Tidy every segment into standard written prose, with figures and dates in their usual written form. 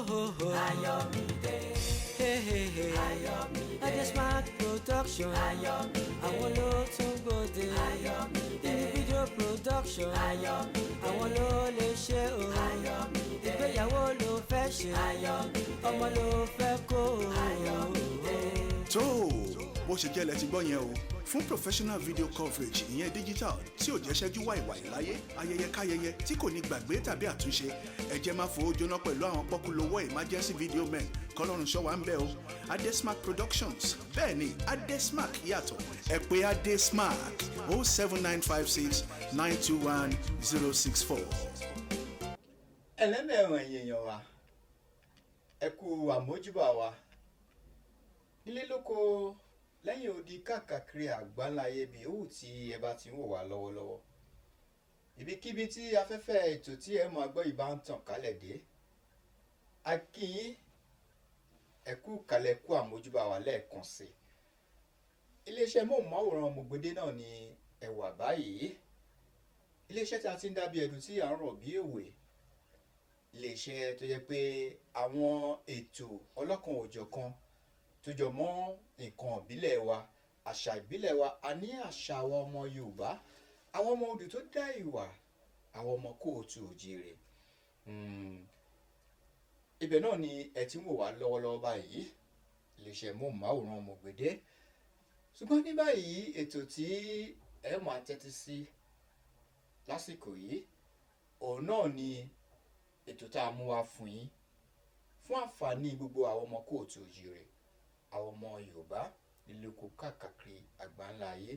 Ho. Ayọ̀mídé. Hey, hey, hey. Ayọ̀mídé. Adesmark Production. Ayọ̀mídé. Àwọn ló tún gbòde. Ayọ̀mídé. Nínú video production. Ayọ̀mídé. Àwọn ló lè ṣe o. Ayọ̀mídé. Ìgbéyàwó ló fẹ́ ṣe. Ayọ̀mídé. Ọmọ ló fẹ́ kó o. Ayọ̀mídé. Tó bó ṣe jẹ́ lẹ ti gbọ́ yẹn o. Fún professional video coverage, ìyẹn digital, tí ò jẹ́ ṣẹ́jú wàìwàì láyé, ayẹyẹ káyẹyẹ tí kò ní gbàgbé tàbí àtúnṣe, ẹ jẹ́ máa fowó jóná pẹ̀lú àwọn pọ́kúlówó emergency video men. Kọ́lọ́run ṣọ́ wa ń bẹ̀ o. Adesmark Productions, bẹ́ẹ̀ ni, Adesmark yàtọ̀. Ẹ pè Adesmark 07956921064. Ẹlẹ́mẹ̀rún, ẹ̀yin èèyàn wa, ẹ kú àmójúbà wa nílé lóko, lẹ́yìn odi, káàkiri àgbáńláyé, bí òwú tí ẹ bá ti ń wò wá lọ́wọ́lọ́wọ́, ibikíbi tí afẹ́fẹ́ ètò tí ẹ máa gbọ́ yìí bá ń tàn kálẹ̀ dé, a kí yín, ẹ kú kalẹ̀, kú àmójúbà wa lẹ́ẹ̀kan sí i. Iléeṣẹ́ móhùnmáwòrán Mògbédé náà ni ẹ wà báyìí, iléeṣẹ́ tí a ti ń dábìí ẹdun tí à ń rọ̀ bí òwe, iléeṣẹ́ tó jẹ́ pé àwọn ètò ọlọ́kan òjọ̀kan tó jọ mọ́ nǹkan ìbílẹ̀ wa, àṣà ìbílẹ̀ wa, a ní àṣà àwọn ọmọ Yorùbá, àwọn ọmọ odò tó dá ìwà, àwọn ọmọ káàárọ̀ oòjíire. Ibẹ̀ náà ni ẹ ti ń wò wá lọ́wọ́lọ́wọ́ báyìí, iléeṣẹ́ móhùnmáwòrán Mògbédé. Ṣùgbọ́n ní báyìí, ètò tí ẹ máa tẹ́tí sí lásìkò yìí, òun náà ni ètò tá a mú wá fún yín fún àǹfààní gbogbo àwọn ọmọ káàárọ̀ oòjíire, àwọn ọmọ Yorùbá nílùú káàkiri àgbáńlá ayé,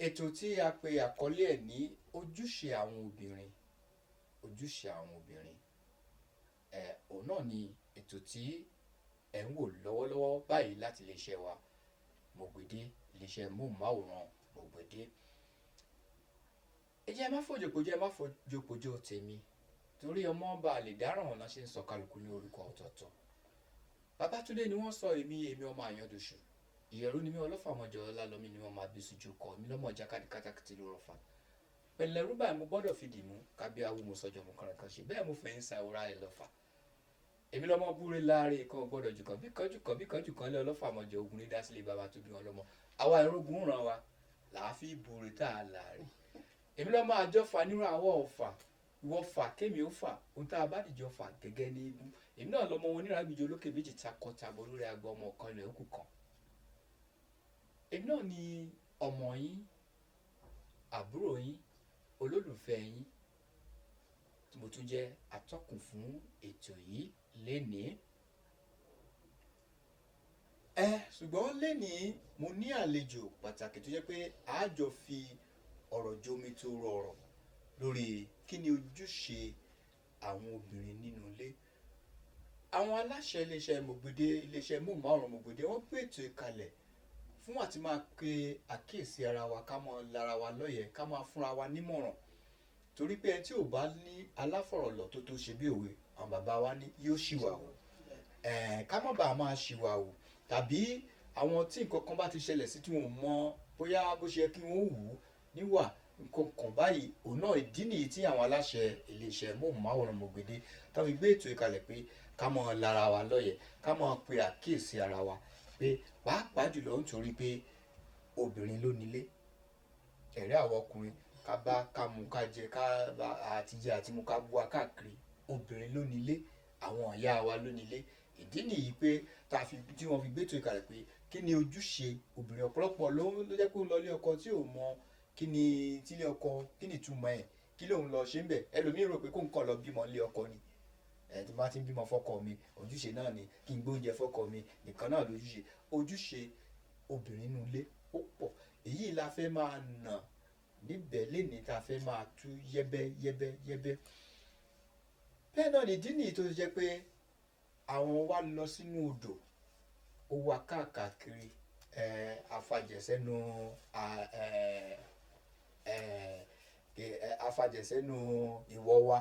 ètò tí a pe àkọlé ẹ̀ ní ojúṣe àwọn obìnrin. Ojúṣe àwọn obìnrin, ẹ̀ òun náà ni ètò tí ẹ̀ ń wò lọ́wọ́lọ́wọ́ báyìí láti iléeṣẹ́ wa Mògbédé, iléeṣẹ́ móhùnmáwòrán Mògbédé. Ẹ jẹ́ ẹ má fòjòpòjò, ẹ má fòjòpòjò tèmi, torí ọmọ bá lè dáràn ọ̀nà ṣe ń sọ kálukú ní orúkọ ọ̀tọ̀ọ̀tọ̀. Babátúndé ni wọ́n sọ èmi, èmi ọmọ Àyàndòṣù ìyẹ̀rú ni mí, ọlọ́fà ọmọjọ ọlálọ́mí ni wọ́n máa bí sojú kọ mi lọ́mọ jákàdí kátàkìtì ló rọ̀fà pẹ̀lẹ́rú báyìí. Mo gbọ́dọ̀ fi dìmú kábí awo, mo sọjọ́ mo kànràn kan ṣe bẹ́ẹ̀, mo fẹ̀yìn sa ìwúra ẹ̀ lọ́fà. Èmi lọ́mọ búre láàrin kan, gbọ́dọ̀ jù kan bí kanjú kan bí kanjú kan lé ọlọ́fà ọmọjọ ogun ní dásílẹ̀ bàbá tó bí wọn lọ́mọ. Àwa ìrógun ràn wa làá fi búre tá a láàrin. Èmi lọ́mọ àjọfà nírú àwọ̀ ọ̀fà, ìwọ fà kémi ó fà, ohun tá a bá dìjọ fà gẹ́gẹ́ ní ibú. Èmi náà lọ́mọ wọn oníràgbìjọ olókè méjì takọ-tabo lórí agbo, ọmọ kan ilẹ̀ òkú kan. Èmi náà ni ọmọ yín, àbúrò yín, olólùfẹ́ yín, tí mo tún jẹ́ atọ́kùn fún ètò yìí lénìí. Ẹ ṣùgbọ́n lénìí, mo ní àlejò pàtàkì tó jẹ́ pé a jọ fi ọ̀rọ̀ jomi tó rọrọ̀ lórí kí ni ojúṣe àwọn obìnrin nínú ilé. Àwọn aláṣẹ iléeṣẹ́ Mògbédé, iléeṣẹ́ móhùnmáwòrán Mògbédé, wọ́n gbé ètò ìkalẹ̀ fún àti máa pe àkíyèsí ara wa, ká máa lára wa lọ́yẹ̀, ká máa fúnra wa nímọ̀ràn, torí pé ẹni tí ò bá ní aláfọ̀rọ̀lọ̀ tó tó ṣe bí òwe, àwọn bàbá wa ní yóò ṣìwà o. Ká má bàa máa ṣìwà o, tàbí àwọn tí nǹkan kan bá ti ṣẹlẹ̀ sí tí wọn ò mọ bóyá bó ṣe yẹ kí wọ́n wù ú níwà nǹkan kan báyìí. Òun náà ìdí nìyí tí àwọn aláṣẹ iléeṣẹ́ móhùnmáwòrán Mògbédé tó fi gbé ètò ìkalẹ̀ pé ká máa lára wa lọ́yẹ̀, ká máa pe àkíyèsí ara wa, pé pàápàá jùlọ nítorí pé obìnrin ló nílé. Ẹ̀rí àwọn ọkùnrin, ká bá ká mú ká jẹ, ká bá àti jẹ àti mú, ká bú wa káàkiri. Obìnrin ló nílé, àwọn ìyá wa ló nílé. Ìdí nìyí pé tá a fi tí wọ́n fi gbé ètò ìkàlẹ̀ pé kí ni ojúṣe obìnrin. Ọ̀pọ̀lọpọ̀ ló jẹ́ pé ó lọ ilé ọkọ tí ò mọ kí ni tílé ọkọ, kí ni ìtumọ̀ ẹ̀, kí lòun lọ ṣe ń bẹ̀. Ẹlòmíín rò pé kóun kàn lọ bímọ ilé ọkọ ni. Ẹ tí bá ti ń bímọ fọ́kọ mi, ojúṣe náà ni kí n gbóúnjẹ fọ́kọ mi nìkan náà lójúṣe. Ojúṣe obìnrin nínú ilé ó pọ̀. Èyí la fẹ́ máa nà níbẹ̀ lénìí, tá a fẹ́ máa tú yẹ́bẹ́ yẹ́bẹ́ yẹ́bẹ́. Bẹ́ẹ̀ náà nìdí nìyí tó jẹ́ pé àwọn wa lọ sínú odò, ó wá káàkiri ẹ afàjẹsẹ́nu ẹ ẹ afàjẹsẹ́nu ìwọ̀ wa,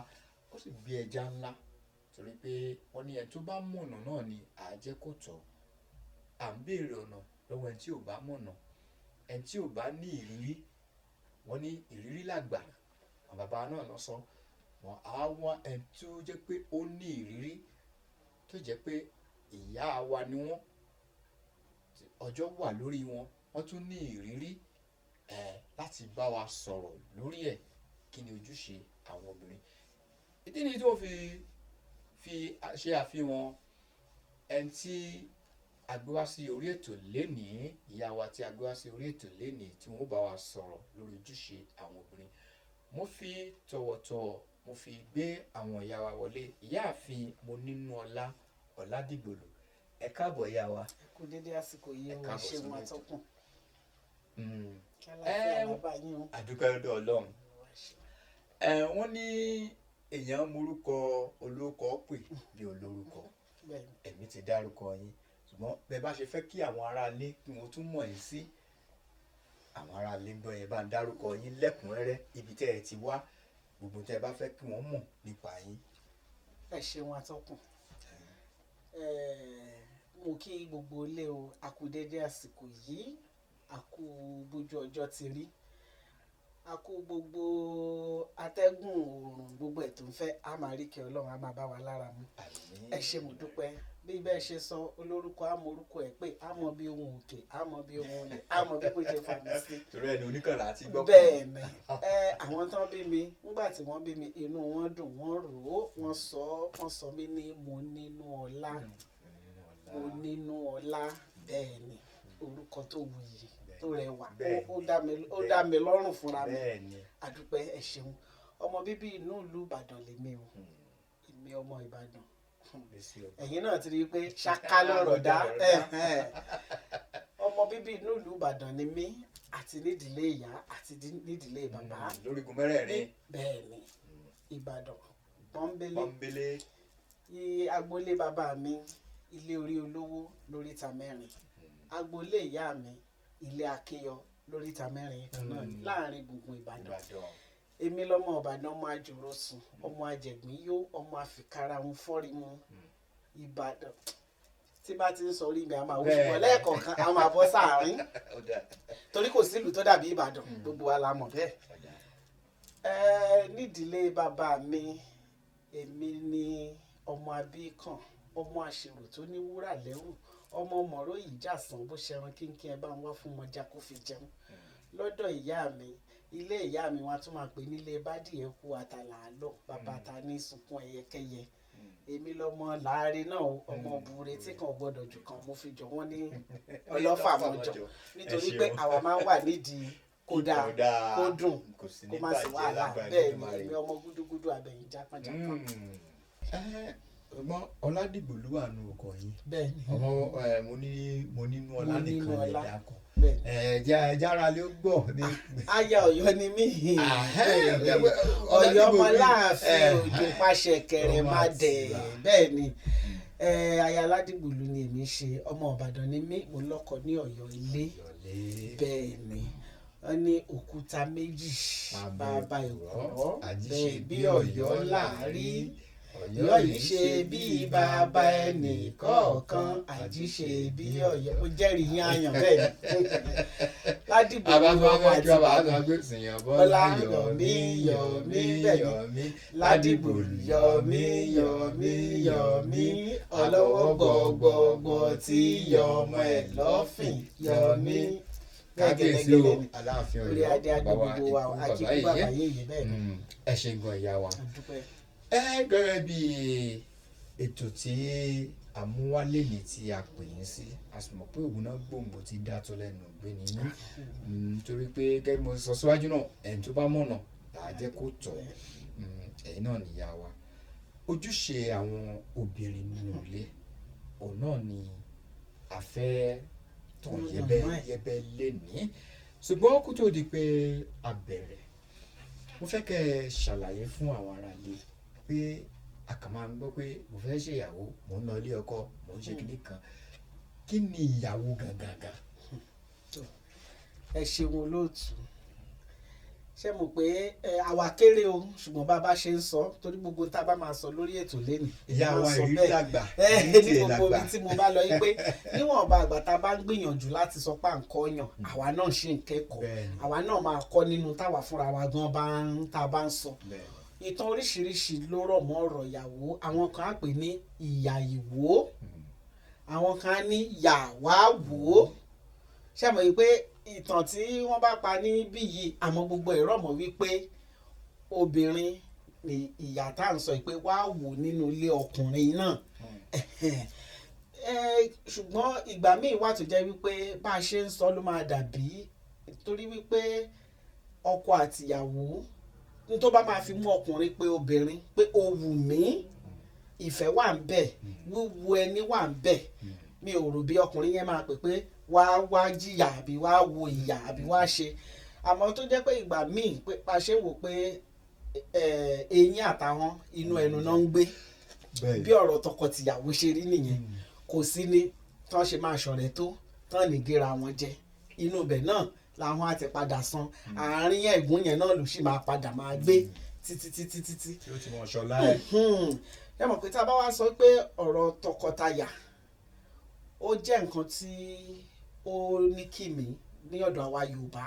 ó sì gbé ẹja ńlá, torí pé wọ́n ní ẹni tó bá mọ̀nà náà ni àá jẹ́ kó tọ́. À ń béèrè ọ̀nà lọ́wọ́ ẹni tí ò bá mọ̀nà, ẹni tí ò bá ní ìrírí. Wọ́n ní ìrírí làgbà, àwọn bàbá náà lọ sọ wọn. Á wá ẹni tó jẹ́ pé ó ní ìrírí. tó jẹ́ pé ìyá wa ni wọ́n, ọjọ́ wà lórí wọn, wọ́n tún ní ìrírí láti bá wa sọ̀rọ̀ lórí ẹ̀. Kí ni ojúṣe àwọn obìnrin? Ìdí nìyí tí wọ́n fi ṣe àfihàn ẹni tí a gbé wá sí orí ètò lénìí, ìyá wa tí a gbé wá sí orí ètò lénìí, tí wọ́n bá wa sọ̀rọ̀ lórí ojúṣe àwọn obìnrin. Mo fi tọ̀wọ̀tọ̀wọ̀ mo fi gbé àwọn ìyá wa wọlé, Ìyáàfin Monínúọlá Ọládìgbòlù. Ẹ káàbọ̀, ìyá wa. Kú dédé àsìkò yìí. Ẹ O káàbọ̀ ṣeun, sórí ètò. atọ́kùn. Kí aláfíà bàbá yín o. Àdúpẹ́ lọ́dọ̀ Ọlọ́run. Ẹ wọ́n ní èèyàn morúkọ olóko pè bí olórúkọ. Bẹ́ẹ̀ni. Èmi ti dárúkọ yín, ṣùgbọ́n bẹ́ẹ̀ bá ṣe fẹ́ kí àwọn aráalé kí wọ́n tún mọ̀ yín sí, àwọn aráalé ń gbọ́ yẹn, bá ń dárúkọ yín lẹ́kùnrẹ́rẹ́, ibi tẹ́ ẹ ti wá, gbogbo tẹ́ ẹ bá fẹ́ kí wọ́n mọ̀ nípa yín. Ẹ ṣeun, atọ́kùn. Mo kí gbogbo ilé o, a kú dédé àsìkò yìí, a kú bójú ọjọ́ ti rí, a kú gbogbo atẹ́gùn oòrùn, gbogbo ẹ̀ tó ń fẹ́, a máa rí kí Ọlọ́run á máa bá wa lára mu. Àmín. Ẹ ṣé, mo dúpẹ́. Bí bẹ́ẹ̀ ṣe sọ, olórúkọ á mọ orúkọ ẹ̀ pé, á mọ bí ohun òkè, á mọ bí ohun ilẹ̀, á mọ bí kò ṣe fà mí sí. Torí ẹni oníkànlá àti gbọ́. Bẹ́ẹ̀ ni. Ẹ àwọn tán bí mi, nígbà tí wọ́n bí mi, inú wọn dùn, wọ́n rò ó, wọ́n sọ, wọ́n sọ mí ní Monínúọlá. Monínúọlá, bẹ́ẹ̀ ni, orúkọ tó wuyì, tó rẹwà, ó dá mi lọ́rùn fúnra mi. Àdúpẹ́, ẹ ṣeun. Ọmọ bíbí inú ìlú Ìbàdàn lèmi o, èmi ọmọ Ìbàdàn. Ẹ̀yin náà ti rí i pé ṣáká lọ́rọ̀ dá. Ọmọ bíbí inú ìlú Ìbàdàn ni mí, àti nídìílé ìyá àti nídìílé bàbá. Lórígun mẹ́rẹ̀ẹ̀rin. Bẹ́ẹ̀ ni, Ìbàdàn pọ́nbélé. Pọ́nbélé. Agboolé bàbá mi, ilé orí olówó lóríta mẹ́rin. Agboolé ìyá mi, ilé Akínyọ lóríta mẹ́rin kan náà, láàrin gbùngbùn Ìbàdàn. Èmi lọmọ Ìbàdàn, ọmọ àjòrò sùn, ọmọ àjẹgbín yó, ọmọ àfikàrà ń fọ́rí mu. Ìbàdàn tí bá ti ń sọ, orí mi a máa wú, ṣùgbọ́n lẹ́ẹ̀kọ̀ọ̀kan a máa bọ́ sáàárín, torí kò sílùú tó dàbí Ìbàdàn, gbogbo wa la mọ̀ bẹ́ẹ̀. Nídìílé bàbá mi, èmi ni ọmọ abíkan, ọmọ àṣèrò tó ní wúrà lẹ́rù, ọmọ mọ̀rọ̀ yìí jàsán, bó ṣẹran kínkín ẹ bá ń wá fún mọjá kó fi jẹun. Lọ́dọ̀ ìyá mi, ilé ìyá mi, wọn tún máa pè nílé bádìí kú àtàlà àlọ́ bàbá ta ní sunkún ẹyẹkẹyẹ. Èmi lọmọ láàrin náà, ọmọ bure tí kan gbọ́dọ̀ jù kan, mo fi jọ wọ́n ní ọlọ́fà mọ́jọ, nítorí pé àwa máa ń wà nídìí kó dáa, kó dùn, kó má sí wàhálà. Bẹ́ẹ̀ ni, èmi ọmọ gúdúgúdú abẹ̀yìn jápọ́njápọ́n. Ọgbọ́n Ọládìgbò ló wà nù ọkọ yín. Bẹ́ẹ̀ni. Ọmọ mo ní mo nínú ọlá nìkan lè dákọ. Bẹ́ẹ̀ni. Ẹ jẹ́ jára lé ó gbọ́ ní. Aya Ọ̀yọ́ ni mí. Ọ̀yọ́ ọmọláàfin òjò pàṣẹ kẹrẹ má dẹ. Bẹ́ẹ̀ ni, aya Aládìgbòlù ni èmi ṣe, ọmọ Ìbàdàn ni mí, mo lọ́kọ ní Ọ̀yọ́ ilé. Bẹ́ẹ̀ ni, wọ́n ní òkúta méjì bàbá ìkọ́ bẹ́ẹ̀, bí Ọ̀yọ́ láàrí, Ọ̀yọ́ yìí ṣe bí bàbá ẹnì kọ̀ọ̀kan, àjí ṣe bí Ọ̀yọ́. Mo jẹ́rìí yín àyàn. Bẹ́ẹ̀ ni, Ládìgbò ní ọmọ àti Bọ́lá yọ̀mí yọ̀mí yọ̀mí. Ládìgbò yọ̀mí yọ̀mí yọ̀mí, ọlọ́wọ́ gbọ̀gbọ̀gbọ̀ tí yọmọ ẹ̀ lọ́fìn yọ̀mí. Kábíyèsí o, Aláàfin Orí Ọ̀yọ́ adé adé bàbá gbogbo wa, ikú akíkú bàbá bàbá yèyé. yèyé. Bẹ́ẹ̀ ni. Ẹ ṣe gan, ìyá wa. A dúpẹ́. Ẹ gẹ́gẹ́ bí ètò tí àmúwálé ní tí a pè yín sí, a sì mọ̀ pé òun náà gbòǹgbò ti dá tó lẹ́nu gbé nínú, torí pé gẹ́gẹ́ bí mo sọ síwájú náà, ẹni tó bá mọ̀nà là á jẹ́ kó tọ̀. Ẹ̀yin náà nìyá wa. Ojúṣe àwọn obìnrin nínú ilé, òun náà ni a fẹ́ tàn yẹ́bẹ́ yẹ́bẹ́ lénìí. Ṣùgbọ́n kó tó di pé a bẹ̀rẹ̀, mo fẹ́ kẹ́ ẹ ṣàlàyé fún àwọn aráalé pé a kàn máa ń gbọ́ pé mo fẹ́ ṣe ìyàwó, mò ń lọ ilé ọkọ, mò ń ṣe kinní kan. Kí ni ìyàwó gangan gan? Ẹ ṣeun, olóòtú. Ṣé mo pé ẹ àwa kéré o, ṣùgbọ́n bá a bá ṣe ń sọ, torí gbogbo tá a bá máa sọ lórí ètò lẹ́nu Ìyá wa, ìrírí làgbà. ní Ìrírí tiẹ̀ gbogbo làgbà. ibi tí mo bá lọ yí pé níwọ̀nba àgbà tá a bá ń gbìyànjú láti sọ pé à ń kọ́ yàn, àwa náà ṣì ń kẹ́kọ̀ọ́. Àwa náà máa kọ́ nínú táwa fúnra wa gan bá ń tá a bá ń sọ. Ìtàn oríṣiríṣi ló rọ̀ mọ́ ọ̀rọ̀ ìyàwó. Àwọn kan á pè ní ìyà ìwó, àwọn kan á ní yà wá wò ó. Ṣé mọ̀ wípé ìtàn tí wọ́n bá pa níbí yìí, àmọ́ gbogbo ẹ̀ rọ̀ mọ́ wípé obìnrin ni ìyà tá à ń sọ pé wá wò nínú ilé ọkùnrin náà. Ṣùgbọ́n ìgbà míì wà tó jẹ́ wípé bá a ṣe ń sọ ló máa dàbí, torí wípé ọkọ àtìyàwó ní tó bá máa fi mú ọkùnrin pé obìnrin pé ó wù mí, ìfẹ́ wà ń bẹ̀, wíwu ẹni wà ń bẹ̀. Mi ò rò bí ọkùnrin yẹn máa pè pé wá wá jìyà àbí wá wo ìyà àbí wá ṣe. Àmọ́ tó jẹ́ pé ìgbà míì pé bá a ṣe ń wò pé eyín àtàwọn inú ẹnu náà ń gbé, bí ọ̀rọ̀ tọkọtìyàwó ṣe rí nìyẹn. Kò sí ní tán ṣe máa ṣọ̀rẹ́ tó tán ní gera wọn jẹ, inú ibẹ̀ náà làwọn á ti padà san. Àárín ẹ̀gún yẹn náà ló sì máa padà máa gbé títí títí títí tí ó ti mọ̀ ṣọlá ẹ̀. Ẹ mọ̀ pé tá a bá wá sọ pé ọ̀rọ̀ tọkọtaya, ó jẹ́ nǹkan tí ó ní kìmí ní ọ̀dọ̀ àwa Yorùbá.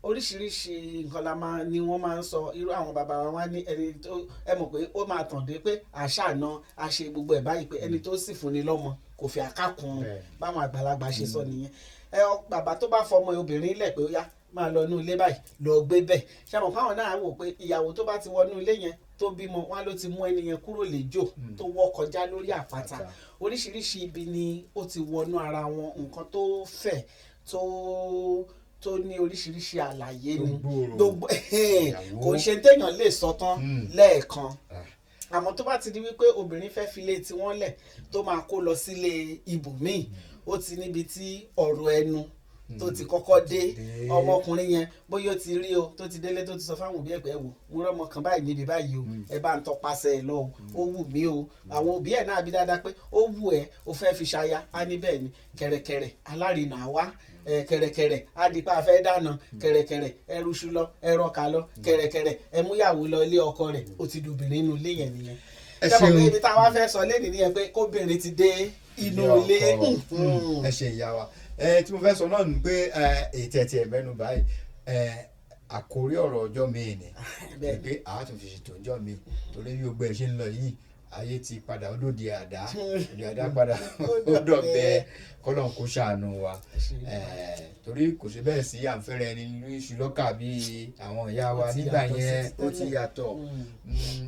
Oríṣiríṣi nǹkan la máa ni wọ́n máa ń sọ. Irú àwọn bàbá wa, wá ní ẹni tó, ẹ mọ̀ pé ó máa tàn dé pé àṣà náà a ṣe gbogbo ẹ̀ báyìí, pé ẹni tó sì fúnni lọ́mọ kò fi àkàkùn, báwọn àgbàlagbà ṣe sọ nìyẹn. Ẹ bàbá tó bá fọmọ obìnrin lẹ̀ pé ó yá, máa lọ inú ilé báyìí, lọ gbé bẹ́ẹ̀, ṣe mọ̀ fáwọn náà wò pé ìyàwó tó bá ti wọnú ilé yẹn tó bímọ wọn ló ti mú ẹni yẹn kúrò lẹ́jọ́ tó wọ́ kọjá lórí àpáta. Oríṣiríṣi ibi ni ó ti wọnú ara wọn, nǹkan tó fẹ̀ tó ní oríṣiríṣi àlàyé ni gbogbo. Kò ṣe téèyàn lè sọ tán lẹ́ẹ̀kan. Àmọ́ tó bá ti di wípé obìnrin fẹ́ filé tiwọn lẹ̀ tó máa kó lọ sílé ibòmíì, ó ti níbi tí ọ̀rọ̀ ẹnu tó ti kọ́kọ́ dé. Ọmọkùnrin yẹn bóyá ó ti rí o tó ti délé tó ti sọ fáwọn òbí ẹ̀ pé, ẹ wò, mo rọ́mọ kan báyìí níbi báyìí o, ẹ bá ń tọpasẹ̀ ẹ lọ o, ó wù mí o. Àwọn òbí ẹ̀ náà bí dáadáa pé ó wù ẹ́, o fẹ́ fi ṣaya, á ní bẹ́ẹ̀ ni. Kẹ̀rẹ̀kẹ̀rẹ̀ alárinà wá, kẹ̀rẹ̀kẹ̀rẹ̀ á di pa afẹ́ dáná, kẹ̀rẹ̀kẹ̀rẹ̀ ẹ rúṣu lọ, ẹ rọkà lọ, kẹ̀rẹ̀kẹ̀rẹ̀ ẹ múyàwó lọ ilé ọkọ rẹ̀, ó ti dobìnrin inú ilé yẹn nìyẹn. Ẹ ṣé mo ṣeun. pé ibi táwa fẹ́ sọ lẹ́nìí nìyẹn, pé kóbìnrin ti dé inú ilé. Ẹ ṣe ìyá wa. Ẹ tí mo fẹ́ sọ náà ni pé ètò ẹ̀tì ẹ̀mẹ́nu báyìí, àkórí ọ̀rọ̀ ọjọ́ mi ni pé a tún fi ṣètò ọjọ́ mi, torí bí gbogbo ẹ̀ ṣe ń lọ yìí, ayé ti padà ó dòde àdá, òde àdá padà ó dọ̀bẹ, kọ́lọ́n kó ṣàánú wa. Torí kò sí bẹ́ẹ̀ sí à ń fẹ́rẹ̀ ẹni ní iṣu lọ́kà bíi àwọn ìyá wa Ó ti nígbà yàtọ̀ sí yẹn, ti ó ti tẹ́lẹ̀. yàtọ̀.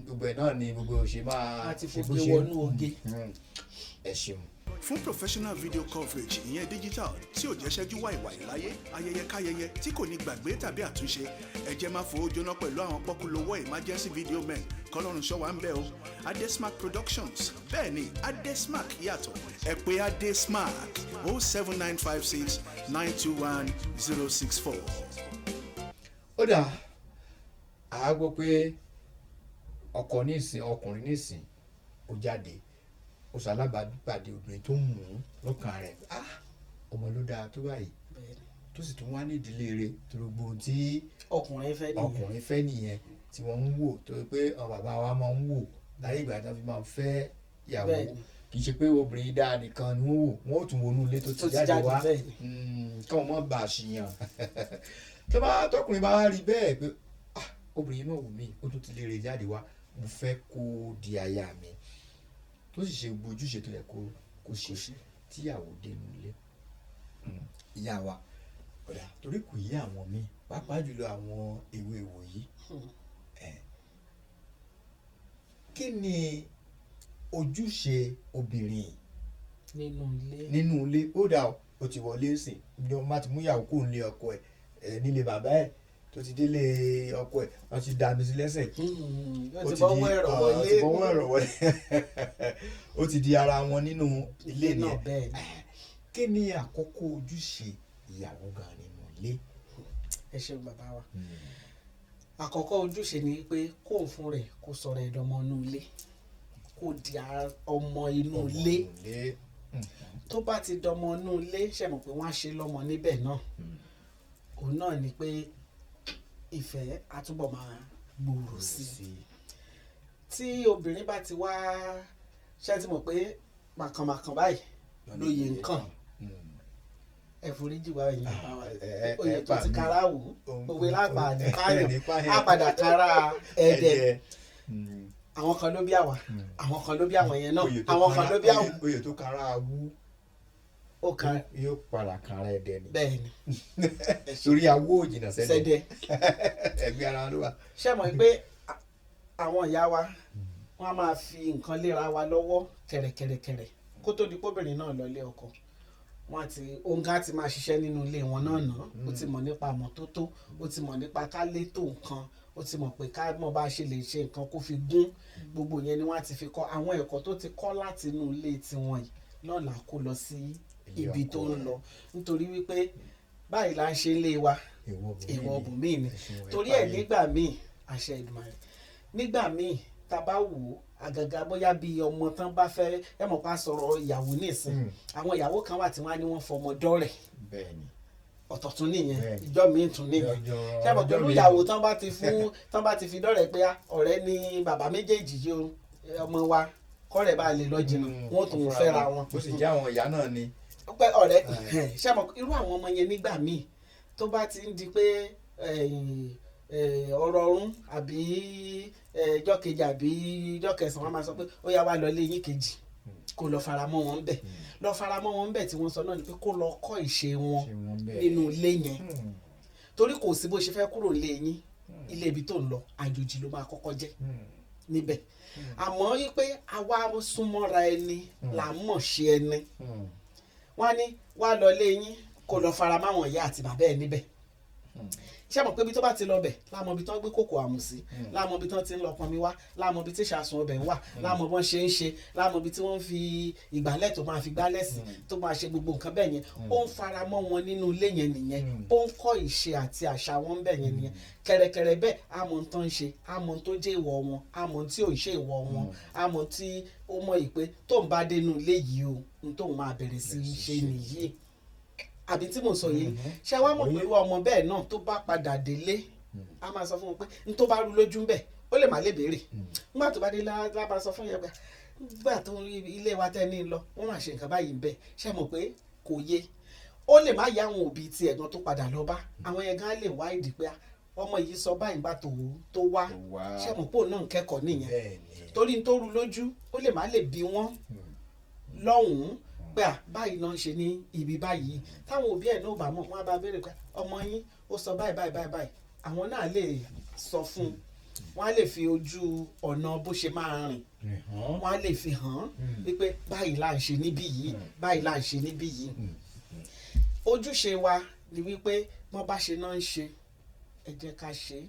Gbogbo ẹ̀ náà ni gbogbo ò ṣe máa A ti ṣe bó foge ṣe. wọnú oge. Ẹ ṣeun. Fún professional video coverage, ìyẹn digital tí ò jẹ́ ṣẹ́jú wàìwàì láyé, ayẹyẹ káyẹyẹ tí kò ní gbàgbé tàbí àtúnṣe, ẹ jẹ́ máa fowó jóná pẹ̀lú àwọn pọ́kúlówó emergency video men. Kọlọ́run ṣọ́ wa ń bẹ̀ o. Adesmark Productions, bẹ́ẹ̀ ni, Adesmark yàtọ̀. Ẹ pè Adesmark 07956 921 064. Ó dà, á gbọ́ pé ọkọ nísìn, ọkùnrin nísìn, ó jáde, ó ṣalábàápàdé obìnrin tó mú un lọ́kàn rẹ̀, ah, ọmọ ló dáa tó báyìí, tó sì tún wá ní ìdílé rẹ̀, tó gbogbo ohun tí ọkùnrin fẹ́ nìyẹn. Ọkùnrin fẹ́ nìyẹn tí wọ́n ń wò, tó pé àwọn bàbá wa máa ń wò láyé ìgbà tí wọ́n fi máa ń fẹ́ ìyàwó. Kì í ṣe pé obìnrin dáa nìkan ni wọ́n wò, wọ́n ó tún wọnú ilé tó ti Tó ti jáde jáde, wá. Káwọn mọ̀ bá a ṣìyàn. Tó bá tọkùnrin bá rí bẹ́ẹ̀ pé, ah, obìnrin náà wù mí, ó tún ti lè rè jáde wá, mo fẹ́ kó di aya mi, tó sì ṣe gbogbo ojúṣe tó yẹ kó ṣe tíyàwó dénú ilé. Ìyá wa, ọ̀dà, torí kò yé àwọn míì, pàápàá jùlọ àwọn èwe ìwòyí, kí ni ojúṣe obìnrin nínú ilé? Nínú ilé. Ó dà, ó ti wọlé sìn ní, ọmọ bá ti mú ìyàwó kó nílé ọkọ ẹ̀, ẹ̀ nílé bàbá ẹ̀, tó ti délé ọkọ ẹ̀, wọ́n ti dàmí sí lẹ́sẹ̀. Ó ti bọ́wọ́ ẹ̀rọ ó wọlé. ti bọ́wọ́ ẹ̀rọ wọlé, ó ti di ara wọn nínú ilé náà. nìyẹn. Bẹ́ẹ̀ ni. Kí ni àkọ́kọ́ ojúṣe ìyàwó gan nínú ilé? Ẹ ṣeun, bàbá wa. Àkọ́kọ́ ojúṣe ni pé kóun fún rẹ̀ kó sọ̀rọ̀ ẹ̀dọ̀mọ inú ilé, kó di ọmọ inú ilé. Ilé. Tó bá ti dọmọ inú ilé, ṣe mọ̀ pé wọ́n á ṣe lọ́mọ níbẹ̀ náà, òun náà ni pé ìfẹ́ á túbọ̀ máa gbòòrò sí i. Tí obìnrin bá ti wá ṣe ti mọ̀ pé màkànmàkàn báyìí lóye nǹkan. Ẹ foríjì wá, ẹ̀yin bàbá wa. Oyè Ẹ tó pa ti mí. kára wò, òwe lápá Nípààyàn. nípààyàn, á padà kára Ẹdẹ. Ẹdẹ. Àwọn kan ló bí àwa, àwọn kan ló bí àwọn yẹn náà, Oyè tó àwọn kan ló bí àwọn. Oyè tó kára awú Ó kan yóò padà kára ẹdẹ ni. Bẹ́ẹ̀ ni. Torí awó ò jìnnà sẹ́dẹ̀. Sẹ́dẹ̀. Ẹgbẹ́ ara ló wà. Ṣé mọ̀ pé àwọn ìyá wa, wọ́n á máa fi nǹkan léra wa lọ́wọ́ kẹ̀rẹ̀kẹ̀rẹ̀kẹ̀rẹ̀ kó tó di pọ́bìnrin náà lọ ilé ọkọ. Wọ́n ti òǹkà ti máa ṣiṣẹ́ nínú ilé wọn náà ná. Ó ti mọ̀ nípa àmọ́tótó, ó ti mọ̀ nípa ká létò nǹkan, ó ti mọ̀ pé ká mọ̀ bá a ṣe lè ṣe nǹkan kó fi gún. Gbogbo yẹn ni wọ́n á ti fi kọ́. Àwọn ẹ̀kọ́ tó ti kọ́ láti inú ilé tiwọn yìí náà là kó lọ sí Ilé ibi ọkọ tó ń rẹ̀. lọ, nítorí wípé báyìí là ń ṣe ilé wa, èèwọ̀ èèwọ̀ bùnmíì ni. Ẹ̀sìn wọn Torí ẹ̀ ẹ̀ parí. nígbà míì, àṣẹ Èdùmàrè, nígbà míì tá a bá wò ó, àgàgà bóyá bí ọmọ tán bá fẹ́, ẹ mọ̀ pa sọ̀rọ̀ ìyàwó nísìn, àwọn ìyàwó kan wà tí wọ́n á ní wọ́n fọmọ dọ́rẹ̀. Bẹ́ẹ̀ ni. Ọ̀tọ̀ tún nìyẹn. Bẹ́ẹ̀ni. Ìjọ míì tún nìyẹn. Ṣé mọ̀ ọjọ́ pẹ̀lú mi. ìyàwó tán bá ti fún, tán bá ti fi dọ́rẹ̀ pé á, ọ̀rẹ́ ni bàbá méjèèjì yìí o, ọmọ wa kọ́rẹ̀ bá lè lọ jìnnà, wọ́n tún fẹ́ra wọn. Bó sì jẹ́ àwọn ìyá náà ni. Pé ọ̀rẹ́, ṣé mọ̀ irú àwọn ọmọ yẹn, nígbà míì tó bá ti ń di pé ọ̀rọ̀ ọ̀run àbí ijọ́ kejì àbí ijọ́ kẹsàn-án, wọ́n máa sọ pé ó yá, wá lọ ilé yín kejì, kó lọ fara mọ́ wọn bẹ̀. Lọ fara mọ́ wọn bẹ̀ tí wọ́n sọ náà ni pé kó lọ kọ́ ìṣe wọn Ṣe wọn bẹ́ẹ̀. nínú ilé yẹn, torí kò sí bó ṣe fẹ́ kúrò nílé yín, ilé ibi tó ń lọ, àjòjì ló máa kọ́kọ́ jẹ́ níbẹ̀. Àmọ́ wípé àwa súnmọ́ra ẹni là ń mọ̀ ṣe ẹni. Wọ́n á ní wá lọ lé yín, kó lọ fara máwọn ìyá àti bàbá ẹ̀ níbẹ̀. Ṣé mọ̀ pé ibi tó bá ti lọ bẹ̀, láàmú ibi tó ń gbé kòkò àmù sí, láàmú ibi tó ti ń lọ pọnmi wá, láàmú ibi tí ìṣàsùn ọbẹ̀ ń wà, láàmú bọ́n ṣe ń ṣe, láàmú ibi tí wọ́n ń fi ìgbálẹ̀ tó máa fi gbálẹ̀ sí, tó máa ṣe gbogbo nǹkan bẹ́ẹ̀ yẹn. Ó ń fara mọ́ wọn nínú ilé yẹn nìyẹn. Ó ń kọ́ ìṣe àti àṣà wọn bẹ́ẹ̀ yẹn nìyẹn. Kẹ̀rẹ̀kẹ̀rẹ̀ bẹ́ẹ̀, àmọ́ tó ń ṣe, àmọ́ tó jẹ́ ìwọ̀ wọn, àmọ́ tí ò ń ṣe ìwọ̀ wọn, àmọ́ tí ó mọ̀ yìí pé tó ń bá dénú ilé yìí o, n tóun máa bẹ̀rẹ̀ sí í ṣe nìyí. Àbí tí mò ń sọ yìí, ṣé wàá mọ̀ pé irú ọmọ bẹ́ẹ̀ náà, tó bá padà délé, a máa sọ fún wọn pé n tó bá rú lójú ń bẹ̀, ó lè má lè béèrè. Nígbà tó bá dé, lá máa sọ fún yẹn pé nígbà tó ń rí ilé wa tẹ́ ní lọ, wọ́n máa ṣe nǹkan báyìí ń bẹ̀. Ṣé mọ̀ pé kò yé, ó lè má yá àwọn òbí tiẹ̀ gan tó padà lọ bá àwọn yẹn gan lè wá ìdí pé, ah, ọmọ yìí sọ báyìí gbà tó wá. Tó wá. Ṣé mọ̀ pé òun náà ń kẹ́kọ̀ọ́ nìyẹn? Bẹ́ẹ̀ ni. Torí n tó rú lójú, ó lè má lè bí wọ́n lọ́hùn-ún pé à, báyìí náà ń ṣe ní ibi báyìí. Táwọn òbí ẹ̀ náà bá mọ̀, wọ́n á bá béèrè pé ọmọ yín ó sọ báyìí báyìí báyìí báyìí. Àwọn náà lè sọ fún un, wọ́n á lè fi ojú ọ̀nà bó ṣe máa rìn, wọ́n á lè fi hàn án wípé báyìí là ń ṣe níbí yìí, báyìí là ń ṣe níbí yìí. Ojúṣe wa ni wípé wọ́n bá ṣe náà ń ṣe, ẹ jẹ́ ká ṣe é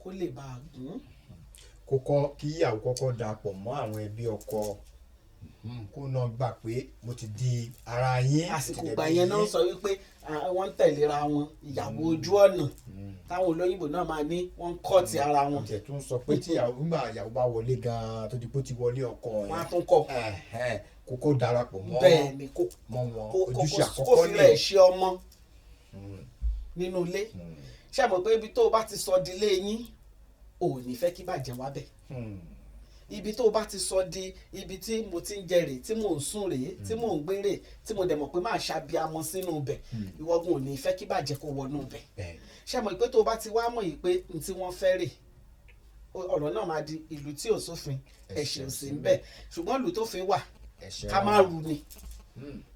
kó lè bá a gùn. Kókọ́ kí ìyàwó kọ́kọ́ dapọ̀ mọ́ àwọn ẹbí ọkọ, kó náà gbà pé mo ti di ara yín, mo ti Àsìkò dẹbí ìgbà yẹn náà yín. sọ wípé, ah, wọ́n ń tẹ̀léra wọn, ìyàwó ojú ọ̀nà táwọn olóyìnbó náà máa ní wọ́n ń kọ́ ti ara wọn. Tẹ̀ tún sọ pé tí ìyàwó, nígbà ìyàwó bá wọlé gan-an, tó di pé ó ti wọlé ọkọ Wọ́n á yẹn, tún kọ́. Ẹ̀hẹ́n, kókó darapọ̀ mọ́ Bẹ́ẹ̀ ni, kó mọ́ wọn. kó kó Ojúṣe kó àkọ́kọ́ fi rẹ̀ nìyẹn. ṣe ọmọ nínú ilé. Ṣé mọ̀ pé ibi tó o bá ti sọ di ilé yín, ò ní fẹ́ kí bàjẹ́ wá bẹ̀. Ibi tó o bá ti sọ di ibi tí mo ti ń jẹ rèé, tí mò ń sùn rèé, tí mò ń gbé rèé, tí mo dẹ̀ mọ̀ pé máa ṣàbíamọ sínú ibẹ̀, ìwọ́gun ò ní fẹ́ kí bàjẹ́ kó wọnú ibẹ̀. Bẹ́ẹ̀. Ṣé mọ̀ pé tó o bá ti wá mọ̀ yìí pé n tí wọ́n fẹ́ rè, ọ̀rọ̀ náà máa di ìlú tí ò sófin, ẹ̀ṣẹ̀ ò sí ń bẹ̀. Ṣùgbọ́n ìlú tó fi wà, Ẹ̀ṣẹ̀ ká má wà. ru ni,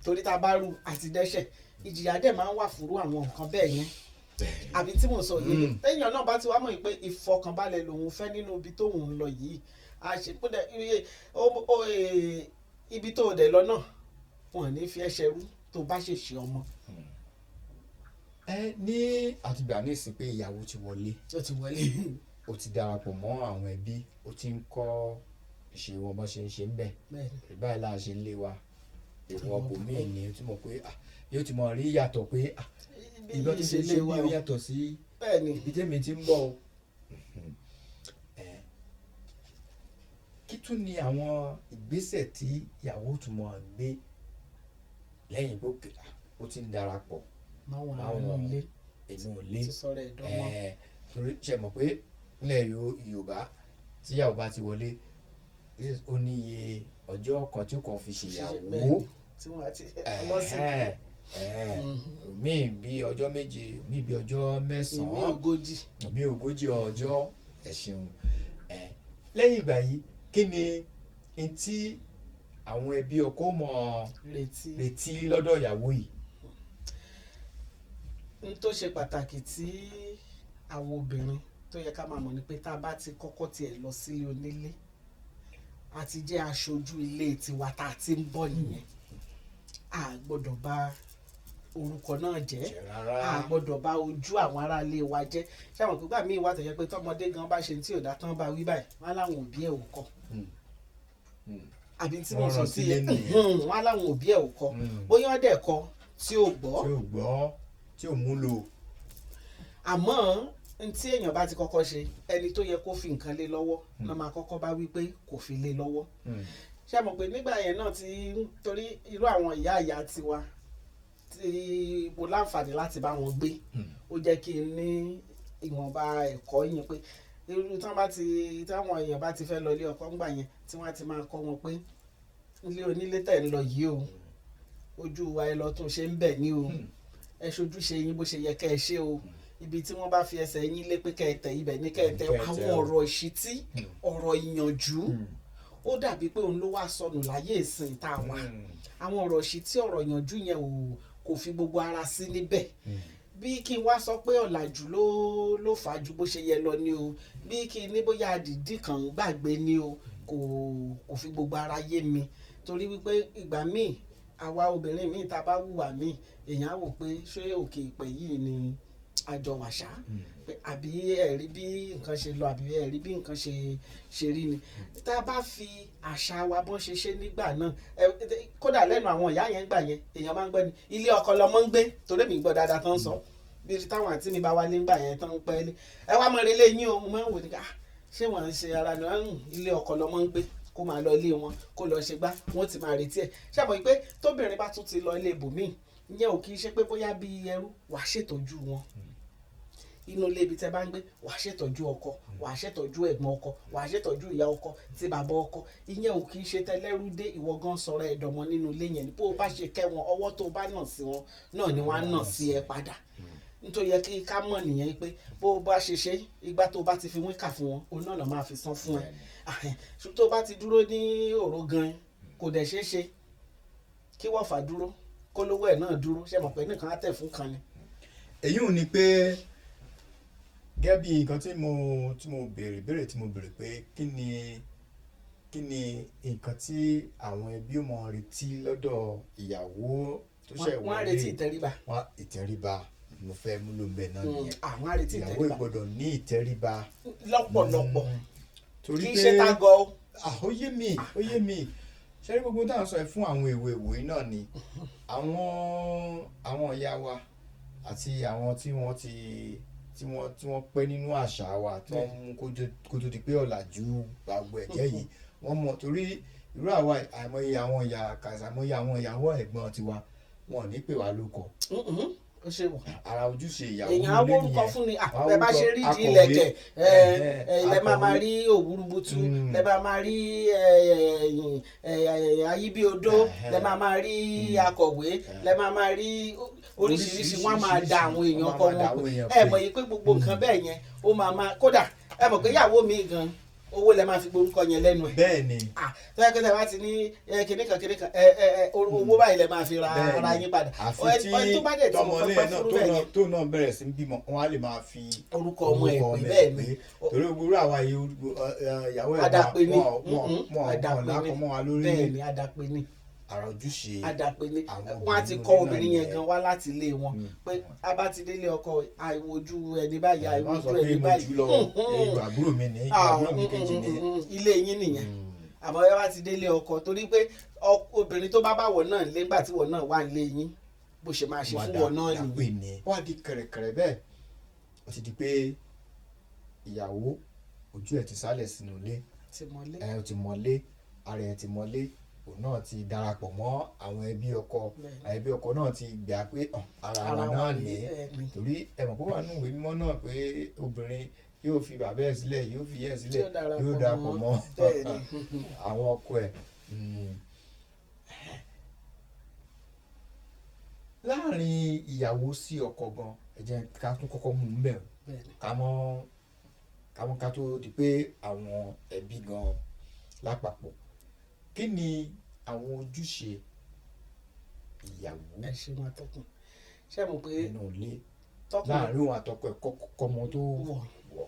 torí tá a bá ru àti dẹ́ṣẹ̀, ìjìyà dẹ̀ máa ń wà fúrú àwọn nǹkan bẹ́ẹ̀ yẹn. Àbí tí mò ń sọ yìí, téèyàn náà bá ti wá mọ̀ yìí pé ìfọkànbalẹ̀ lòun fẹ́ nínú ibi tóun ń lọ yìí, a ṣe kó dẹ̀ iye ibi tó o dẹ̀ lọ náà, wọn ò ní fi ẹ̀ṣẹ̀ rú tó bá ṣèṣe ọmọ. Ẹ ní àtìgbà ní ìsìn pé ìyàwó ti wọlé, Ó ti wọlé. ó ti darapọ̀ mọ́ àwọn ẹbí, ó ti ń kọ́ ìṣe wọn, bọ́n ṣe ń ṣe ń bẹ̀. Bẹ́ẹ̀ni. Báyìí là ń ṣe ń lé wa, èèwọ̀ kò míì ní o ti mọ̀ pé, ah, yóò ti mọ̀ rí yàtọ̀ pé, ah, ìbọn tí ṣe ṣe bí ó yàtọ̀ sí Bẹ́ẹ̀ni. ibi tẹ́mi ti ń bọ̀ o. Kí tún ni àwọn ìgbésẹ̀ tí ìyàwó tún mọ̀ gbé lẹ́yìn gbókè ó ti ń darapọ̀ Máwọn ará máwọn ilé inú ilé? ti sọ̀rọ̀ ẹ̀dọ́mọ. Torí ṣe mọ̀ pé nílẹ̀ Yorùbá, tíyàwó bá ti wọlé, ó ní iye ọjọ́ kan tí ó kàn fi ṣèyàwó. Bẹ́ẹ̀ni, tí wọ́n á ti lọ́sìn. Míì bí ọjọ́ 7, míì bí ọjọ́ Ìmí 9, 40. Míì 40 ọjọ́. Ẹ ṣeun. Lẹ́yìn ìgbà yìí, kí ni n tí àwọn ẹbí ọkọ mọ̀ retí retí lọ́dọ̀ ìyàwó yìí? N tó ṣe pàtàkì tí àwọn obìnrin tó yẹ ká máa mọ̀ ni pé tá a bá ti kọ́kọ́ tiẹ̀ lọ sílé onílé, a ti jẹ́ aṣojú ilé tiwa tá a ti ń bọ̀ nìyẹn. A gbọ́dọ̀ bà orúkọ náà jẹ́. Jẹ́ rárá. A gbọ́dọ̀ bà ojú àwọn aráalé wa jẹ́. Ṣé àwọn pípa míì wà tó yẹ pé tọmọdé gan bá ṣe tí ò dá tán bá wí báyìí, wọn láwọn òbí ẹ̀ ò kọ́, àbí tí mo Wọ́n sọ rán sí sílé nìyẹn. Wọn láwọn òbí ẹ̀ ò kọ́, bóyá wọ́n dẹ̀ kọ́ tí ò gbọ́, tí ò gbọ́, tí ò múlò. Àmọ́ n tí èèyàn bá ti kọ́kọ́ ṣe, ẹni tó yẹ kó fi nǹkan lé lọ́wọ́ ló máa kọ́kọ́ bá wí pé kò fi lé lọ́wọ́. Ṣé mọ̀ pé nígbà yẹn náà, tí torí irú àwọn ìyá ìyá tiwa tí mo láǹfààní láti bá wọn gbé, ó jẹ́ kí n ní ìwọ̀nba ẹ̀kọ́ yẹn pé irú tí wọ́n bá ti táwọn èèyàn bá ti fẹ́ lọ ilé ọkọ ńgbà yẹn, tí wọ́n á ti máa kọ́ wọn pé ilé onílé tẹ̀ ń lọ yìí o, ojú wa ẹ lọ tún ṣe ń bẹ̀ ní o, ẹ ṣojúṣe yín bó ṣe yẹ kẹ́ ẹ ṣe o, ibi tí wọ́n bá fi ẹsẹ̀ yín lé pé kẹ́ ẹ tẹ̀, ibẹ̀ ní kẹ́ ẹ tẹ̀. Kẹ́ ẹ tẹ̀ Àwọn o. ọ̀rọ̀ ìṣítí, ọ̀rọ̀ ìyànjú, ó dàbí pé òun ló wá sọnù láyé ìsìn tá a wà. Àwọn ọ̀rọ̀ ìṣítí, ọ̀rọ̀ ìyànjú yẹn ò kò fi gbogbo ara sí níbẹ̀. Bí kí n wá sọ pé ọ̀làjú ló fà á ju bó ṣe yẹ lọ ni o, bí kí n ní bóyá àdìdí kan ń gbàgbé ni o, kò fi gbogbo ara yé mi, torí wípé ìgbà míì, àwa obìnrin míì, tá a bá hùwà míì, èèyàn á wò pé ṣé òkè ìpẹ́ yìí ni àjọ wàṣà pé, àbí ẹ̀rí bí nǹkan ṣe lọ, àbí ẹ̀rí bí nǹkan ṣe rí ni. Tá a bá fi àṣà wa bọ́n ṣe ṣe nígbà náà, kódà lẹ́nu àwọn ìyá yẹn gbà yẹn, èèyàn máa ń gbọ́ ni ilé ọkọ lọmọ ń gbé, torí mi gbọ́ dáadáa tán sọ bí táwọn àǹtí mi bá wálé ńgbà yẹn tán ń pẹ́ lé, "Ẹ wá mọ relé yín o." Mo máa ń wò ní ká ṣé wọ́n ń ṣe ara ni wọ́n ń ilé ọkọ lọmọ ń gbé, kó máa lọ ilé wọn, kó lọ ṣe gbá, wọ́n ti máa retí ẹ̀. Ṣé àmọ́ pé tóbìnrin bá tún ti lọ ilé ibòmíì, ìyẹn ò kì í ṣe pé bóyá bí ẹrú. Wàá ṣètọ́jú wọn inú ilé ibi tẹ́ bá ń gbé, wàá ṣètọ́jú ọkọ, wàá ṣètọ́jú ẹ̀gbọ́n ọkọ, wàá ṣètọ́jú ìyá ọkọ tí bàbá ọkọ. Ìyẹn ò kì í ṣe tẹlẹ́rú dé. Ìwọ gan sọ̀rọ̀ ẹ̀dọ̀mọ nínú ilé yẹn ni. Bó o bá ṣe kẹ́ wọn, ọwọ́ tó o bá nà sí wọn náà ni wọ́n á nà sí ẹ padà. Nítorí yẹ kí ká mọ̀ nìyẹn pé bó o bá ṣe ṣe ìgbà tó o bá ti fi wíńkà fún wọn, òun náà lọ́ máa fi san fún ẹ. Tó o bá ti dúró ní òró gan, kò dẹ̀ ṣeé ṣe kí wọ́n fà dúró kó lówó ẹ̀ náà dúró. Ṣe mọ̀ pé nìkan á tẹ̀ fún kan ni. Èyí ò ní pé gẹ́gẹ́ bí nǹkan tí mo béèrè tí mo béèrè pé kí ni nǹkan tí àwọn ẹbí ó mọ retí lọ́dọ̀ ìyàwó tó ṣẹ̀ Wọ́n á wọlé. retí ìtẹríba. Wọ́n ìtẹríba mo fẹ́ mú ló ń bẹ náà nìyẹn. Àwọn á retí Ìyàwó ìtẹríba ìgbọ́dọ̀ ní ìtẹríba lọ́pọ̀lọpọ̀. Torí Kì í pé ṣe tágọ o. Ah, ó yé mi, ó yé mi. Ṣé rí gbogbo táwọn sọ ẹ fún àwọn èwe ìwòyí náà ni àwọn ìyá wa àti àwọn tí wọ́n ti tí wọ́n tí wọ́n pẹ́ nínú àṣà wa, tí wọ́n mú kó tó di pé ọ̀làjú gbàgbọ́ ẹ̀jẹ̀ yìí, wọ́n mọ̀. Torí irú àwa, àìmọye àwọn ìyá kàṣà, àìmọye àwọn ìyàwó ẹ̀gbọ́n tiwa, wọn ò ní pè wá lóko. Ó ṣe wọ̀. Ara ojúṣe ìyàwó Èèyàn á nílé wórúkọ nìyẹn. fún ni. Wọ́n á Bẹ́ẹ̀ bá ṣe wórúkọ rí di akọ̀wé, ilẹ̀kẹ̀ ẹ ẹ̀hẹ́, lẹ máa máa akọ̀wé. rí òwúrúbutu, lẹ máa máa rí ayíbíodó, lẹ máa máa rí akọ̀wé, lẹ máa máa rí oríṣiríṣi. Wọ́n á máa da àwọn èèyàn Wọ́n á kọ máa da wọn àwọn pé èèyàn ẹ pè. mọ̀ yìí pé gbogbo nǹkan bẹ́ẹ̀ yẹn, ó máa máa, kódà ẹ mọ̀ pé ìyàwó mi gan, owó lẹ máa fi gborúkọ yẹn lẹ́nu ẹ̀. Bẹ́ẹ̀ ni. Ah, tó yẹ kí ẹ bá ti ní kinní kan kinní kan, ẹ ẹ ẹ owó báyìí lẹ máa fi ra Bẹ́ẹ̀ ara ni. yín padà. Àfi tí Ẹ tó bá dẹ̀ tí mo tọmọlé pẹ́ náà fúrú tó bẹ́ẹ̀ náà yẹn, tó náà bẹ̀rẹ̀ sí ń bímọ, wọn á lè máa fi orúkọ ọmọ ẹ̀ pé. Bẹ́ẹ̀ ni. Torí gbogbo àwa yìí, ìyàwó ẹ̀ Àdàpè ni. wọn wọn wọn Àdàpè wọn ni. lákọ mọ́ wa lórí. Bẹ́ẹ̀ ni, àdàpè ni. Ara ojúṣe Àdàpè ni. àwọn Wọ́n á ti obìnrin kọ́ náà obìnrin yẹn nìyẹn. gan wá láti ilé wọn pé a bá ti délé ọkọ, àìwojú ẹni báyìí, Wọ́n àìwojú sọ pé ẹni mo báyìí. jù lọ, ìgbà àbúrò mi ní ìgbà àbúrò mi kejì ní. Ilé yín nìyẹn. Àmọ́ ẹ bá ti délé ọkọ, torí pé obìnrin tó bá bá wọ̀ náà lé ńgbà tí wọ̀ náà wà nílé yín, bó ṣe máa ṣe fún wọ̀ náà dàpè nìyẹn. ní. Wọ́n á di kẹ̀rẹ̀kẹ̀rẹ̀ bẹ́ẹ̀, ó ti di pé ìyàwó ojú ẹ̀ ti sálẹ̀ sínú ilé. Ti mọ́lé. Ẹ ó ti mọ́lé, ara ẹ̀ ti mọ́lé, òun náà ti darapọ̀ mọ́ àwọn ẹbí ọkọ. Àwọn ẹbí ọkọ náà ti gbà pé ara Ara wa wa náà ni, ní. ni. Torí ẹ mọ̀ pé wà nínú ìwé mímọ́ náà pé obìnrin yóò fi bàbá ẹ̀ sílẹ̀, yóò fi ìyá ẹ̀ sílẹ̀, Tí ó darapọ̀ yóò darapọ̀ mọ́ Bẹ́ẹ̀ ni. àwọn ọkọ ẹ̀. Láàrin ìyàwó sí ọkọ gan, ẹ jẹ́ ká tún kọ́kọ́ mú un bẹ̀, Bẹ́ẹ̀ni. ká mọ́ ká tó di pé àwọn ẹbí gan lápapọ̀, kí ni àwọn ojúṣe ìyàwó Ẹ ṣeun, atọ́kùn. Ṣé mo pé nínú ilé tọkùn láàrin òun àtọkọ ẹ̀ kọ́mọ tó wọ̀ wọ̀?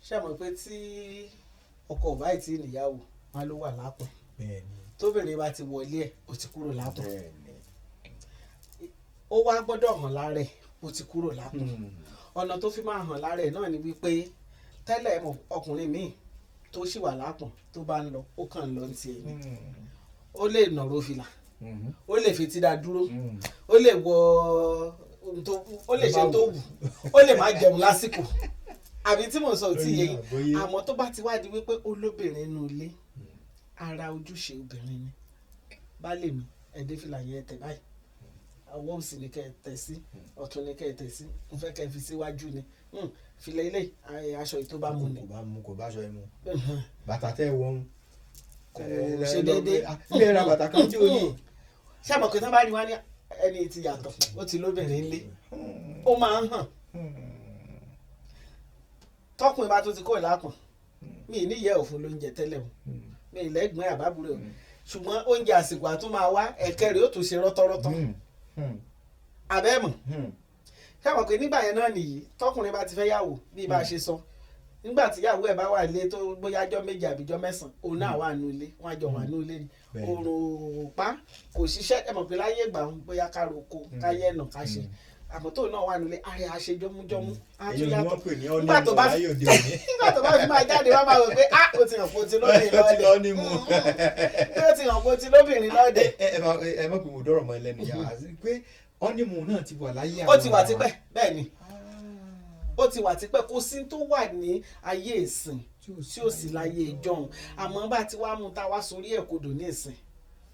Ṣé mo pé tí ọkọ ò báyìí tí níyàwó wọn ló wà lápọn, tóbìnrin bá ti wọlé ẹ̀, ó ti kúrò lápọn. Ó wá gbọ́dọ̀ hàn lára ẹ̀, ó ti kúrò lápọn. Ọ̀nà tó fi máa hàn lára ẹ̀ náà ni wípé tẹ́lẹ̀ mọ̀, ọkùnrin míì tó sì wà lápọn, tó bá ń lọ, ó kàn ń lọ ní tiẹ̀ ni. Ó lè nàró fìlà, ó lè fetí dá dúró, ó lè wọ ohun tó, ó lè ṣe tó wù, ó lè má jẹun lásìkò, àbí tí mò ń sọ ò tí yé yín? Àgbọ́yé. Àmọ́ tó bá ti wá di wípé ó lóbìnrin nínú ilé, ara ojúṣe obìnrin ni, baálé mi, ẹ dé fìlà yẹn, ẹ tẹ̀ báyìí, ọwọ́ òsì ni kẹ́ ẹ tẹ̀ sí, ọ̀tún ni kẹ́ ẹ tẹ̀ sí, mo fẹ́ kẹ́ ẹ fi síwájú ni. Fìlà ilé, aṣọ yìí tó bá mu ni. Kò bá mu, kò bá aṣọ ẹ mu, bàtà tẹ́ ẹ wọ̀ ń Kò ṣe déédéé. Ilé ra bàtà kan tí ó ní. Ṣé àmọ̀ pé tán bá rí wá ní ẹni tí yàtọ̀, ó ti lóbìnrin ńlé, ó máa ń hàn. Tọkùnrin bá tún ti kó ìlápọ̀n, mi ní ìyẹ́ òfin lóúnjẹ tẹ́lẹ̀ o, mi ì lẹ́gbọ̀n àbábúrò o, ṣùgbọ́n oúnjẹ àsìkò àtún máa wá, ẹ̀kẹ́ rẹ̀ ó tún ṣe rọ́tọ́rọ́tọ́ abẹ́mọ̀. Ṣé àwọn pé nígbà yẹn náà nìyí, tọkùnrin bá ti fẹ́ yàwó, bí bá a ṣe sọ, nígbà tí ìyàwó ẹ̀ bá wà ilé tó bóyá jọ́ 7 àbí jọ́ 9, òun náà wà nù ilé, wọ́n á jọ wà nù ilé ni. Òrùn òpá kò ṣiṣẹ́. Ẹ mọ̀ pé láyé ìgbà wọn, bóyá ká roko, ká yẹ̀nà, ká ṣe, àmọ́ tóun náà wà nílé, ààrẹ àṣẹ jọmújọmú á Èyí tún ni yàtọ̀. wọ́n pè ní Nígbà tó ọ́nìmù bá láyé òde òní. Nígbà tó bá fi máa jáde, wá máa wò pé ah, ó ti hàn pé ó ti lóbìnrin Ó ti lọ́dẹ. lọ́ ní mu. Ó ti hàn pé ó ti lóbìnrin lọ́dẹ. Ẹ má pè mo dọ́rọ̀ mọ́ ẹ lẹ́nu yà á sí pé ọ́nìmù náà ti wà láyé Ó ti wà àwọn- tipẹ́. Bẹ́ẹ̀ ni, ó ti wà tipẹ́. Kò sí tó wà ní ayé ìsìn tí ó sì láyé ìjọhun, àmọ́ bá ti wá mú tá a wá sórí ẹ̀ kodò ní ìsìn,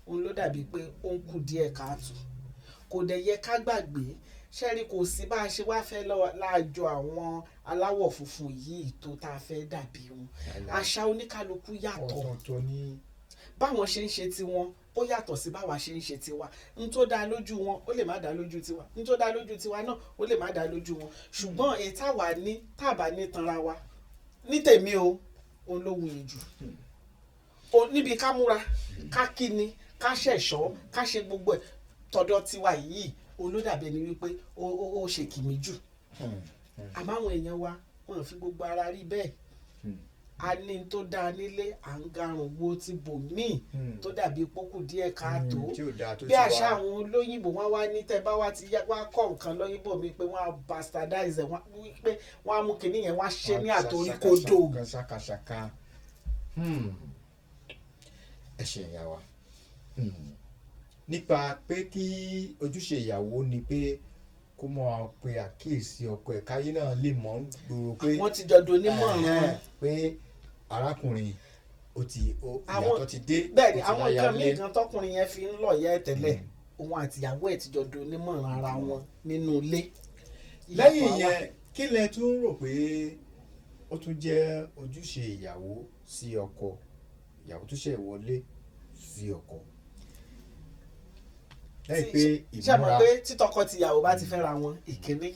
òun ló dàbí pé ó ń kù díẹ̀ káàtó. Kò dẹ̀ yẹ ká gbàgbé ṣẹ́rí, kò sí bá a ṣe wá fẹ́ láàjọ àwọn aláwọ̀ funfun yìí tó tá a fẹ́ dàbí wọn. Àṣà oníkálukú yàtọ̀. Ọ̀tọ̀ọ̀tọ̀ ní. Báwọn ṣe ń ṣe tiwọn, ó yàtọ̀ sí báwa ṣe ń ṣe tiwa. N tó dáa lójú wọn, ó lè má dáa lójú tiwa. N tó dáa lójú tiwa náà, ó lè má dáa lójú wọn. Ṣùgbọ́n èyí táwa ní, táàbà ní tanra wa ní tèmi o, òun ló wuyì jù o níbi ká múra, ká kíni, ká ṣẹ̀ṣọ́, ká ṣe gbogbo ẹ̀ tọ̀dọ̀ tiwa yìí, òun ló dàbí ẹni wípé ó ṣe kìmí jù. Àmọ́ àwọn èèyàn wa, wọn ò fi gbogbo ara rí bẹ́ẹ̀. A ní tó dáa nílé, à ń garùn wo ti bò míì tó dàbí pókù díẹ̀ káàtó, Tí ò dáa tó bí ti àṣà wá. àwọn olóyìnbó. Wọn wá ní tẹ bá wá ti yá wá kọ́ nǹkan lóyìnbó mi pé wọ́n á bastardize ẹ̀, wọ́n pé wọ́n á mú kinní yẹn, wọ́n á ṣe ní àtoríkodò. Ṣàkàṣàkà. Ẹ ṣe ìyá wa. Nípa pé kí ojúṣe ìyàwó ni pé kó mọ pé àkíyèsí ọkọ ẹ̀, káyé náà lè mọ̀ ń gbòòrò pé Wọ́n ti jọ donímọ̀ràn. Pé arákùnrin ó ti ó ìyàtọ̀ ti dé, Bẹ́ẹ̀ ni, ó ti àwọn láya nǹkan lé. míì kan tọkùnrin yẹn fi ń lọ̀ yẹ́ tẹ́lẹ̀, òun àtìyàwó ẹ̀ ti jọ donímọ̀ràn ara wọn nínú ilé. Lẹ́yìn Ìyàtọ̀ á wà. ìyẹn, kí lẹ tún rò pé ó tún jẹ́ ojúṣe ìyàwó sí ọkọ, ìyàwó tó ṣẹ̀ wọlé sí ọkọ, lẹ́yìn pé Ṣé mọ̀ ìmúra? pé títọkọ tìyàwó bá ti fẹ́ra wọn, ìkíní,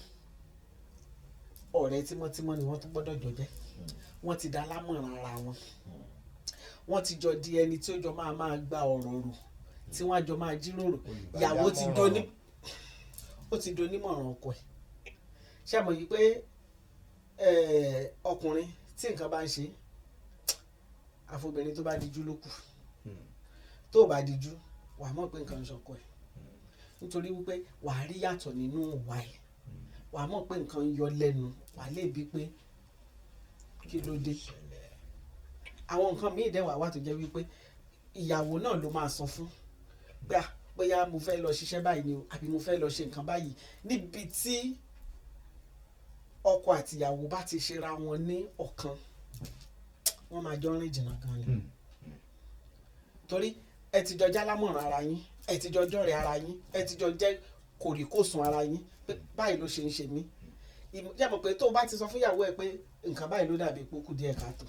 ọ̀rẹ́ tímọ́tímọ́ ni wọ́n tún gbọ́dọ̀ jọ jẹ́. Wọ́n ti dá lámọ̀ràn ara wọn, wọ́n ti jọ di ẹni tí ó jọ máa máa gba ọ̀rọ̀ rò, tí wọ́n á jọ máa jíròrò. Ìyàwó ti doni, ó ti donímọ̀ràn ọkọ ẹ̀. Ṣé mọ̀ yìí pé ọkùnrin tí nǹkan bá ń ṣe, àfobìnrin tó bá dijú ló kù. Tó o bá dijú, wàá mọ̀ pé nǹkan ń ṣọkọ ẹ̀, nítorí wípé wàá rí yàtọ̀ nínú ìwà ẹ̀, wàá mọ̀ pé nǹkan ń yọ lẹ́nu, wàá lè bí pé kí ló dé. Àwọn nǹkan míì dẹ̀ wà wá tó jẹ́ wípé ìyàwó náà ló máa sọ fún pé ah, bóyá mo fẹ́ lọ ṣiṣẹ́ báyìí ni o, àbí mo fẹ́ lọ ṣe nǹkan báyìí. Níbi tí ọkọ àti ìyàwó bá ti ṣera wọn ní ọ̀kan, wọ́n máa jọ rìn jìnnà gan ni, torí ẹ ti jọ jálámọ̀ràn ara yín, ẹ ti jọ jọ̀rẹ́ ara yín, ẹ ti jọ jẹ́ kòríkòsùn ara yín pé báyìí ló ṣe ń ṣe mí. Jẹ́ mọ̀ pé tó o bá ti sọ fún ìyàwó ẹ pé nǹkan báyìí ló dàbí pé ó kù díẹ̀ káàtó.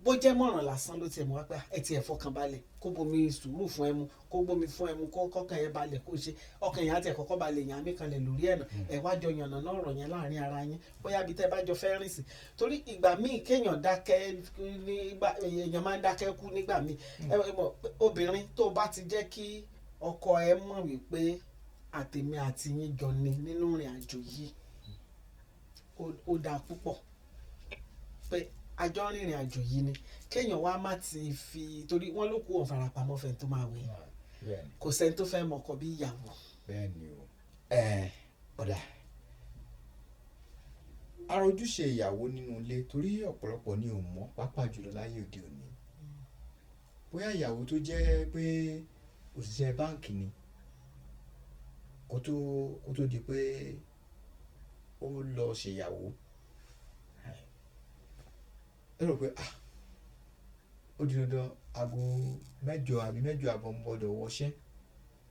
Bó jẹ́ mọ̀ràn lásán ló tiẹ̀ mú wá pé, "Ah, ẹ tiẹ̀ fọkàn balẹ̀, kó bomi sùúrù fún ẹ mu, kó bomi fún ẹ mu, kó kọ́kàn ẹ balẹ̀, kó ṣe ọkàn yẹn á tiẹ̀ kọ́kọ́ balẹ̀ yẹn, àmì kanlẹ̀ lórí ẹ̀ náà." Ẹ wá jọ yànnà náà ọ̀rọ̀ yẹn láàrin ara yín, bóyá ibi tẹ́ bá jọ fẹ́ rìn sí, torí ìgbà míì kéèyàn dákẹ́ nígbà èèyàn máa ń dákẹ́ kú nígbà míì. Ẹ mọ̀ pé obìnrin tó bá ti jẹ́ kí ọkọ ẹ mọ̀ wípé àtèmi àti yín jọ ni nínú ìrìn àjò yìí, ó dáa púpọ̀ pé àjọ rìnrìn àjò yìí ni, kéèyàn wá má ti fi, torí wọ́n ló kú òun farapamọ́ fẹ́ tó máa wẹ̀. Kò sẹ́ni tó fẹ́ mọ̀kọ bí ìyàwó. Bẹ́ẹ̀ni o. Ẹ ọ̀dà, ara ojúṣe ìyàwó nínú ilé, torí ọ̀pọ̀lọpọ̀ ni ò mọ̀, pàápàá jùlọ láyé òde òní, bóyá ìyàwó tó jẹ́ pé òṣìṣẹ́ báǹkì ni kó tó di pé ó lọ ṣèyàwó, ẹ rò pé, ah, ó di dandan aago 8 àbí 8:30 ń gbọ́dọ̀ wọṣẹ́,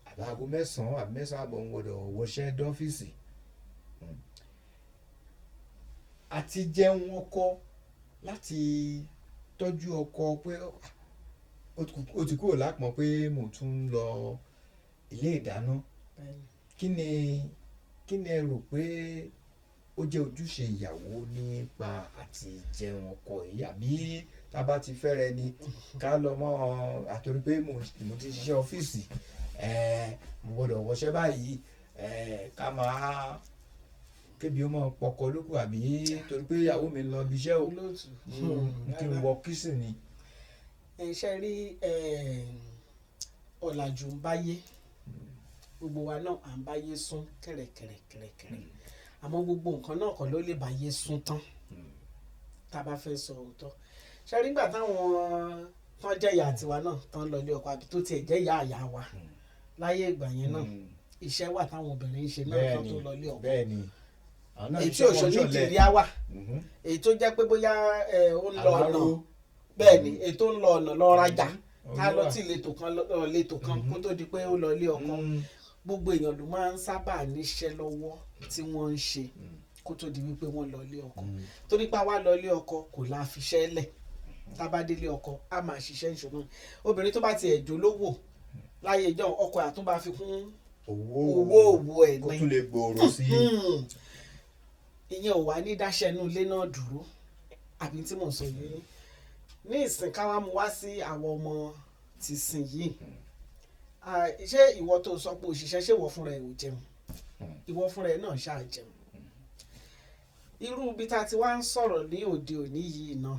àbí aago 9 àbí 9:30 ń gbọ́dọ̀ wọṣẹ́ dọ́fíìsì, àti jẹun ọkọ, láti tọ́jú ọkọ, pé ó ti kúrò lápọn pé mò ń tún lọ ilé ìdáná. Kí ni ẹ rò pé ó jẹ́ ojúṣe ìyàwó nípa àti jẹun ọkọ yìí? Àbí tá a bá ti fẹ́rẹ̀ ni ká lọ mọ́ àtòrí pé mo ti ṣiṣẹ́ ọ́fíìsì, mo gbọ́dọ̀ wọṣẹ́ báyìí, ká máa kébi ó máa pọkọ lókù, àbí torí pé ìyàwó mi lọ ibi iṣẹ́ o, Olóòtú. Kí n wọ kísì ni? Ẹ ṣe rí, ọ̀làjú ń báyé, gbogbo wa náà à ń báyé sún kẹ̀rẹ̀kẹ̀rẹ̀ kẹ̀rẹ̀kẹ̀rẹ̀, àmọ́ gbogbo nǹkan náà kọ́ ló lè báyé sún tán, tá a bá fẹ́ sọ òótọ́. Ṣe rí, nígbà táwọn tán jẹ́ ìyá tiwa náà tán lọ ilé ọkọ, àbí tó tiẹ̀ jẹ́ ìyá àyà wa láyé ìgbà yẹn náà, iṣẹ́ wà táwọn obìnrin ń ṣe náà tán tó lọ ilé ọkọ. Bẹ́ẹ̀ni, àwọn náà Èyí tí ṣiṣẹ́ wọn òṣèlú ṣọ̀lẹ. Nàìjíríà wà, èyí tó jẹ́ pé bóyá ó ń lọ ọ̀nà. Aláró. Bẹ́ẹ̀ ni, èyí tó ń lọ ọ̀nà lọ rajà, ká lọ Olúwa. tí ìletò kan lọ ìletò kan kó tó di pé ó lọ ilé ọkọ. Gbogbo èèyàn ló máa ń sábà níṣẹ́ lọ́wọ́ tí wọ́n ń ṣe kó tó di wípé wọ́n lọ ilé ọkọ. Torí pé àwa lọ ilé ọkọ kò la fiṣẹ́ lẹ̀, tá a bá délé ọkọ, a máa ṣiṣẹ́ ìṣòro. Obìnrin tó bá tiẹ̀ jó lówó láyé ìjọ, ọkọ àtúnbá fi kún owó owó òwò ẹ̀ kó ní tún lè gbòòrò sí i. Ìyẹn ò wá ní dáṣẹ́ inú ilé náà dúró, àbí tí mò ń sọ yìí ní ìsìn, ká wá mú wá sí àwọn ọmọ tìsìn yìí. Ah, ṣé ìwọ tó sọ pé òṣìṣẹ́, ṣé ìwọ fúnra ẹ̀ ò jẹun? Ìwọ fúnra ẹ̀ náà ṣáà jẹun. Irú ibi tá a ti wá ń sọ̀rọ̀ ní òde òní yìí náà,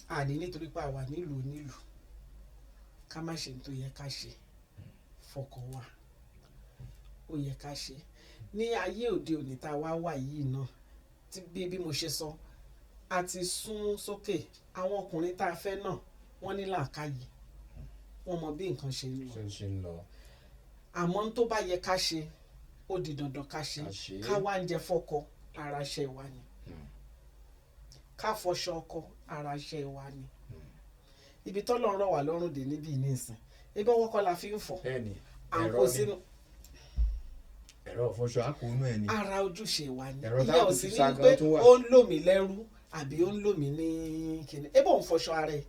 àní nítorí pé a wà nílùú nílùú, ká má ṣe ní tó yẹ ká ṣe fọkàn wa, ó yẹ ká ṣe ní ayé òde òní tá a wá wà yìí náà, tí bí mo ṣe sọ, a ti sún sókè. Àwọn ọkùnrin tá a fẹ́ náà, wọ́n ní làákàyè, wọ́n mọ bí nǹkan ṣe ń lọ. Ṣe ń ṣe ń lọ. Àmọ́ n tó bá yẹ ká ṣe, ó di dandan ká ṣe. Ká ṣe. Ká wá ń jẹ fọ́kọ, ara ṣe wa ni. Ká fọṣọ ọkọ, ara ṣe wa ni. Ibi tọ́lọ́run rọ̀ wá lọ́rùn dé níbí nísìn, ebi ọwọ́ kọ́ la fi ń fọ̀. Bẹ́ẹ̀ni. À ń Ẹ̀rọ kó ni. sínú. Ẹ̀rọ ìfọṣọ àkóónú ẹ̀ ni. Ara ojúṣe wa ni. Ẹ̀rọ Ìyẹn tá a ò kò sí fi ní ṣa gan pé tún wà. ó ń lò mí lẹ́rú àbí ó ń lò mí ní kíni. Ebó ń fọṣọ ara ẹ̀,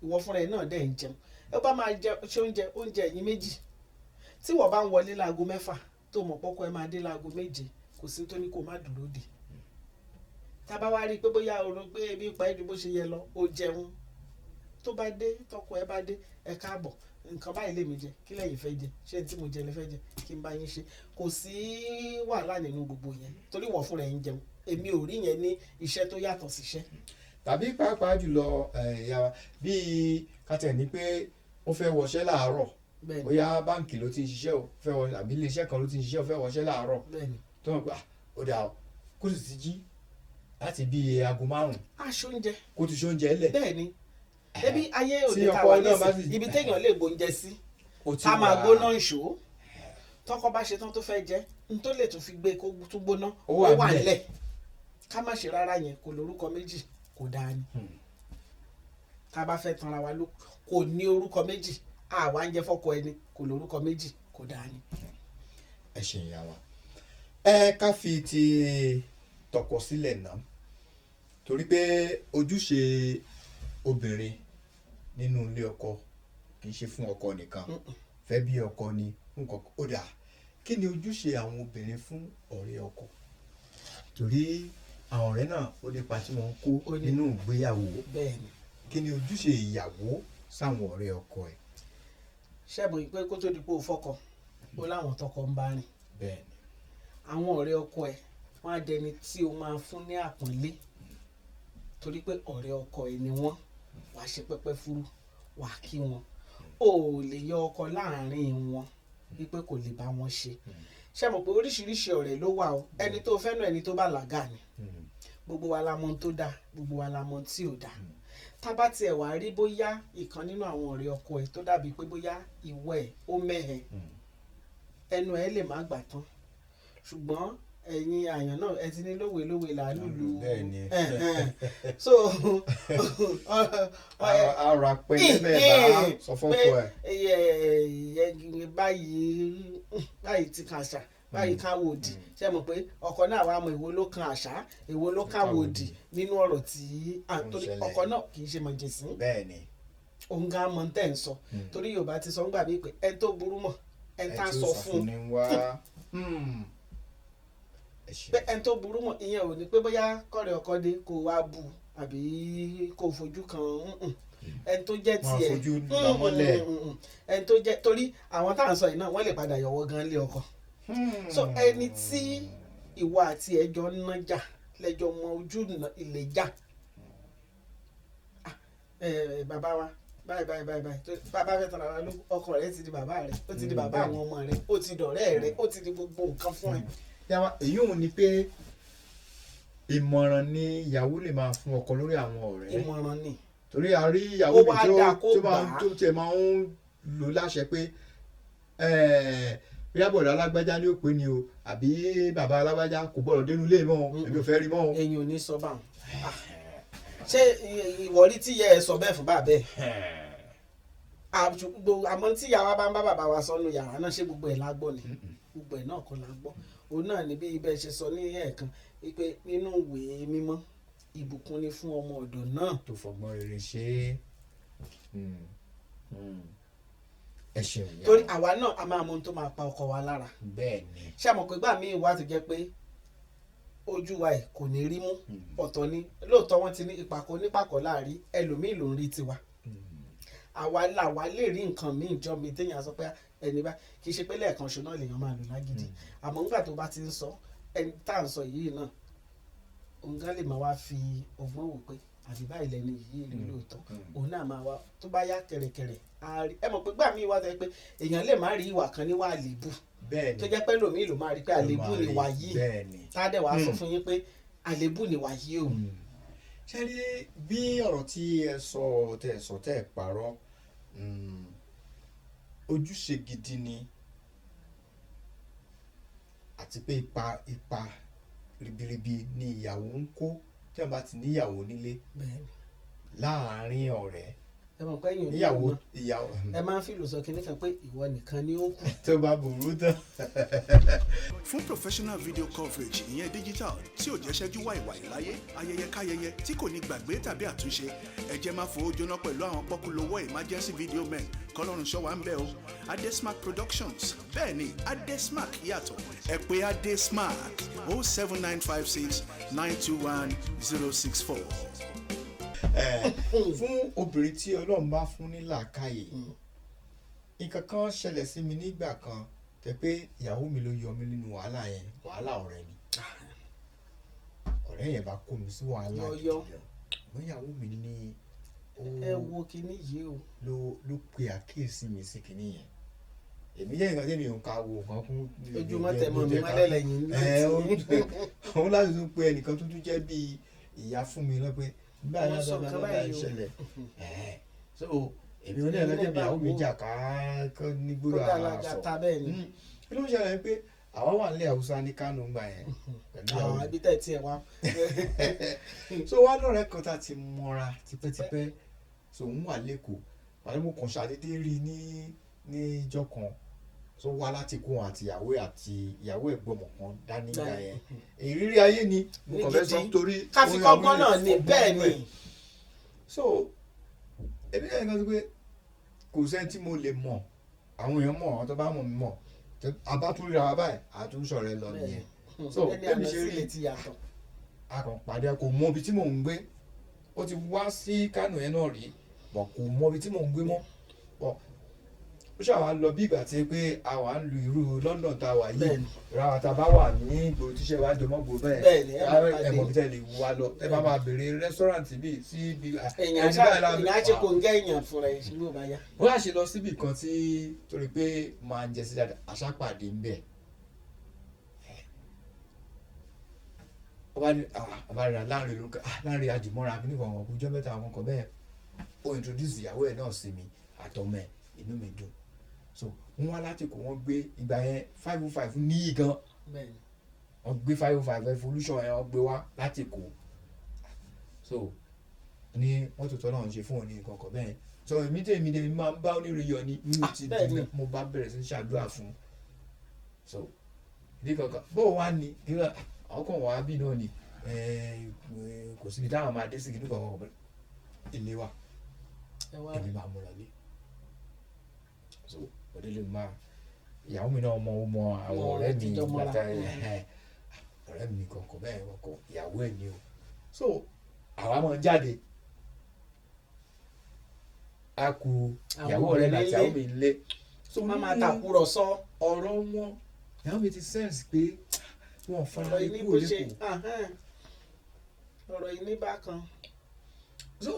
ìwọ fúnra ẹ̀ náà dẹ̀ ń jẹun. Ẹ bá máa jẹ ṣé oúnjẹ ẹ̀yin méjì, tí wọ́n bá ń wọlé láago 6, tó mọ̀ pọ́kọ ẹ máa dé láago 7, kò sí tó ní kó má dúró dè. Tá a bá wá rí i pé bóyá o rò pé ebi pa ẹ́ ju bó ṣe yẹ lọ, ó jẹun. Tó bá dé, tọkọ ẹ bá dé, "Ẹ káàbọ̀, nǹkan báyìí lèmi jẹ, kí lẹ́yìn fẹ́ jẹ? Ṣé tí mo jẹ lẹ fẹ́ jẹ? Kí n bá yín ṣe?" Kò sí wàhálà nínú gbogbo yẹn, torí wọ́n fúnra ẹ̀ ń jẹun. Èmi ò rí yẹn ní iṣẹ́ tó yàtọ̀ síṣẹ́. Tàbí pàápàá jùlọ, ìyá wa, bíi kátẹ̀ ní pé ó fẹ́ wọṣẹ́ láàárọ̀, bóyá báǹkì ló ti ń ṣiṣẹ́, ó fẹ́ wọ, àbí iléeṣẹ́ kan ló ti ń ṣiṣẹ́, ó fẹ́ wọṣẹ́ láàárọ̀, tó mọ̀ pé, ah, ó dà o, kó sì ti jí láti bíi aago 5, Aṣọ oúnjẹ. kó ti ṣe oúnjẹ lẹ̀. Bẹ́ẹ̀ni, ebi ayé Tí òde tá a ọkọ wà náà bá nísìn, ibi téèyàn lè gbóúnjẹ sí, ó ti tá a máa wà. gbóná ìṣó, tọkọ bá ṣe tán tó fẹ́ jẹ, n tó lè tún fi gbé kó tún gbóná, Ó ó wà wà nílẹ̀. nílẹ̀. Ká má ṣe rárá, yẹn kò lórúkọ méjì, kò dáa ni. Tá a bá fẹ́ tanra wa ló, kò ní orúkọ méjì. Àwa ń jẹ fọ́kọ ẹni, kò lórúkọ méjì, kò dáa ni. Ẹ ṣe, ìyá wa. Ẹ ká fi ti tọkọ sílẹ̀ náà, torí pé ojúṣe Obìnrin nínú ilé ọkọ kì í ṣe fún ọkọ nìkan, fẹ́ bí ọkọ ni nǹkan. Ó dà, kí ni ojúṣe àwọn obìnrin fún ọ̀rẹ́ ọkọ? Torí àwọn ọ̀rẹ́ náà, ó nípa tí wọ́n ń kó Ó ní. nínú ìgbéyàwó. Bẹ́ẹ̀ ni. Kí ni ojúṣe ìyàwó sáwọn ọ̀rẹ́ ọkọ ẹ̀? Ṣẹ́gun, pé kó tó di pé o fọ́kọ, ó láwọn tọkọ ń bá rìn. Bẹ́ẹ̀ ni. Àwọn ọ̀rẹ́ ọkọ ẹ̀, wọ́n á dẹni tí o máa fún ní àpọ́nlé, torí pé ọ̀rẹ́ ọkọ ẹ̀ ni wọ́n. Wàá ṣe pẹ́pẹ́ fúrú, wàá kí wọn. O ò lè yọ ọkọ láàrin wọn wípé kò lè bá wọn ṣe. Ṣé mọ̀ pé oríṣiríṣi ọ̀rẹ́ ló wà o? Ẹni tó fẹ́ràn ẹni tó bá làgà ni. Gbogbo wa la mọ̀ ohun tó dáa, gbogbo wa la mọ̀ ohun tí ò dáa. Tá bá tiẹ̀ wá rí bóyá ìkan nínú àwọn ọ̀rẹ́ ọkọ ẹ̀ tó dàbí pé bóyá ìwọ ẹ̀ ó mẹ́hẹ̀, ẹnu ẹ̀ lè má gbà tán, ṣùgbọ́n ẹ̀yin àyàn náà, ẹ ti ní lówe lówe là á lùlù. Bẹ́ẹ̀ ni. So Ara pẹ́ bẹ́ẹ̀ bá sọ fọ́kọ ẹ̀. Ẹ̀ báyìí báyìí ti kan àṣà báyìí kan wòdì. Ṣe mọ̀ pé ọkọ náà wàá mọ èwo ló kan àṣà, èwo ló kan wòdì nínú ọ̀rọ̀ tí Ó ń torí ṣẹlẹ̀. ọkọ náà kì í ṣe mọ̀jẹ̀sín. Bẹ́ẹ̀ ni. Òun gan mọ̀ tẹ̀ ń sọ, torí Yorùbá ti sọ ń gbà mí pé ẹni tó burú mọ̀ ẹni tá ẹ tí ó sọ fún ní wá. Ẹ ṣe. Pé ẹni tó burú mọ̀, ìyẹn ò ní pé bóyá kọ́rẹ́ ọkọ dé kó wá bu àbí kó fojú kan ẹni tó jẹ́ Wọ́n á tiẹ̀. fojú là mọ́lẹ̀. Ẹni tó jẹ́, torí àwọn tá à ń sọ yìí náà, wọ́n lè padà yọ̀wọ́ gan lé ọkọ. So ẹni tí ìwọ àti ẹjọ́ ń nájà lẹ́jọ́ mọ ojú ìlẹ̀jà. Ah, bàbá wa báyìí báyìí báyìí báyìí, tó bàbá fẹ́ tán ara ló, ọkọ rẹ ti di bàbá rẹ, ó ti di bàbá àwọn ọmọ rẹ, ó ti dọ̀rẹ́ rẹ, ó ti di gbogbo nǹkan fún ẹ. Yàrá èyí òun ni pé ìmọ̀ràn ni ìyàwó lè máa fún ọkọ lórí àwọn ọ̀rẹ́. Ìmọ̀ràn ni. Torí a rí ìyàwó Ó mi wá tó dáa kó tó máa gbà á. tó tiẹ̀ máa ń lò láṣẹ pé bóyá bọ̀dọ̀ alágbájá ní òpin ni o, àbí bàbá alágbájá kò gbọ́dọ̀ dénú ilé mọ́ o, èmi ò fẹ́ rí mọ́ o. Ẹ̀yin ò ní sọ báwọn. Ah, ṣé ìwọ rí tí ìyá ẹ sọ bẹ́ẹ̀ fún bàbá ẹ? Àmọ́ tí ìyá wa bá ń bá bàbá wa sọnù yàrá náà, ṣé gbogbo ẹ̀ la gbọ́ ni? Gbogbo ẹ̀ náà kọ́ la gbọ́. Òun náà ní bí ibẹ̀ ṣe sọ ní ẹ̀ẹ̀kan wípé nínú ìwé mímọ́, ìbùkún ni fún ọmọ ọ̀dọ̀ náà tó fọgbọ́n rere ṣe é. Ẹ ṣeun ìyá. Torí àwa náà, a máa mọ ohun tó máa pa ọkọ wa lára. Bẹ́ẹ̀ ni. Ṣé àmọ̀ pé gbà míì wá tó jẹ́ pé ojú wa ẹ̀ kò ní rí mú, ọ̀tọ̀ ni lóòótọ́. Wọ́n ti ní ìpàkọ́ onípàkọ́ láàrí, ẹlòmíì ló ń rí tiwa. Àwa làwa lè rí nǹkan míì jọ mi téèyàn sọ pé ẹni bá kì í ṣe pé lẹ́ẹ̀kan ṣo náà lèèyàn máa lò lágídí. Àmọ́ nígbà tó bá ti ń sọ, ẹni tá à ń sọ yìí náà, òun gan lè máa wá fi ọgbọ́n wò pé àbí báyìí lẹni yìí rí lóòótọ́. Òun náà máa wá tó bá yá kẹ̀rẹ̀kẹ̀rẹ̀ á rí. Ẹ mọ̀ pé gbà míì wá sọ pé èèyàn lè má rí ìwà kan níwà àlébù, Bẹ́ẹ̀ ni. tó jẹ́ pé lòmíì ló máa rí pé àlébù ni wà yìí, Bẹ́ẹ̀ ni. tá a dẹ̀ wá sọ fún yín pé àlébù ni wà yìí o. Ṣé rí bí ọ̀rọ̀ tí ẹ sọ, tẹ́ ẹ sọ, tẹ́ ẹ parọ́, ojúṣe gidi ni, àti pé ipa ribiribi ni ìyàwó ń kó tí wọ́n bá ti níyàwó nílé Bẹ́ẹ̀ni. láàárín ọ̀rẹ́. Ẹ mọ̀ pé ẹ̀yin níyàwó oníyàwó ìyàwó ẹ máa ń fìlù sọ kinní kan pé ìwọ nìkan ni ó kù. Tó bá burú tán. Fún professional video coverage, ìyẹn digital tí ò jẹ́ ṣẹ́jú wàìwàì láyé, ayẹyẹ káyẹyẹ tí kò ní gbàgbé tàbí àtúnṣe, ẹ jẹ́ máa fowó jóná pẹ̀lú àwọn pọ́kúlówó emergency video men. Kọ́lọ́run ṣọ́ wa ń bẹ̀ o. Adesmark Productions, bẹ́ẹ̀ ni, Adesmark yàtọ̀. Ẹ pè Adesmark 07956 921 064. Fún obìnrin tí Ọlọ́run bá fún ní làákàyè, nǹkan kan ṣẹlẹ̀ sí mi nígbà kan tẹ pé ìyàwó mi ló yọ mí nínú wàhálà yẹn. Wàhálà ọ̀rẹ́ ni. Ọ̀rẹ́ yẹn bá kó mi sí wàhálà gidi Yọ̀yọ̀. gan. Ṣùgbọ́n ìyàwó mi ní ó Ẹ wo kinní yìí o. ló pe àkíyèsí mi sí kinní yẹn. Èmi jẹ́ nǹkan tí mi ò ka wo nǹkan kún. Ojúmọ́ tẹ mọ́ mi mọ́lẹ̀ lẹ́yìn. Ẹ òun láti tún pe ẹnìkan tó tún jẹ́ bíi ìyá fún mi lọ́pẹ́ báyìí Wọ́n sọ báyìí nǹkan báyìí báyìí o. ṣẹlẹ̀. So èmi ò ní ẹlẹ́jẹ̀ mi, ìyàwó mi jà ká kọ́ ní gbúdọ̀ Kó dá ara alága sọ. ta, bẹ́ẹ̀ ni. Kí ló ń ṣẹlẹ̀ ni pé àwa wà nílẹ̀ Haúsá ní Kánò ńgbà yẹn pẹ̀lú ìyàwó Àwọn mi. ibi tẹ̀ tiẹ̀ wá. So wá lọ́rẹ̀ẹ́ kan tá a ti mọ́ra tipẹ́tipẹ́, so òun wà lẹ́kọ̀ọ́ wàá, mo kàn ṣàdédé rí i ní ìjọ kan. So wá láti kó àti ìyàwó ẹ̀ gbọ́mọ kan dání gbà yẹn. Ìrírí ayé ni mo Ní kàn fẹ́ sọ gidi. torí Ká fi orin kọ́gbọ́n àwọn náà ni, ilé bẹ́ẹ̀ fọgbọ́n ni. ẹ̀. So Èmi náà nǹkan tó pé kò sẹ́ni tí mo lè mọ̀, àwọn èèyàn mọ̀, àwọn tó bá mọ̀ mí mọ̀. A bá tún ríra wa báyìí, a tún sọ̀rọ̀ ẹ lọ nìyẹn. So ẹni bẹ́ẹ̀ mi àná ṣe rí sílẹ̀ ti yàtọ̀. A kàn pàdé, kò mọ ibi tí mò ń gbé. Ó ti wá sí Kánò yẹn náà rí, bọ̀ kò mọ ibi tí mò ń gbé mọ́. Bọ̀ ó ṣàwá lọ bí ìgbà tí pé a wà ń lu irú London tá a wà yìí. Ra ta bá wà ní ìgboro tíṣẹ́ wa jọmọ́ gbòòrò bẹ́ẹ̀. Bẹ́ẹ̀ni, ẹ máa pàdé. Ẹ mọ̀ bí tẹ́ lè wá lọ, ẹ bá máa béèrè restaurant bíi sí ibi Èèyàn ẹni ṣá báyìí èèyàn á ṣe kò ń gẹ́ èèyàn fúnra ẹ̀ ṣùgbọ́n bá yá. Bó ṣe lọ síbì kan tí torí pé máa ń jẹ sí dáadáa, àṣàpàdé ń bẹ̀. Ọba ní ọba rẹ̀ láàrin lórúkọ láàrin àjùmọ̀ra kí nìkan ọkùnrin ọjọ́ mẹ́ta àwọn kan bẹ́ẹ̀. Ó introduce ìyàwó ẹ̀ náà sí mi àtọmọ ẹ̀, inú mi dùn. So wọ́n wá láti kó wọ́n gbé ìgbà yẹn 505 níyì gan. Wọ́n gbé 505 Evolution yẹn, wọ́n gbé wá láti kó. So ní mọ́tò tó náà ń ṣe fún òní nǹkan kan bẹ́ẹ̀. So èmi tèmi tèmi máa ń bá onírìyọ ní mi ti dùn, mo bá bẹ̀rẹ̀ sí ní ṣàdúrà fún un. So ìdí kankan bó wá ní kí ló àwọn kan wà á bí náà ni kò síbi táwọn máa dé sí kí nǹkan kan ilé wa. Ẹ wá. Èmi máa mú lọlé. So òdílé máa ìyàwó mi náà mọ, ó mọ àwọn Wọn ọ̀rẹ́ mi ti jọ mọ́ra. gbàtà ẹ̀ ọ̀rẹ́ mi kankan bẹ́ẹ̀, wọn kọ ìyàwó ẹ̀ ni o. So àwa máa ń jáde, a kú Àwọn ìyàwó ọ̀rẹ́ mi àti obìnrin ìyàwó mi lé. So má máa nínú tàkúrọ̀sọ. Ọ̀rọ̀ wọn, ìyàwó mi ti sense pé wọn fara Ọ̀rọ̀ yìí ní ikú bó ṣe lẹ́kọ̀ọ́. Ahán. Ọ̀rọ̀ yìí ní bákan. So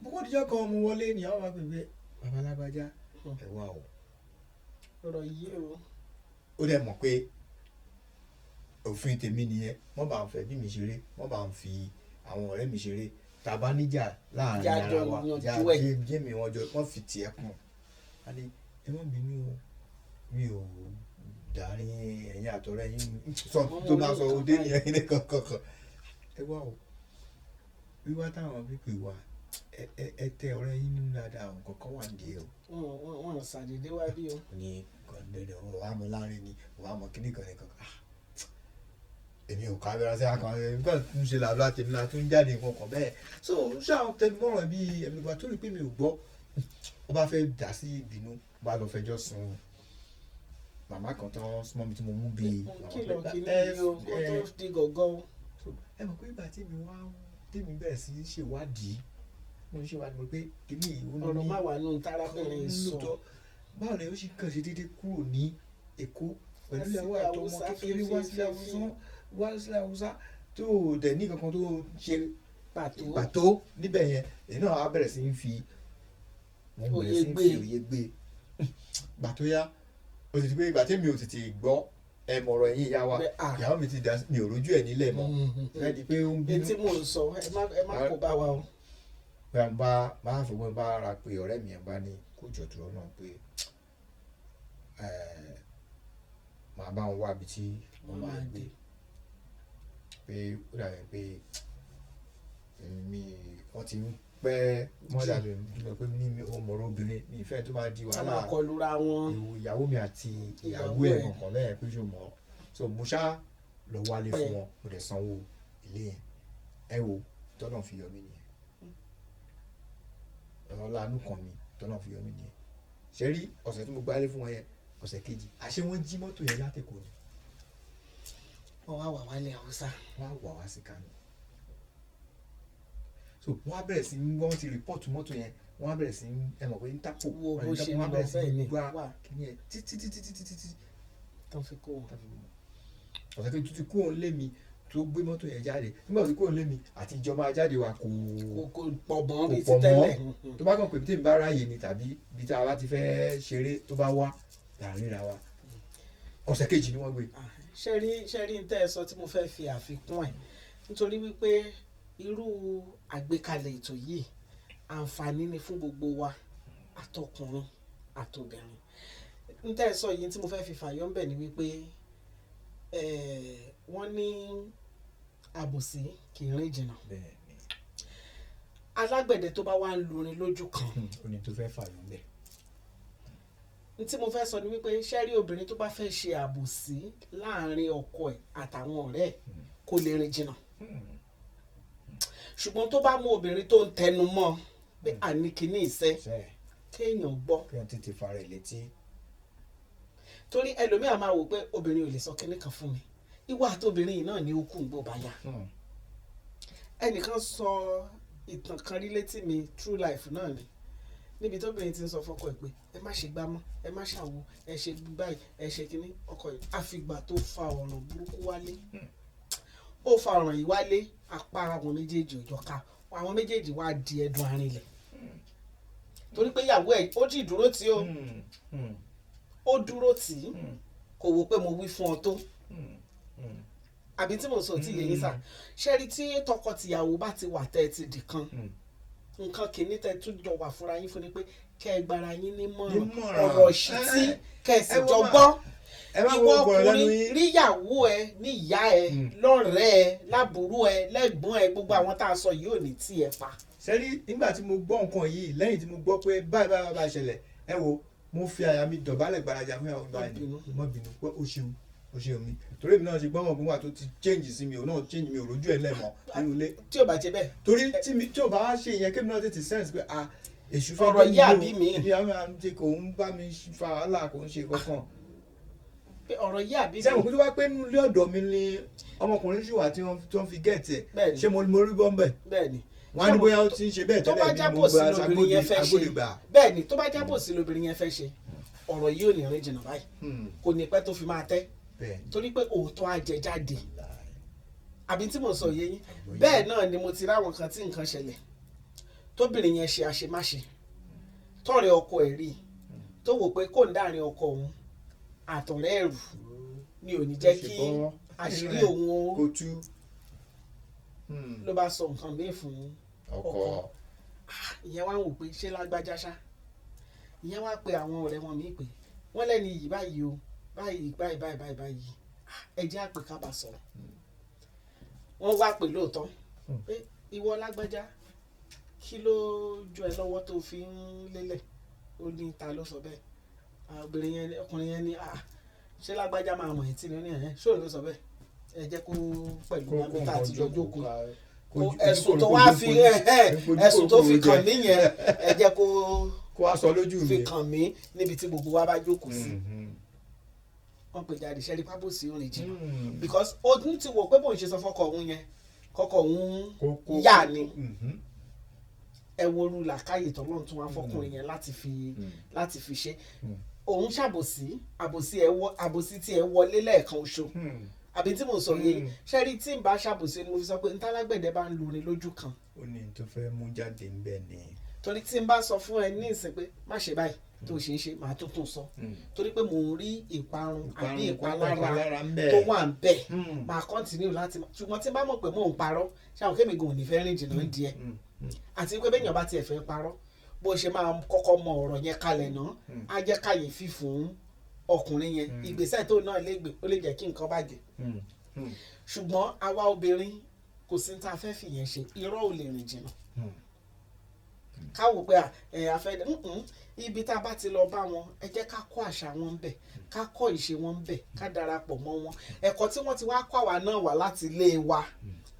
gbogbo ìjọ kan mo wọlé ní àwọn agbègbè bàbá alágbájá, ẹ wá o. Ọ̀rọ̀ yìí o. Ó dẹ̀ mọ̀ pé òfin tèmi nìyẹn, wọ́n bá ń fẹ́ bí mi ṣeré, wọ́n bá ń fi àwọn ọ̀rẹ́ mi ṣeré, tá a bá níjà láàrin Jájọ ara wa, yanjú já ẹ̀. jẹ́mi wọn jọ wọ́n fi tiẹ̀ kùn á ní ẹ má bínú o, mi ò dàrin ẹ̀yin àtọ̀rẹ́ yín sọ tó bá sọ òde nìyẹn ní kankan. Ẹ wá o, wíwá táwọn pípé wa, ẹ tẹ ọ̀rẹ́ yín nínú dáadáa, àwọn kankan wà nídìí o. Wọn ṣàdédé wá bí o. Ní kọ̀ǹdẹ̀dẹ̀ ọ̀ wà mọ̀ láàrin ni wà mọ̀ kíní kan ní kankan. Ah, èmi ò ká abẹ́rẹ́ sí akàn ẹ̀ nígbà tó ń ṣe làlọ́ àtẹ̀mí la tó ń jáde nǹkan kan bẹ́ẹ̀. So ṣáà tẹnumọ́ràn bí ẹ̀mí ìgbà tó rí pé mi ò gbọ́, ó bá fẹ́ dà sí ìbínú, ó bá lọ fẹjọ́ sùn màmá kan tó súnmọ́ mi tí mo mú bíi Mo kìlọ̀ kíní yìí o kó tó di gọ̀gọ́ o. So, ẹ mọ̀ pé ìgbà tí mi wá tèmi bẹ̀rẹ̀ sí í ṣèwádìí, mo ń ṣèwádìí, mo rí pé kíní yìí ó ní Ọ̀rọ̀ má wà nù tárábìnrin sọ. lóòótọ́. Báwo ni ó ṣe kàn ṣe déédéé kúrò ní Èkó pẹ̀lú Wá ìyàwó sílẹ̀ àtọmọ Haúsá kékeré wá sílẹ̀ fífífífí. Haúsá, wá sílẹ̀ Haúsá tó dẹ̀ ní kankan tó ṣe pàtó pàtó níbẹ̀ yẹn? Èyí náà á bẹ̀rẹ̀ sí í fi wọ́n bẹ̀rẹ̀ Òye sí í gbé. fi òye gbé. Gbà tó yá, ó ti di pé ìgbà tí mi ò tètè gbọ́ ẹ mọ̀rọ̀ ẹ̀yìn ìyá wa, Bẹ́ẹ̀, ah. ìyàwó mi ti dà, mi ò rójú ẹ̀ nílẹ̀ mọ́ ẹ di pé ó ń bínú. Etí mò ń sọ, ẹ má kó bá wa o. Pé à ń bá máa fọwọ́ bá ara pé ọ̀rẹ́ mi ẹ̀ bá ní kó jọ tó náà pé ẹ̀ màá bá wọn wá ibi tí wọ́n máa gbé, pé ó dàbí pé mi wọ́n ti ń pẹ́ wọ́n dàbí pé ní mi ò mọ̀rọ̀ obìnrin mi ìfẹ́ tó máa di A wàhálà máa kọlura wọn. Ìyàwó mi àti ìyàwó Ìyàwó ẹ̀ ẹ̀. kọ̀ọ̀kan bẹ́ẹ̀ pé ṣó mọ̀. So mo ṣá lọ wálé fún Pẹ́. wọn, mo dẹ̀ sanwó ilé yẹn. Ẹ wo tọ́nà fi yọ mí nìyẹn, ọ̀rọ̀ lánú kan mi tọ́nà fi yọ mí nìyẹn. Ṣe rí ọ̀sẹ̀ tí mo gbálé fún wọn yẹn, ọ̀sẹ̀ kejì, àṣé wọ́n jí mọ́tò yẹn látẹ̀kọ̀ ni. Wọ́n wá wà wálé Haúsá. Wọ́n á wà wá sí Kánò. So wọ́n á bẹ̀rẹ̀ sí ní wọ́n ti report mọ́tò yẹn, wọ́n á bẹ̀rẹ̀ sí ní ẹ mọ̀ pé Interpol Wo bó ṣe wọ́n á ń lọ bẹ̀rẹ̀ sí bẹ́ẹ̀ ní ni gbá wà kíní ẹ̀ títí títí títí títí tán fi kó wọn. Ọ̀sẹ̀ kejì tó ti kúrò nílé mi tó gbé mọ́tò yẹn jáde, nígbà tó kúrò nílé mi àti ìjọba jáde wa kò Kò pọ̀ mọ́ bíi ti kò pọ̀ tẹ́lẹ̀. mọ́. Tó bá kàn pé tèmi bá ráàyè ni tàbí bí tá a bá ti fẹ́ ṣeré tó bá wá là ń ríra wa. Ọ̀sẹ̀ kejì ni wọ́n gbé. Ṣe rí n tẹ́ ẹ sọ tí mo fẹ́ fi àfikún ẹ̀, nítorí wípé irú àgbékalẹ̀ ètò yìí, àǹfààní ni fún gbogbo wa, àtọkùnrin àtobìnrin. N tẹ́ ẹ sọ yìí tí mo fẹ́ fi fàyọ́ ń bẹ̀ ni wípé wọ́n ní àbòsí kì í rìn jìnnà. Bẹ́ẹ̀ ni. Alágbẹ̀dẹ tó bá wà ń lurin lójú kan, Ó ní tó fẹ́ fàyọ̀ ńbẹ̀. N tí mo fẹ́ sọ ni wípé ṣé rí obìnrin tó bá fẹ́ ṣe àbòsí láàrin ọkọ ẹ̀ àtàwọn ọ̀rẹ́ ẹ̀, kò lè rìn jìnnà. Ṣùgbọ́n tó bá mú obìnrin tó ń tẹnu mọ́ Pé àní kìíní ìṣe Ṣe kéèyàn gbọ́. Kí wọ́n tètè fara ẹ̀ létí. Torí ẹlòmíà máa wò pé obìnrin ò lè sọ kinní kan fún mi, ìwà àtobìnrin yìí náà ní okùn gbò bá yá. Ẹnìkan sọ ìtàn kan rí létí mi, true life náà ni, níbi tóbìnrin ti ń sọ fọ́kọ ẹ̀ pé ẹ má ṣe gbá mọ́, ẹ má ṣàwo, ẹ ṣe báyìí, ẹ ṣe kinní. Ọkọ yìí, àfìgbà tó fa ọ̀ràn burúkú wálé, ó fa ọ̀ràn yìí wálé, apá àwọn méjèèjì ò jọ ká. Àwọn méjèèjì wá di ẹdun arinlẹ̀, torí pé ìyàwó ẹ̀ ó jì dúró tí ó ó dúró tì í, kò wò pé mo wí fún ọ tó àbí tí mo sọ tí yẹn sà. Ṣẹ́rí tí tọkọ-tìyàwó bá ti wà tẹ́ ẹ ti dì kan, nǹkan kìíní tẹ́ tún jọ wà fúnra yín fún ni pé kẹ́ ẹ gbára yín nímọ̀ràn. Nímọ̀ràn. Ọ̀rọ̀ ìṣítí, kẹ́ ẹ sì Ẹ wo jọ gbọ́. Ẹ má Ìwọ wo gbọ̀rọ̀ lẹ́nu ọkùnrin, yín. ríyàwó ẹ ní ìyá ẹ, lọ́rẹ̀ẹ́ ẹ, lábúrò ẹ, lẹ́gbọ́n ẹ, gbogbo àwọn tá a sọ yìí ò ní tí ẹ pa. Sẹ́rí, nígbà tí mo gbọ́ nǹkan yìí, lẹ́yìn tí mo gbọ́ pé báyìí báyìí báyìí ṣẹlẹ̀, ẹ wo, mo fi àyà mi dọ̀bálẹ̀ gbalaja fún ìyàwó mi báyìí. Bínú. Mo bínú pé ó ṣeun, ó ṣeun mi, torí èmi náà ṣe gbọ́n mọ̀ pé wà tó ti change sí mi, òun náà change, mi ò rójú ẹ̀ lẹ́mọ̀ nínú ilé. Tí ò bá jẹ bẹ́ẹ̀. Torí tí mi tí ò bá wá ṣe ìyẹn, kémi náà tètè sense pé ah, èṣù fẹ́ Ọ̀rọ̀ gbé mi yìí àbí lò. mi? Ìyá mi à ń ṣe, kò ń bá mi fa wàhálà, kò ń ṣe kankan. Pé ọ̀rọ̀ yìí àbí Sẹ́wọ̀n kó tó wá pé nínú ilé ọ̀dọ̀ mi ni ọmọkùnrin ṣì wà tí wọ́n fi get ẹ̀. Bẹ́ẹ̀ni. Ṣé mo rí bọ́m̀bẹ̀? Bẹ́ẹ̀ ni. Wọ́n á ní bóyá ó ti ń ṣe bẹ́ẹ̀ Tó bá tẹ́lẹ̀ ni mo jábòsí gba lobìnrin yẹn fẹ́ ṣe, agbódegbà. bẹ́ẹ̀ ni, tó bá jábòsí lobìnrin yẹn fẹ́ ṣe, ọ̀rọ̀ yìí ò ní rìn jìnnà báyìí, kò ní pẹ́ tó fi máa tẹ́, torí pé òótọ́ á jẹ jáde. Àbí tí mo sọ yé yín? Bẹ́ẹ̀ náà ni mo ti ráwọn kan tí nǹkan ṣẹlẹ̀, tóbìnrin yẹn ṣe àṣemáṣe, tọ̀rẹ́ ọkọ ẹ̀ rí i, tó wò pé kò ń dáàrin ọkọ òun àtọ̀rẹ́ ẹ̀rù ni ò ní jẹ́ kí àṣírí òun ó kó tú. Ló bá sọ nǹkan míì fún ọkọ. Ọkọ. Ìyẹn wá ń wò pé ṣé lágbájá ṣá. Ìyẹn wá pe àwọn ọ̀rẹ́ wọn míì pé wọ́n lẹ́ni yìí báyìí o, báyìí báyìí báyìí báyìí báyìí. Ah, ẹ jẹ́ àpè ká bá sọ̀rọ̀. Wọ́n wá pè lóòótọ́ pé ìwọ lágbájá, kí ló jọ ẹ lọ́wọ́ tó fi ń lélẹ̀? Ó ní ta ló sọ bẹ́ẹ̀? Ah, obìnrin yẹn, ọkùnrin yẹn ní, ah, ṣé lágbájá máa mọ̀ ẹ́ tí ní ó ní ẹ̀ ṣó ló sọ bẹ́ẹ̀? Ẹ jẹ́ kó pẹ̀lú wọn tá a ti jọ jókòó, ẹ̀sùn tó wá fi, ẹ̀sùn tó fi kàn mí yẹn, ẹ jẹ́ kó kó wá sọ lójú mi. Fi kàn mí níbi tí gbogbo wa bá jókòó sí. Wọ́n pè jáde. Ṣẹ́rí pábòsí orin jìnnà, because ó tún ti wò pé bóun ṣe sọ fọ́kọ òun yẹn, kọ́kọ́ òun yà ni. Ẹ wo ru làákàyè tọ́lọ́run tún wá fọkùnrin yẹn láti fi ṣe. Òun ṣàbòsí, àbòsí ẹ wọ, àbòsí tí ẹ wọlé lẹ́ẹ̀kan oṣù. Àbí tí mo sọ yìí, ṣẹ́rí, tí n bá ṣàbòsí ni mo fi sọ pé ntálágbẹ̀dẹ bá ń lurin lójú kan, Ó ní tó fẹ́ mú jáde ń bẹ̀ ni. Torí tí n bá sọ fún ẹ ní ìsìn pé má ṣe báyìí tó ṣe ń ṣe, màá tó tún sọ, torí pé mò ń rí ìparun àbí ìpalára ń bẹ̀. Tó wà ń bẹ̀, màá continue láti, ṣùgbọ́n tí n bá mọ̀ pé mò ń parọ́, ṣé àwọn kémi gan ò ní fẹ́ rìn jìnnà díẹ̀, àti pé bẹ́ẹ̀ yàn bá tiẹ̀ fẹ́ parọ́, bó ṣe máa kọ́kọ́ mọ ọ̀rọ̀ yẹn kalẹ̀ náà, á jẹ́ kàyéfì fún ọkùnrin yẹn. Ìgbésẹ̀ tó náà lè gbé, ó lè jẹ́ kí nǹkan bàjẹ́. Ṣùgbọ́n àwa obìnrin, kò sí ní tá a fẹ́ fìyẹn ṣe, irọ́ ò lè rìn jìnnà. Ká wò pé ẹ afẹ́ ibi tá a bá ti lọ bá wọn, ẹ jẹ́ ká kọ́ àṣà wọn ń bẹ̀, ká kọ́ ìṣe wọn ń bẹ̀, ká darapọ̀ mọ́ wọn. Ẹ̀kọ́ tí wọ́n ti wá kọ́ àwa náà wá láti ilé wa,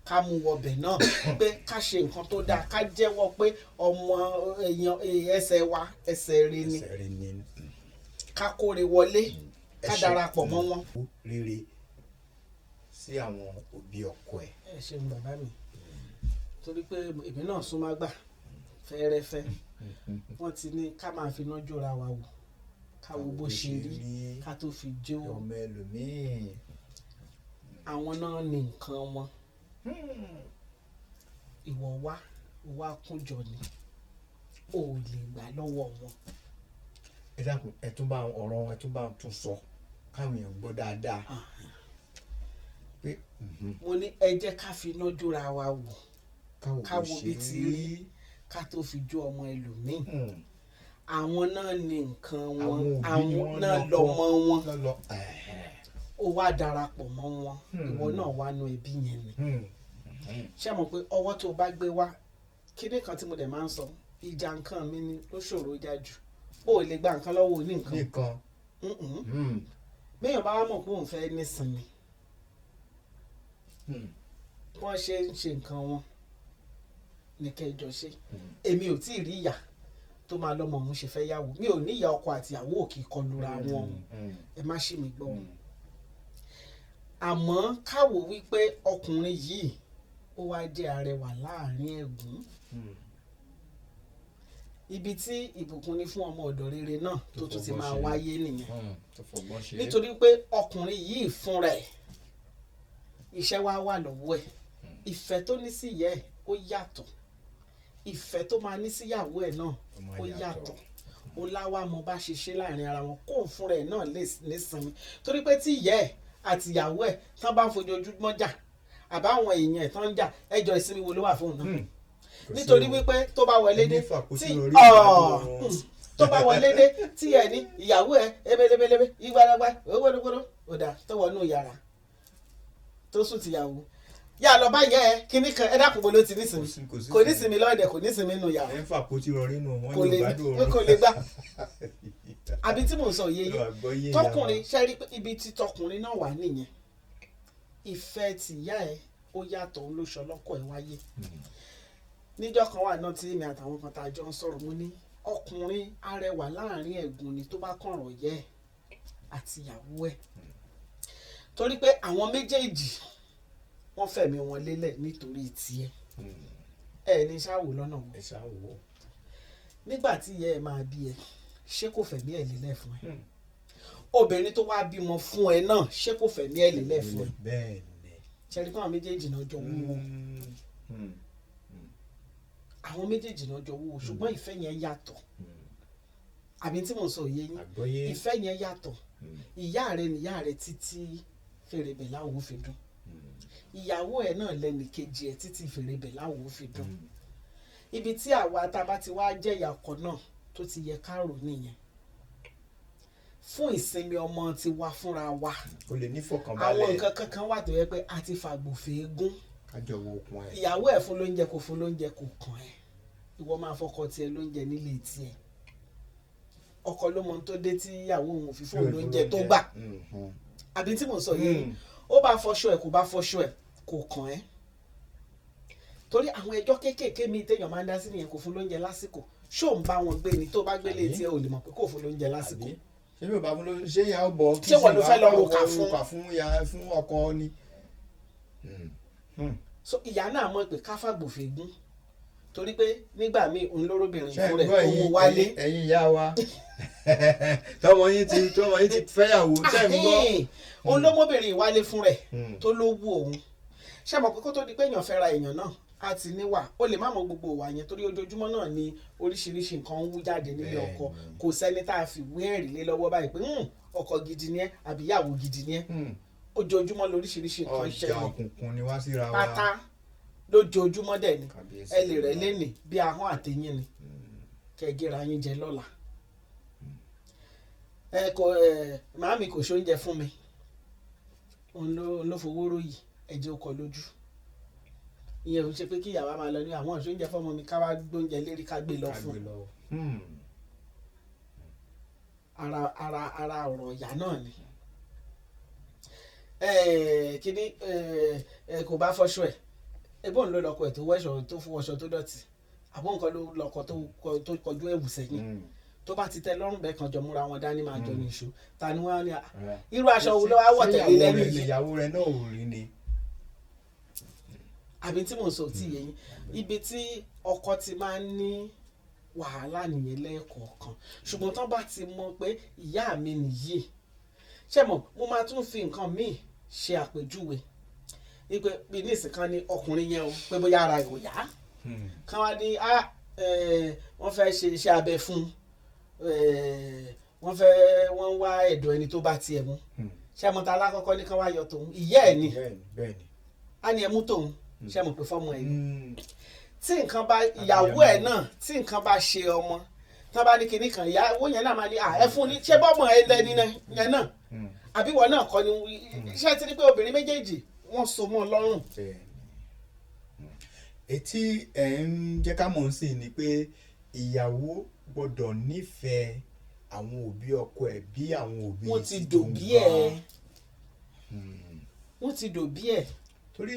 ká mú wọbẹ̀ náà, pé ká ṣe nǹkan tó dáa, ká jẹ́wọ́ pé ọmọ èèyàn ẹsẹ̀ wa ẹsẹ̀ rẹ ni. Ẹsẹ̀ rẹ ni. Ká kóre wọlé, ká Ẹ ṣe. darapọ̀ mọ́ wọn. Rere sí àwọn òbí ọkọ ẹ̀. Ẹ ṣeun bàbá mi, torí pé èmi náà súnmọ́ gbà fẹ́rẹ́fẹ́. Wọ́n ti ní ká máa fi iná jóra wa wò, ká wo bó ṣe rí ká tó fi jó ọmọ ẹlòmíì. Àwọn náà ní nǹkan wọn. Ìwọ wá wá kúnjọ ni o ò lè gbà lọ́wọ́ wọn. Ẹ dákun, ẹ tún bá ọ̀rọ̀, ẹ tún bá tún sọ káwọn èèyàn gbọ́ dáadáa pé Mo ní ẹ jẹ́ ká fi iná jóra wa wò, káwo ká bó wo ṣe bí ti rí ká tó fi jó ọmọ ẹlòmíì. Àwọn náà ní nǹkan wọn. Àwọn òbí ni Àwọn wọ́n náà lọ́kọ. lọ́mọ wọn. Lọ́lọ́. Ó wá darapọ̀ mọ́ wọn, ìwọ náà wá nu ẹbí yẹn ni. Ṣé mọ̀ pé ọwọ́ tó bá gbé wá, kíní kan tí mo dẹ̀ máa ń sọ, ìjà nǹkan mi ni ló ṣòro jà jù. O ò lè gba nǹkan lọ́wọ́ oní nǹkan. Nìkan. Mm-mm. Béèyàn bá wá mọ̀ pé òun fẹ́ nísinmi, wọ́n ṣe ń ṣe nǹkan wọn, ní kẹjọ ṣe. Èmi ò tí ì rí ìyá tó máa lọ́mọ òun ṣe fẹ́ yàwó. Mi ò ní ìyá ọkọ àti ìyàwó ò kì í kọlura wọn, ẹ má ṣì mí gbọ́. Àmọ́ káwò wípé ọkùnrin yìí ó wá jẹ́ arẹwà láàrin ẹ̀gún, ibi tí ìbùkún ni fún ọmọ ọ̀dọ̀ rere náà tó tún ti máa wáyé nìyẹn. Tó fọgbọ́n ṣe. Nítorí pé ọkùnrin yìí fún rẹ̀, iṣẹ́ wa wà lọ́wọ́ ẹ̀. Ìfẹ́ tó ní sí ìyá ẹ̀ ó yàtọ̀, ìfẹ́ tó máa ní síyàwó ẹ̀ náà Ó máa ó yàtọ̀. yàtọ̀. Ó láwá mọ bá ṣe ṣe láàrin ara wọn, kó òun fúnra ẹ̀ náà lè nísinmi, torí pé tí ìyá ẹ̀ àti ìyàwó ẹ̀ tán bá ń fojoojúmọ́ jà, àbáwọn èèyàn ẹ̀ tán ń jà, ẹjọ́ ìsinmi wo ló wà fóun náà? Nítorí wípé tó bá wọlé dé Ẹni fàkóso tí orí ọ̀, ìgbádùn wọn. tó bá wọlé dé tí ẹ ní ìyàwó ẹ ebelebelebe ìgbàlagbà owódógbódó òdà tó wọnú yàrá tó sùn tìyàwó yà lọ bá yẹ ẹ kíní kan, ẹ dákun, bó ló ti nísinmi? Kò sí Kò nísinmi lọ́ọ̀dẹ̀, kò nísinmi nù yàrá. Ẹ ń fàkóso orí nù wọn Kò ní lè ìgbádùn oorun. Kò lè gbà. Àbí tí mò ń sọ yé yín? Àgbọ́yé ìyá wa. Tọkùnrin ṣe rí pé ibi tí tọkùnrin náà wà nìyẹn. Ìfẹ́ tìyá ẹ ó yàtọ̀, òun ló ṣọlọ́kọ̀ ẹ wáyé. Níjọ́ kan wà náà tí èmi àtàwọn kan tá a jọ ń sọ̀rọ̀, mo ní ọkùnrin arẹwà láàrin ẹ̀gùn ni tó bá kànrọ̀ yẹ ẹ̀ àti ìyàwó ẹ̀, torí pé àwọn méjèèjì wọ́n fẹ̀mí wọn lélẹ̀ nítorí tiẹ̀. Ẹ ní ṣáwò lọ́nà wọn. Ẹ ṣáà wò ó. Nígbà tí ìyá ẹ máa bí ẹ, ṣé kò fẹ̀mí ẹ̀ lélẹ̀ fún ẹ? Obìnrin tó wá bímọ fún ẹ náà, ṣé kò fẹ̀mí ẹ̀ lélẹ̀ fún ẹ? Bẹ́ẹ̀ ni. Ṣe rí pé àwọn méjèèjì náà jọ wúwo? Àwọn méjèèjì náà jọ wúwo, ṣùgbọ́n ìfẹ́ yẹn yàtọ̀. Àbí tí mò ń sọ òye yín? Àgbọ́yé. Ìfẹ́ yẹn yàtọ̀. Ìyá rẹ nìyá rẹ títí fèrèbẹ̀ láwo fi dùn. Ìyàwó ẹ náà lẹ́nì kejì ẹ títí fèrèbẹ̀ láwo fi dùn. Ibi tí àwa tá a bá ti wá jẹ́ ìyá ọkọ náà tó ti yẹ ká rò nìyẹn, fún ìsinmi ọmọ tiwa fúnra wa. Kò lè ní Àwọn fọkànbalẹ̀. nǹkan kankan wà tó yẹ pé a ti fàgbòfé gún. Kájọ wo okun ẹ. Ìyàwó ẹ̀ fún lóúnjẹ, kò fún lóúnjẹ, kò kàn ẹ́. Ìwọ máa fọkọ tiẹ̀ lóúnjẹ nílé tiẹ̀. Ọkọ ló mọ ohun tó dé tí ìyàwó òun ò fi fún òun lóúnjẹ tó gbà. Àbí tí mò ń sọ yìí? Ó bá fọṣọ ẹ̀, kò bá fọṣọ ẹ̀, kò kàn ẹ́, torí àwọn ẹjọ́ kéékèèké mi téèyàn máa ń dá sí nìyẹn. Kò fún lóúnjẹ lásìkò, ṣó ń bá wọn gbé ni? Tó bá gbélé Àbí? tiẹ̀, ò lè mọ̀ pé kò fún lóúnjẹ lásìkò. Àbí ṣé mi ò bá fún ló ṣé ìyá ó bọ̀? Ṣé wọ́n ló fẹ́ lọ ròkà fún? Ròkà fún ìyá, fún ọkọ ni. So ìyá náà mọ̀ pé káfàgbòfé gún, torí pé nígbà míì òun lórobìnrin Ṣé fún ẹ rẹ̀ gbọ́ tó mú ẹ̀yin wálé. ẹ̀yin ìyá wa, tọmọ yín ti fẹ́yàwó, ṣé ń gbọ́? Ahìn, òun ló mọ́bìnrin ìwálé fún rẹ̀ tó ló wú òun. Ṣé mọ̀ pé kó tó di pé èèyàn fẹ́ ra èèyàn náà á ti níwà, ó lè má mọ gbogbo ìwà yẹn, torí ojoojúmọ́ náà ni oríṣiríṣi nǹkan ń wú jáde nílé ọkọ. Kò sẹ́ni tá a fi wé ẹ̀rí lé lọ́wọ́ báyìí pé, ọkọ gidi ni ẹ́ àbí ìyàwó gidi ni ẹ́." Ojoojúmọ́ lóríṣiríṣi nǹkan ń Ọjà ṣẹlẹ̀. òkùnkùn ni wá síra wa. Pátá lójoojúmọ́ dẹ̀ ni. Kàbíyèsí. Ẹ lè rẹ́ lẹ́nì bí ahọ́n àtẹ̀yìn ni kẹ́gẹ́ra yín jẹ lọ́la. Ẹ kò ẹ màámi kò ṣoúnjẹ fún mi, òun ló fowó ròyìn ẹ̀jẹ̀ ó kọ lójú. Ìyẹn ò ṣe pé kí ìyàwó máa lọ ní àwọn ìṣoúnjẹ fọmọ mi, ká wá gbóúnjẹ lérí ká gbé lọ Ká fún gbé lọ. Ara ọ̀rọ̀ ìyá náà ni. Kíní kò bá fọṣọ ẹ̀, ebó ń lọ lọkọ ẹ̀ tó wẹ̀ṣọ tó fún ọṣọ tó dọ̀tí, àbó nǹkan ló lọkọ tó kọjú ẹ̀wù sẹ́yìn. Tó bá ti tẹ́ lọ́rùn bẹ́ẹ̀ kan jọ múra wọn dání máa jọ ní iṣu ta ni wọ́n á ní irú aṣọ wo ló wá wọ̀ Ṣé tẹ̀lé ìyàwó lẹ́nu rẹ̀- yìí? Ìyàwó rẹ̀ náà ò rí ni. Àbí tí mò ń sọ ò tí yé yín? Ibi tí ọkọ ti máa ń ní wàhálà nìyẹn lẹ́ẹ̀kọ̀ọ̀kan, ṣùgbọ́n tán bá ti mọ̀ pé ìyá mi nìyí, ṣé mọ̀, mo máa tún fi nǹkan míì ṣe àpèjúwe wípé bí ní ìsìn kan ní ọkùnrin yẹn o, pé bóyá ara ẹ̀ ò yá, kán wá ní wọ́n fẹ́ ṣe iṣẹ́ abẹ fún un, wọ́n fẹ́ wọ́n wá ẹ̀dọ̀ ẹni tó bá tiẹ̀ mú. Ṣé mo ta alákọ̀ọ́kọ́ ní kán wá yọ tòun, ìyá ẹ̀ ni. Bẹ́ẹ̀ni, bẹ́ẹ̀ni. Á ní ẹ mú tòun. Ṣé mo pè fọ́mọ ẹ̀ ni? Tí nǹkan bá ìyàwó ẹ̀ náà, tí nǹkan bá ṣe ọmọ, tán bá ní kinní kan, ìyàwó yẹn náà máa ní ẹ fún ní, ṣé bọ́mọ ẹ lẹ́ni yẹn náà? Àbí ìwọ náà kọ́ ni? Iṣẹ́ ti ní pé obìnrin méjèèjì wọ́n so mọ́ ọ lọ́rùn. Bẹ́ẹ̀ni. Etí ẹ̀ ń jẹ́ ká mọ̀ sí ni pé ìyàwó gbọ́dọ̀ nífẹ̀ẹ́ àwọn òbí ọkọ ẹ̀ bí àwọn òbí Wọ́n ti ti dòbí tòun ẹ̀. gan. Wọ́n ti dòbí ẹ̀. Torí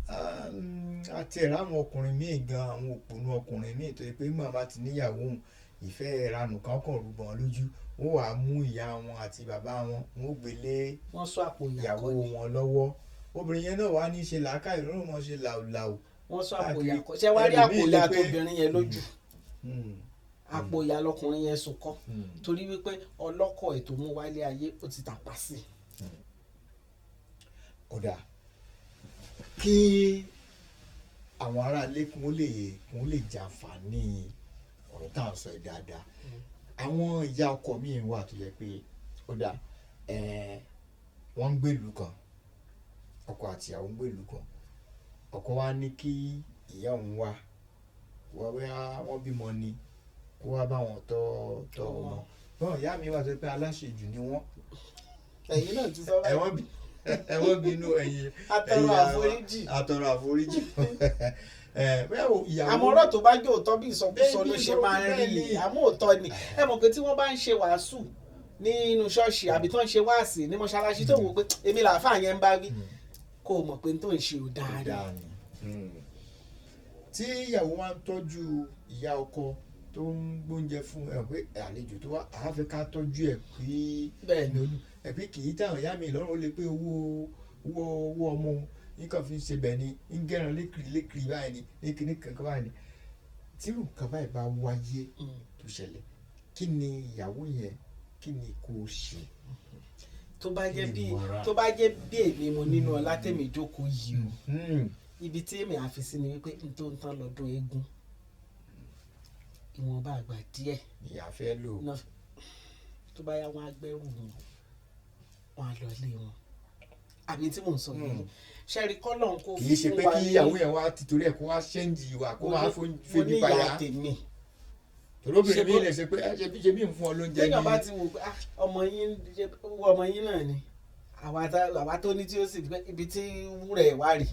Àti ẹ̀rọ àwọn ọkùnrin míì gan, àwọn òpònú ọkùnrin míì tó yẹ pé màá bá ti níyàwó òun, ìfẹ́ ìranù kan kàn rúbọn lójú, wọ́n wàá mú ìyá wọn àti bàbá wọn, wọ́n ó gbélé Wọ́n sọ àpò ìyá ìyàwó kọ́ ni. wọn lọ́wọ́. Obìnrin yẹn náà wàá ní í ṣe làákàyè lọ́rùn wọn, ṣe làwùlàwù Wọ́n sọ àpò káàkiri. ìyá kọ́. Ṣé wàá rí àpò Ẹlòmíì ìyá lè pé tóbìnrin yẹn lójú? Àpò ìyá lọkùnrin yẹn sùn kọ́, torí wípé ọlọ́kọ̀ ètò mú wálé ayé, ó ti tàpá sí i. Kódà kí àwọn aráalé kún ó lè jàǹfààní ọ̀rọ̀ tá à ń sọ yìí dáadáa, àwọn ìyá ọkọ mi wà tó yẹ pé ó dà, wọ́n ń gbèlú kan, ọkọ àti ìyàwó ń gbèlú kan, ọkọ wa ní kí ìyá òun wá wọ́n, bóyá wọ́n bímọ ni, kó wá bá wọn tọ́ tọ́ ọmọ bọ́n. Ìyá mi wà tó yẹ pé aláṣejù ni wọ́n. Ẹ̀yin náà ti sọ báyìí. Ẹ̀wọ̀n bínú ẹ̀yin. Atọrọ Ẹ̀yin ìyá wa, àforíjì. Atọrọ àforíjì. Bóyá ìyàwó. Àmọ́ ọ̀rọ̀ tó bá jẹ́ òótọ́, bí ìsọkúsọ ló Bẹ́ẹ̀ ni, ṣe máa ń rí. bẹ́ẹ̀ ni. Àmọ́ òótọ́ ni. Ẹ mọ̀ pé tí wọ́n bá ń ṣe wàásù nínú ṣọ́ọ̀ṣì àbí tó ń ṣe wáàsì ní mọ́ṣáláṣí, tó wò pé èmi làáfàá yẹn ń bá wí, kó o mọ̀ pé n tó ń ṣe ò dáa ni. Dáa ni. Tí ìyàwó wa ń tọ́jú ìyá ọkọ, tó ń gbóúnjẹ fún ẹ, pé àlejò tó wá, àá fẹ́ ká tọ́jú ẹ̀ pé Bẹ́ẹ̀ ni. ẹ pé kì í táwọn ìyá mi lọ́rùn, ó lè pé owó ọmọ òun nǹkan fi ń ṣe bẹ́ẹ̀ ni, ń gẹ́ran lékiri lékiri báyìí ni, ní kíní kankan báyìí ni. Tí irú nǹkan báyìí bá wáyé tó ṣẹlẹ̀, kí ni ìyàwó yẹn, kí ni kò ṣe? Tó bá jẹ́ Kí bí ni ìmọ̀ràn? Tó bá jẹ́ bí èmi mo nínú ọlá tèmi jókòó yìí o, ibi tí èmi àfi sí ni wípé n tó ń tán lọ́dún eégún, ìwọ̀nba àgbà díẹ̀ Ìyá fẹ́ lò. náà, tó bá yá, wọn á gbẹ́rù wọn, wọn á lọ ilé wọn. Àbí tí mò ń sọ yìí, ṣẹ́rí kọ́lọ̀ ń kó Kì í ṣe pé fún wa kí ní- ìyàwó yẹn wá tìtorí ẹ̀ kó wá change ìwà, kó wá Mo ní febi ìyá payá. tèmi. Torí obìnrin Ṣe mi lè ṣe pé ẹ ṣe bí n fún ọ lóúnjẹ Téèyàn bá ní ti wò pé, ah, ọmọ yín owó ọmọ yín náà ni, àwa tó ní tí ó sì pé ibi tí wúrẹ̀ wá rè,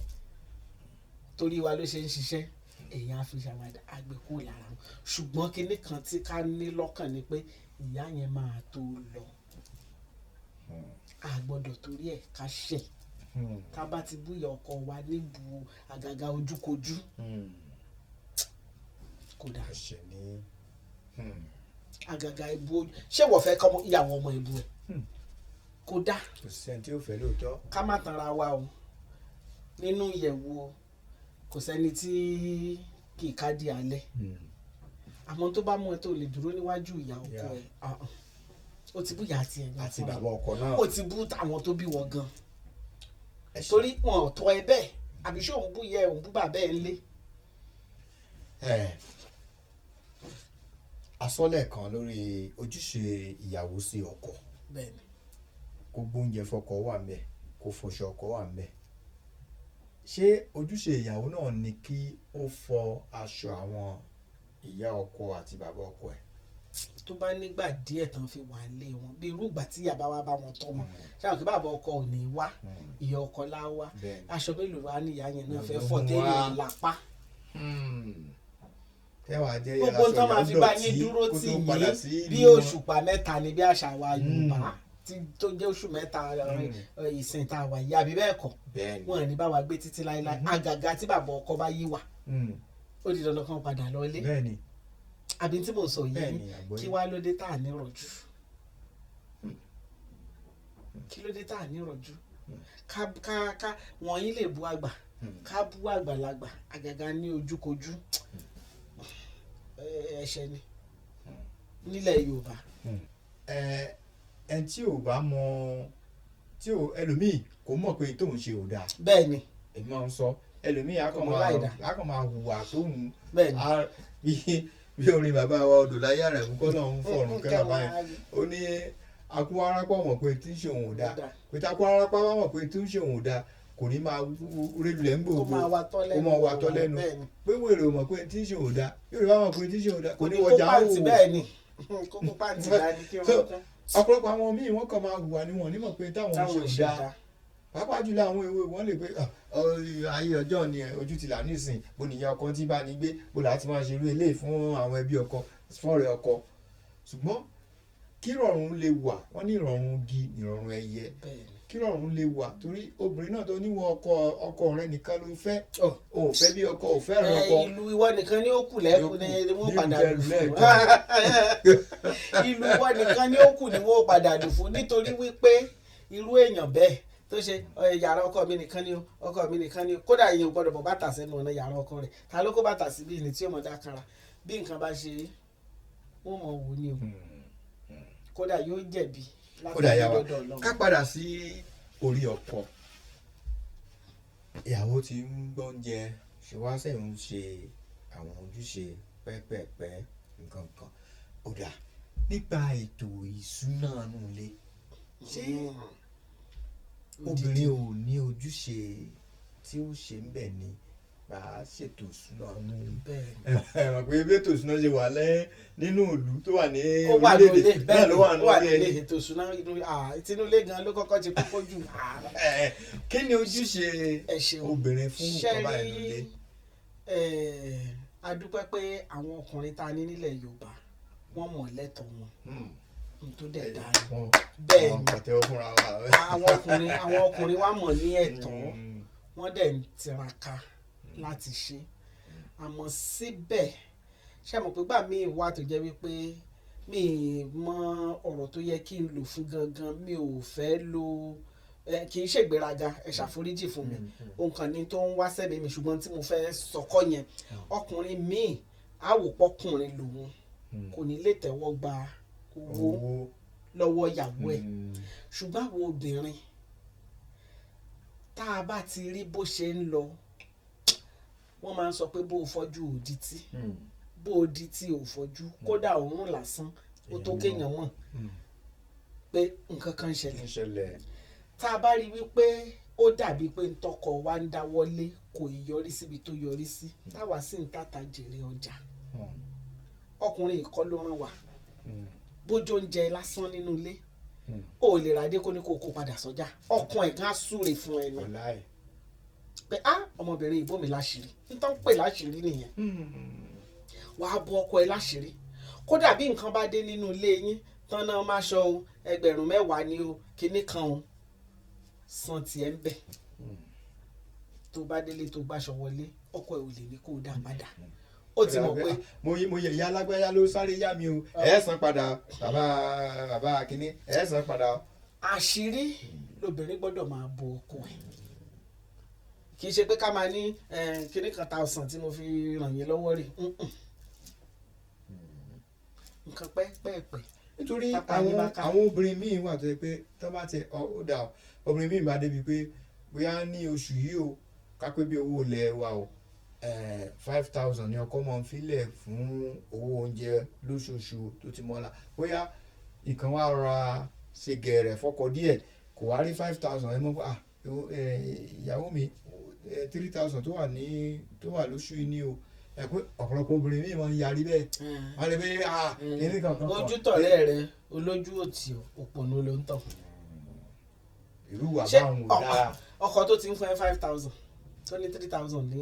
torí wa ló ṣe ń ṣiṣẹ́, èèyàn á fi ṣàwádà àgbẹ̀kú lára wọn. Ṣùgbọ́n kinní kan tí ká ní lọ́kàn ni pé ìyá yẹn máa tó lọ. A gbọ́dọ̀ torí ẹ̀ ká ṣẹ̀. Tá a bá ti búyà ọkọ wa níbu àgàgà ojúkojú, kò dáa. Ẹ̀ṣẹ̀ ní. Àgàgà ìbú ojú, ṣé wọ́n fẹ́ kọ́ ìyàwó ọmọ ìbú ẹ̀? Kò dáa. Kò sẹ́ni tí ó fẹ́ lóòótọ́. Ká má tanra wa o, nínú ìyẹ̀wò o, kò sẹ́ni tí kì í kádìí alẹ́. Àmọ́ tó bá mú ẹ tó lè dúró níwájú ìyá ọkọ ẹ, ah, ah, ó ti bú ìyá àti ẹ̀ Àti bàbá ọkọ náà. Ó ti bú àwọn tó bí wọn gan, Ẹ ṣé. torí wọn ò tọ́ ẹ bẹ́ẹ̀. Àbí ṣé òun bú ìyá ẹ, òun bú bàbá ẹ ńlé? Ẹ asọ́lẹ̀ kan lórí ojúṣe ìyàwó sí ọkọ. Bẹ́ẹ̀ni. Kó gbóúnjẹ fọ́kọ wà ńbẹ̀, kó fọṣọ ọkọ wà ńbẹ̀. Ṣé ojúṣe ìyàwó náà ni kí ó fọ aṣọ àwọn ìyá ọkọ àti bàbá ọkọ ẹ̀? Tó bá nígbà díẹ̀ tán fi wà lé wọn, bí irú ìgbà tí ìyá bá wá bá wọn tọ́ wọn, ṣáà kí bàbá ọkọ ò ní wá, ìyá ọkọ lá wá. Aṣọ mélòó wá ní ìyá yẹn náà fẹ́ Ló fọ mú téèyàn wá. lápá? Tẹ́wàá jẹ́ Gbogbo aṣọ tán máa ìyàwó fi bá yín dọ̀tí dúró kó tì tó padà yín sí bí ìlú wọn. òṣùpá 3 ni, bí àṣà wa Yorùbá tó jẹ́ oṣù 3 ìsìn tá a wà yìí, àbí bẹ́ẹ̀ kọ́? Wọn ò ní bá wa gbé títí láéláé. Àgàgà tí bàbá ọkọ bá yí wà, ó di dandan kan padà lọlé. Àbí tí mò ń sọ yìí? Bẹ́ẹ̀ni, àgbọ́yé. Kí wá ló dé tá à ní rọ̀jú? Kí ló dé tá à ní rọ̀jú? Ká wọ̀nyí lè bu àgbà, ká bú àgbàlagbà, àgàgà ní ojúkojú, ẹ̀ṣẹ̀ ni nílẹ̀ Yorùbá. Ẹ ẹ tí ò bá mọ tí ò, ẹlòmíì kò mọ̀ pé tóun ṣe ò dáa. Bẹ́ẹ̀ ni. Èmi máa ń sọ, ẹlòmíì á kàn Kò mọ̀ máa láìda. á kàn máa hùwà tóun Bẹ́ẹ̀ ni. Bí orin bàbá wa odò láyé rẹ̀ mú kọ́ náà ń fọ̀rùn kẹ́ bàbá yẹn, ó ní akúwárápá mọ̀ pé tí ń ṣe òun ò dáa. Dáa. Pé tí akúwárápá bá mọ̀ pé tí ń ṣe òun ò dáa, kò ní máa rélulẹ̀ ń Kó gbòògbò máa wa tọ́ kó lẹ́nu. máa wa tọ́ lẹ́nu. Bẹ́ẹ̀ ni. Pé wèrè ò mọ̀ pé tí ń ṣe òun ò dáa, Yorùbá mọ̀ pé tí ń ṣe òun ò dáa, kò ní Kó wọjà pàǹtí ó. Bẹ́ẹ̀ ni, kó kó pàǹtí dání kí So, wọ́n tán. ọ̀pọ̀lọpọ̀ àwọn míì, wọ́n kàn máa hùwà níwọ̀n nímọ̀ pé táwọn ń ṣe Táwọn ò ṣe dáa. dáa. Pàápàá jùlọ àwọn èwe, wọn lè pé, "Ah, ayé ọjọ́ ni ẹ, ojú ti là nísìn, bó nìyá ọkọ tí bá ní gbé, bó là á ti máa ṣe irú eléyìí fún àwọn ẹbí ọkọ, fún ọ̀rẹ́ ọkọ." Ṣùgbọ́n kí ìrọ̀rùn lè wà, wọ́n ní ìrọ̀rùn igi ìrọ̀rùn ẹyẹ. Bẹ́ẹ̀ ni. Kí Kí rọrùn lè wà, torí obìnrin náà tó níwọ̀n ọkọ, ọkọ rẹ nìkan ló fẹ́, Ọ̀. o ò fẹ́ bí ọkọ ò fẹ́ràn Ẹ, ọkọ. ìlú ìwọ nìkan ni ó kù lẹ́kùn ni wọ́n Ní padà ìlú lù fún. lẹ́ẹ̀kan. Ìlú ìwọ nìkan ni ó kù ni wọ́n padà lù fún, nítorí wípé irú èèyàn bẹ́ẹ̀ tó ṣe yàrá ọkọ mi nìkan ni o, ọkọ mi nìkan ni o, kódà èèyàn ò gbọ́dọ̀ bọ́ bàtà sẹ́nu ọ̀nà yàrá ọkọ rẹ̀. Ta ló kó bàtà síbí ni tí ó mọ̀ dákanra? Bí nǹkan bá ṣe rí, wọ́n mọ̀ wò ni o. Kódà yóò jẹ̀bi Ó dà, yà wá lọ́dọ̀ Ọlọ́run. Ká padà sí orí ọkọ. Ìyàwó ti ń gbóúnjẹ ṣe wá sẹ́yìn, ń ṣe àwọn ojúṣe pẹ́pẹ́pẹ́ nǹkan kan. Ó dà, nípa ètò ìṣúná inú ilé, ṣé obìnrin ò ní ojúṣe tí ó ṣe ń bẹ̀ ni bá a ṣètò ìṣúná inú Bẹ́ẹ̀. Ẹ mọ̀ pé bí ètò ìṣúná ṣe wà lẹ́ nínú ìlú tó wà ní Ó wà orílẹ̀-èdè nílé náà bẹ́ẹ̀ ló wà ó wà nílé nílé ẹni. Ètò ìṣúná inú tinúlé gan ló kọ́kọ́ ti kókó jù. Kí ni ojúṣe Ẹ ṣeun. obìnrin fún Ṣé nǹkan báyìí rí, nílé? A dúpẹ́ pé àwọn ọkùnrin tá a ní nílẹ̀ Yorùbá, wọ́n mọ̀ lẹ́tọ̀ọ́ wọn n tó dẹ̀ dáa ni. Bẹ́ẹ̀ Wọ́n ni. pàtẹ́wọ́ fúnra wa. Àwọn ọkùnrin wa mọ̀ ní ẹ̀tọ́, wọ́n dẹ̀ ń tiraka láti ṣe. Àmọ́ síbẹ̀, ṣe mọ̀ pé gbà míì wà tó jẹ́ wípé mi ì mọ ọ̀rọ̀ tó yẹ kí n lò fún gangan, mi ò fẹ́ lo kì í ṣègbéraga, ẹ ṣàforíjì fún mi, ohun kan ní tó ń wá sẹ́mi mi, ṣùgbọ́n tí mo fẹ́ sọkọ́ yẹn, ọkùnrin míì àwòpọ̀kùnrin lòun kò ní lè tẹ́wọ́ gba owó Owó lọ́wọ́ ìyàwó ẹ̀. Ṣùgbọ́n àwọn obìnrin, tá a bá ti rí bó ṣe ń lọ, wọ́n máa ń sọ pé bó o fọ́jú ò dití, bó o dití ò fọ́jú. Kódà òórùn lásán ó tó kéèyàn mọ̀ pé nǹkan kan ń ṣẹlẹ̀. Ń ṣẹlẹ̀. Tá a bá rí wípé ó dàbí pé ntọkọ wa ń dáwọ́lé kò ì yọrí síbi tó yọrí sí, táwa sì ń tàtà jèrè ọjà, ọkùnrin ìkọ́ ló rán wa. Bójú oúnjẹ lásán nínú ilé, ó lè ràdé kó ní kó kó padà sọ́jà, ọkàn ẹ̀ gan á súre fún ẹnu Wàláì. pé á ọmọbìnrin ìbò mi láṣìírí. Nítorí pé láṣìírí nìyẹn, wàá bu ọkọ ẹ láṣìírí. Kódà bí nǹkan bá dé nínú ilé yín tán náà, má ṣọ o, 10,000 ni o, kinní kan o, san tiẹ̀ ń bẹ̀. Tó bá délé, tó gbàṣọ wọlé, ọkọ ẹ ò lè ní kó o dá padà. Ó ti mọ̀ pé Mo yẹ ìyá alágbáyà ló sáré yá mi o, ẹ san padà, bàbá bàbá kínní, ẹ san padà. Àṣírí lobìnrin gbọ́dọ̀ máa bo ọkọ ẹ̀. Kì í ṣe pé ká máa ní kinní kan thousand tí mo fi ràn yín lọ́wọ́ rè. Mm-mm. Nǹkan pẹ́ẹ́pẹ́ẹ̀pẹ́. Nítorí Pápá ní àwọn bá ká. àwọn obìnrin míì wà tó yẹ pé tó bá ti ọ ó dà ọ, obìnrin míì máa débi pé bóyá ní oṣù yìí o, ká pé bí owó ilẹ̀ wa o, 5,000 ní ọkọ máa ń filẹ̀ fún owó oúnjẹ lóṣooṣù tó ti mọ́la. Bóyá ìkan wá ra ṣe gẹ̀rẹ̀ fọkọ díẹ̀, kò wá rí 5,000 ẹ mọ́ pé ah ìyàwó mi, 3,000 tó wà ní tó wà lóṣù yìí ni o. Ẹ pé ọ̀pọ̀lọpọ̀ obìnrin míì máa ń yarí bẹ́ẹ̀, wọ́n lè pé ah kìnìún kan kan kan. Ojú tọ̀rẹ́ rẹ olójú òtí òpònú ló ń tàn. Irú wà Ṣé báwọn ò dáa. Ọkọ tó ti ń fún ẹ 5,000, tó ní 3,000 ní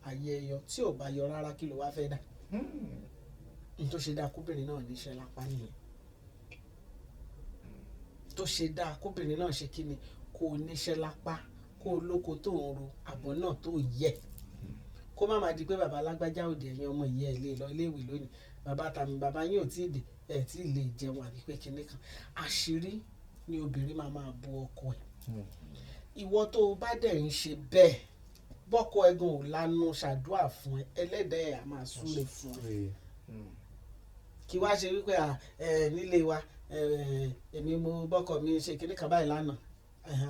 ayé ẹyọ tí ò bá yọ rárá, kí ló wá fẹ́ dà? N tó ṣe dáa kóbìnrin náà níṣẹ́ lápá nìyẹn. Tó ṣe dáa kóbìnrin náà ṣe kí ni, kó o níṣẹ́ lápá, kó o lóko tó ń ro àbọ̀ náà tó yẹ, kó má máa di pé bàbá alágbájá òde, ẹ̀yin ọmọ ìyá ẹ̀ lè lọ iléèwé lónìí, bàbá tàmí bàbá yín ò tí ì dé, ẹ̀ tí ì lè jẹun, àbí pé kinní kan. Àṣírí ni obìnrin máa máa bo ọkọ ẹ̀. Ìwọ tó o bá dẹ̀ ń ṣe bẹ́ẹ̀, bọ́kọ ẹ̀gàn ò lanu ṣàdúà fún ẹ, ẹlẹ́dàá ẹ̀ á máa súre fún ẹ. Kí wá ṣe wípé ẹ nílé wa, èmi mo bọ́kọ mi ṣe kinní kan báyìí lánàá,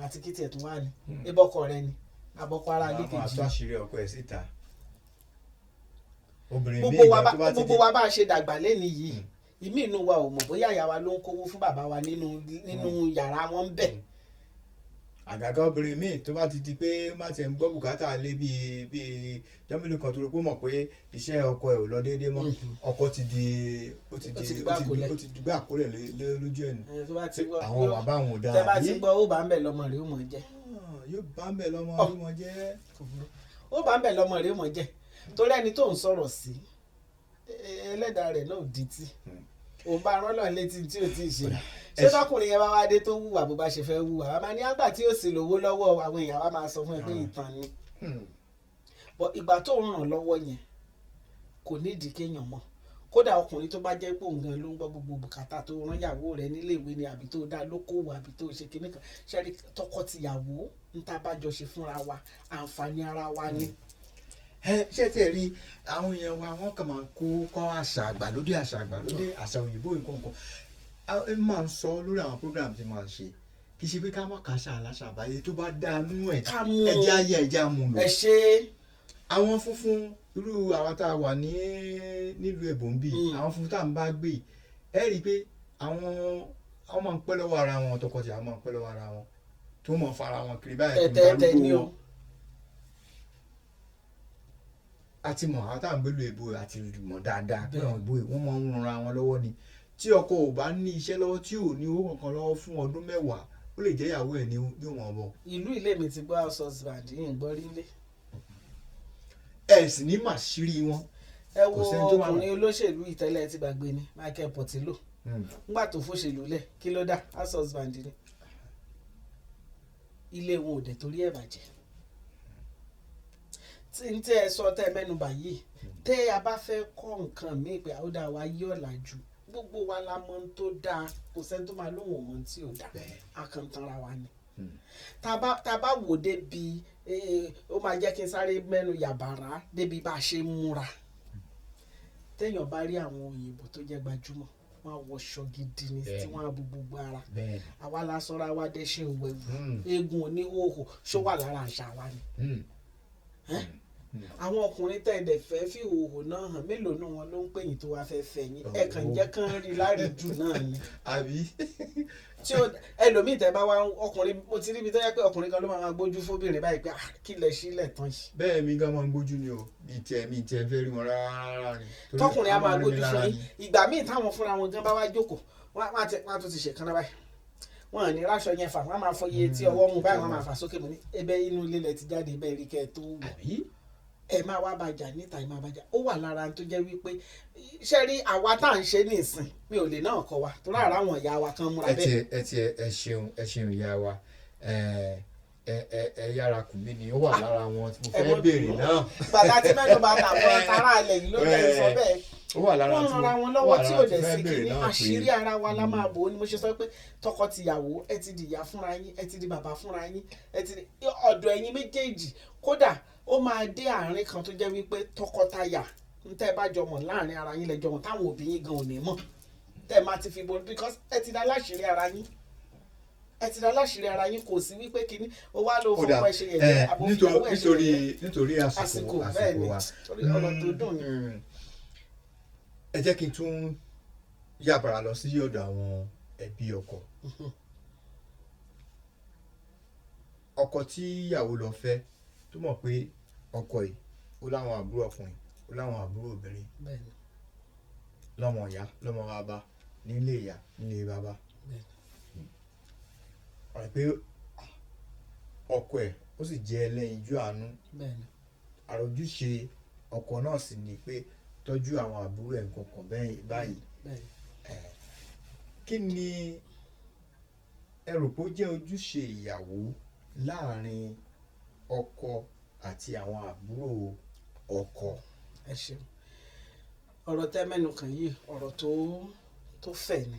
àti kí tiẹ̀ tún wá ní ebọ́kọ rẹ ni àbọ̀kọ ara ilé Àwọn kejì. àtọ́ àṣírí ọkọ ẹ̀ síta, obìnrin Gbogbo míì wa gan bá tó bá ti gbogbo di wa bá a ṣe dàgbà lẹ́ni yìí, ìmí inú wa ò mọ̀ bóyá ìyá wa ló ń kówó fún bàbá wa nínú yàrá wọn ń bẹ̀. Àgàgà obìnrin míì tó bá ti di pé má ti ń gbọ́ bùkátà lé bíi jọ́mílì kan tó rí pé ó mọ̀ pé iṣẹ́ ọkọ ẹ̀ ò lọ déédéé mọ́, ọkọ ti di ó ti Ó di ti di gbá àkólẹ̀. ó ti di gbá àkólẹ̀ lójú ẹ̀ nù. Tó bá ti gbọ́ Àwọn bàbá àwọn ò dáa. Tẹ́ bá ti Àbí? gbọ́ ó bá ń bẹ̀ lọ́mọ rẹ̀ ó mọ̀ jẹ́. Ah, yóò bá ń bẹ̀ lọ́mọ ló mọ jẹ́. Ó bá ń bẹ̀ lọ́mọ rẹ̀ ó mọ̀ jẹ́, torí ẹni tó ń sọ̀rọ̀ sí, ẹlẹ́dàá rẹ̀ náà ò di tí. Òun bá rán lọ́ọ̀ létí tí ò tí ì ṣe. Ṣé tọkùnrin yẹn bá wá dé tó wùwà bó bá ṣe fẹ́ wùwà, wàá máa ní àgbà tí ó sì lówó lọ́wọ́, àwọn èèyàn wa máa sọ fún ẹ pé ìtàn ni. But ìgbà tó ń ràn lọ́wọ́ yẹn kò nídìí kéèyàn mọ̀. Kódà ọkùnrin tó bá jẹ́ pé òun gan ló ń gbọ́ gbogbo bùkátà tó rán ìyàwó rẹ̀ nílé ìwé ni, àbí tó dá lókòwò, àbí tó ṣe kinní kan, ṣẹ́rí tọkọ-tìyàwó ń tá a bá jọ ṣe fúnra wa, àǹfààní ara wa ni. Ẹ ṣé tí ẹ rí àwọn èèyàn wa, wọn kàn máa ń kó kọ́ àṣà àgbàlódé, àṣà àgbàlódé, àṣà òyìnbó, nǹkan kan. Ẹ máa ń sọ lórí àwọn program tí máa ń ṣe, kì í ṣe pé ká má kàṣà aláṣà àbáyé tó bá dáa nú ẹ̀, Ká mú un. ẹjẹ́ ayé, ẹjẹ́ á mú lò. Ẹ ṣe. Àwọn funfun, irú àwọn tá a wà ní nílùú èbó ń bì, àwọn funfun tá à ń bá gbé, ẹ rí i pé àwọn máa ń pẹ́ lọ́wọ́ ara wọn, tọkọtìyàwó máa ń pẹ́ lọ́wọ́ ara wọn, tó mọ̀ fara wọn kiri báyìí. Tẹ̀tẹ̀tẹ̀ ni o. Àti mọ̀ àwọn tá à ń gbé lu èbó, àti mọ̀ dáadáa pé àwọn èbó yìí, wọ́n máa ń ranra wọn lọ́wọ́ ni. Tí ọkọ ò bá ní iṣẹ́ lọ́wọ́, tí ò ní owó kankan lọ́wọ́ fún ọdún 10, ó lè jẹ́ ìyàwó ẹ̀ ní òun ọ̀bọ. Ìlú ilé mi ti gbọ́ house husband yìí, ń gbọ́ rí lé. Ẹ sì ní màṣírí wọn. Ẹ wo Kò sẹ́ni tó máa mọ̀. ọkùnrin olóṣèlú ìtẹ́lẹ̀ ti gbàgbé ni, Michael Portillo, ńgbà tó fòṣèlú lẹ̀, kí ló dá? House husband ni. Ilé wọn ò dẹ̀ torí ẹ̀ bàjẹ́. Tí n tẹ́ ẹ sọ, tẹ́ ẹ mẹ́nubà yìí, tẹ́ a bá fẹ́ kọ́ nǹkan míì pé àwòdà wa yí ọ̀làjú, gbogbo wa la mọ̀ ohun tó dáa. Kò sẹ́ni tó máa lóhùn mọ̀ ohun tí ò dáa, a kàn ń tanra wa ni. Tá a bá wò débi, ó máa jẹ́ kí n sáré mẹ́nu yàbàrá débi bá a ṣe ń múra. Téèyàn bá rí àwọn òyìnbó tó jẹ́ gbajúmọ̀, wọ́n á wọṣọ gidi ni tí wọ́n á bu gbogbo ara. Àwa la sọra wa dẹ́ṣin òwẹ̀wù, eegun oníhòòhò. Ṣó wà lára àṣà wa ni? Àwọn ọkùnrin tẹ̀ dẹ̀ fẹ́ fi ìhòòhò náà hàn, mélòó nù wọn ló ń pè yín tó wá fẹ́ fẹ́ yín? Ẹ kàn jẹ́ kán rí láríjù náà ni. Àbí. Tí ó ẹlòmíì tẹ́ bá wá ọkùnrin, mo ti ríbi tó yẹ pé ọkùnrin kan ló máa gbójú fóbìnrin báyìí pé, "Ah, kí lẹ sílẹ̀ tán yìí?" Bẹ́ẹ̀ mi gan máa ń gbójú ni o, mi tiẹ̀ fẹ́ rí wọn rárá ni. Torí Tọkùnrin á a máa rí mi gbójú lára fún yín ni. Ìgbà míì táwọn fúnra wọn gan bá wá jókòó, wọ́n á tún ti ṣèkánná báyìí, wọn à ní ráṣọ yẹn fà, wọ́n á máa fọ iye tí ọwọ́ mú báyìí, wọ́n á máa fà sókè. Mọ́ ní ẹbẹ̀ inú ilé lẹ ti jáde bẹ́ẹ̀ rí kẹ́ ẹ tó wọ̀. Àbí. Ẹ máa wá bàjá níta, ẹ máa bàjá. Ó wà lára tó jẹ́ wípé ṣé rí àwa tá à ń ṣe nísìn, mi ò lè náà kọ wa tó rárá, àwọn ìyá wa kan múra Ẹ bẹ́ẹ̀. tiẹ̀ ẹ tiẹ̀ ẹ ṣeun, ẹ ṣeun ìyá wa. Ẹ ẹ ẹ ẹ yára kù mí ni ó wà lára wọn tí mo Ẹ fẹ́ mọ́ béèrè bínú. náà. Bàtà tí mẹ́nu bá tàwọn tará alẹ̀ yìí ló jẹ́ sọ bẹ́ẹ̀. Ó wà lára Wọ́n tí ràn ra mo wọn ó lọ́wọ́ wà tí lára ò tí dẹ̀ mo fẹ́ sí béèrè kínní náà pé àṣírí ara wa la máa bò ó ni. Mo ṣe sọ pé tọkọ-tìyàwó, ẹ ti dìyà fúnra yín, ẹ ti di bàbá fúnra yín, ẹ ti di ọ̀dọ̀ ẹ̀yin méjèèjì. Kódà ó máa dé àárín kan tó jẹ́ wípé tọkọtaya ń tẹ́ ẹ bá jọ mọ̀ láàrin ara yín lẹ́jọ́ mọ̀, táwọn òbí yín gan ò ní mọ̀, tẹ́ ẹ máa ti fi bo, because ẹ ti dá láṣìírí ara yín, ẹ ti dá láṣìírí ara yín. Kò sí wípé kínní ó wá ló Ó dà fọwọ́ ẹ ṣe yẹ̀yẹ́ ẹ àbò nítorí fìyàwó ẹ ṣe nítorí yẹ̀yẹ́. Nítorí àsìkò Àsìkò, bẹ́ẹ̀ àsìkò ni. wa. Torí ọ̀rọ̀ tó dùn ni. Ẹ jẹ́ kí n tún yàbàrà lọ sí ọ̀dọ̀ àwọn ẹbí ọkọ. Ọkọ tí ìyàwó lọ fẹ́, tó mọ̀ pé ọkọ yìí ó láwọn àbúrò ọkùnrin, ó láwọn àbúrò obìnrin, Bẹ́ẹ̀ni. lọ́mọ ìyá, lọ́mọ bàbá, nílé ìyá, nílé bàbá. Bẹ́ẹ̀ni. Ọ̀rẹ́ pé ọkọ ẹ̀ ó sì jẹ́ ẹlẹ́yinjú àánú. Bẹ́ẹ̀ni. Àròjúṣe ọkọ náà sì ni pé tọ́jú àwọn àbúrò ẹ̀ nǹkan kan bẹ́ẹ̀ báyìí. Bẹ́ẹ̀ni. Kí ni ẹ rò pé ó jẹ́ ojúṣe ìyàwó láàrin ọkọ àti àwọn àbúrò ọkọ? Ẹ ṣeun. Ọ̀rọ̀ tẹ́ mẹ́nu kàn yìí, ọ̀rọ̀ tó fẹ̀ ni.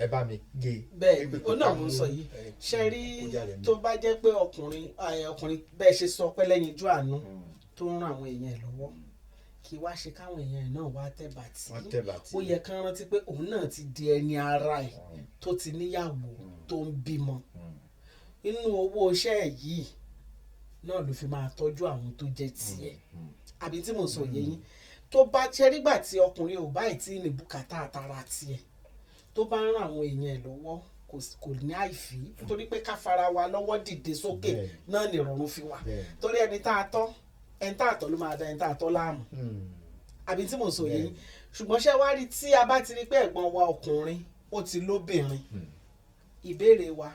Ẹ bá mi gé e. Bẹ́ẹ̀ Pé ni, kò ó náà ká mo ń mú, sọ yìí. Ṣe rí, kó jáde tó bá jẹ́ pé ọkùnrin, ọkùnrin bẹ́ẹ̀ ṣe sọ pé lẹ́yinjú àánú tó ń ran àwọn èèyàn ẹ̀ lọ́wọ́, kí wá ṣe káwọn èèyàn ẹ̀ náà wá tẹ̀ bàtí. Wọ́n tẹ̀ bàtí. Ó yẹ kán rántí pé òun náà ti di ẹni ara ẹ̀ tó ti níyàwó, tó ń bímọ. Inú owó iṣẹ́ ẹ̀ yìí náà ló fi máa tọ́jú àwọn tó jẹ́ tiẹ̀. Àbí tí mo sọ yé yín? Tó bá ṣe rígbà tí ọkùnrin ò báyìí tí ní bùkátà àtàrà tiẹ̀, tó bá ń ran àwọn èèyàn ẹ̀ lọ́wọ́, kò ní àìfí, nítorí pé ká fara wa lọ́wọ́ dìde sókè náà ní ìrọ̀rùn fi wà. Torí ẹni tá a tọ́, ẹni tá a tọ́ ló máa da ẹni tá a tọ́ láàmú. Àbí tí mo sọ yé yín? Ṣùgbọ́n ṣé wá rí, tí a bá ti rí pé ẹ̀gbọ́n wa ọkùnrin ó ti lóbìnrin, ìbéèrè wa,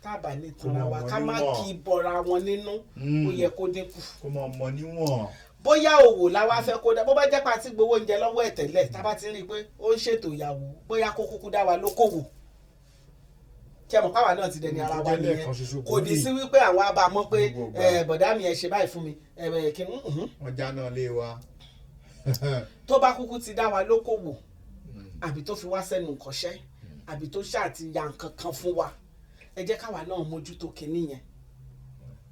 tá a bá ní tanra Kó wa, mọ̀ ká má níwọ̀n. kí bọra wọn nínú, ó yẹ kó dínkù. Kó mọ̀ mọ̀ níwọ̀n. Bóyá òwò làwa fẹ́ kó dá, bó bá jẹ́ pa tí gbowó oúnjẹ lọ́wọ́ ẹ̀ tẹ́lẹ̀, tá a bá ti rí i pé ó ń ṣètò ìyàwó, bóyá kó kúkú dá wa lókòwò, kí ẹ mọ̀ káwa náà ti dẹni ara wa Tó jẹ́ nìyẹn. lẹ́ẹ̀kan ṣoṣo Kò ní gbòógì. sí wípé àwọn abàmọ́ pé Gbogbo ìgbà. ẹ bọ̀dá mi, ẹ ṣe báyìí fún mi, ẹ ẹ kí n Wọ́n jáná lé wa. Tó bá kúkú ti dá wa lókòwò, àbí tó fi wá sẹ́nu nǹkanṣẹ́, àbí tó ṣáà ti ya nǹkan kan fún wa, ẹ jẹ́ káwa náà mójútó kinní yẹn,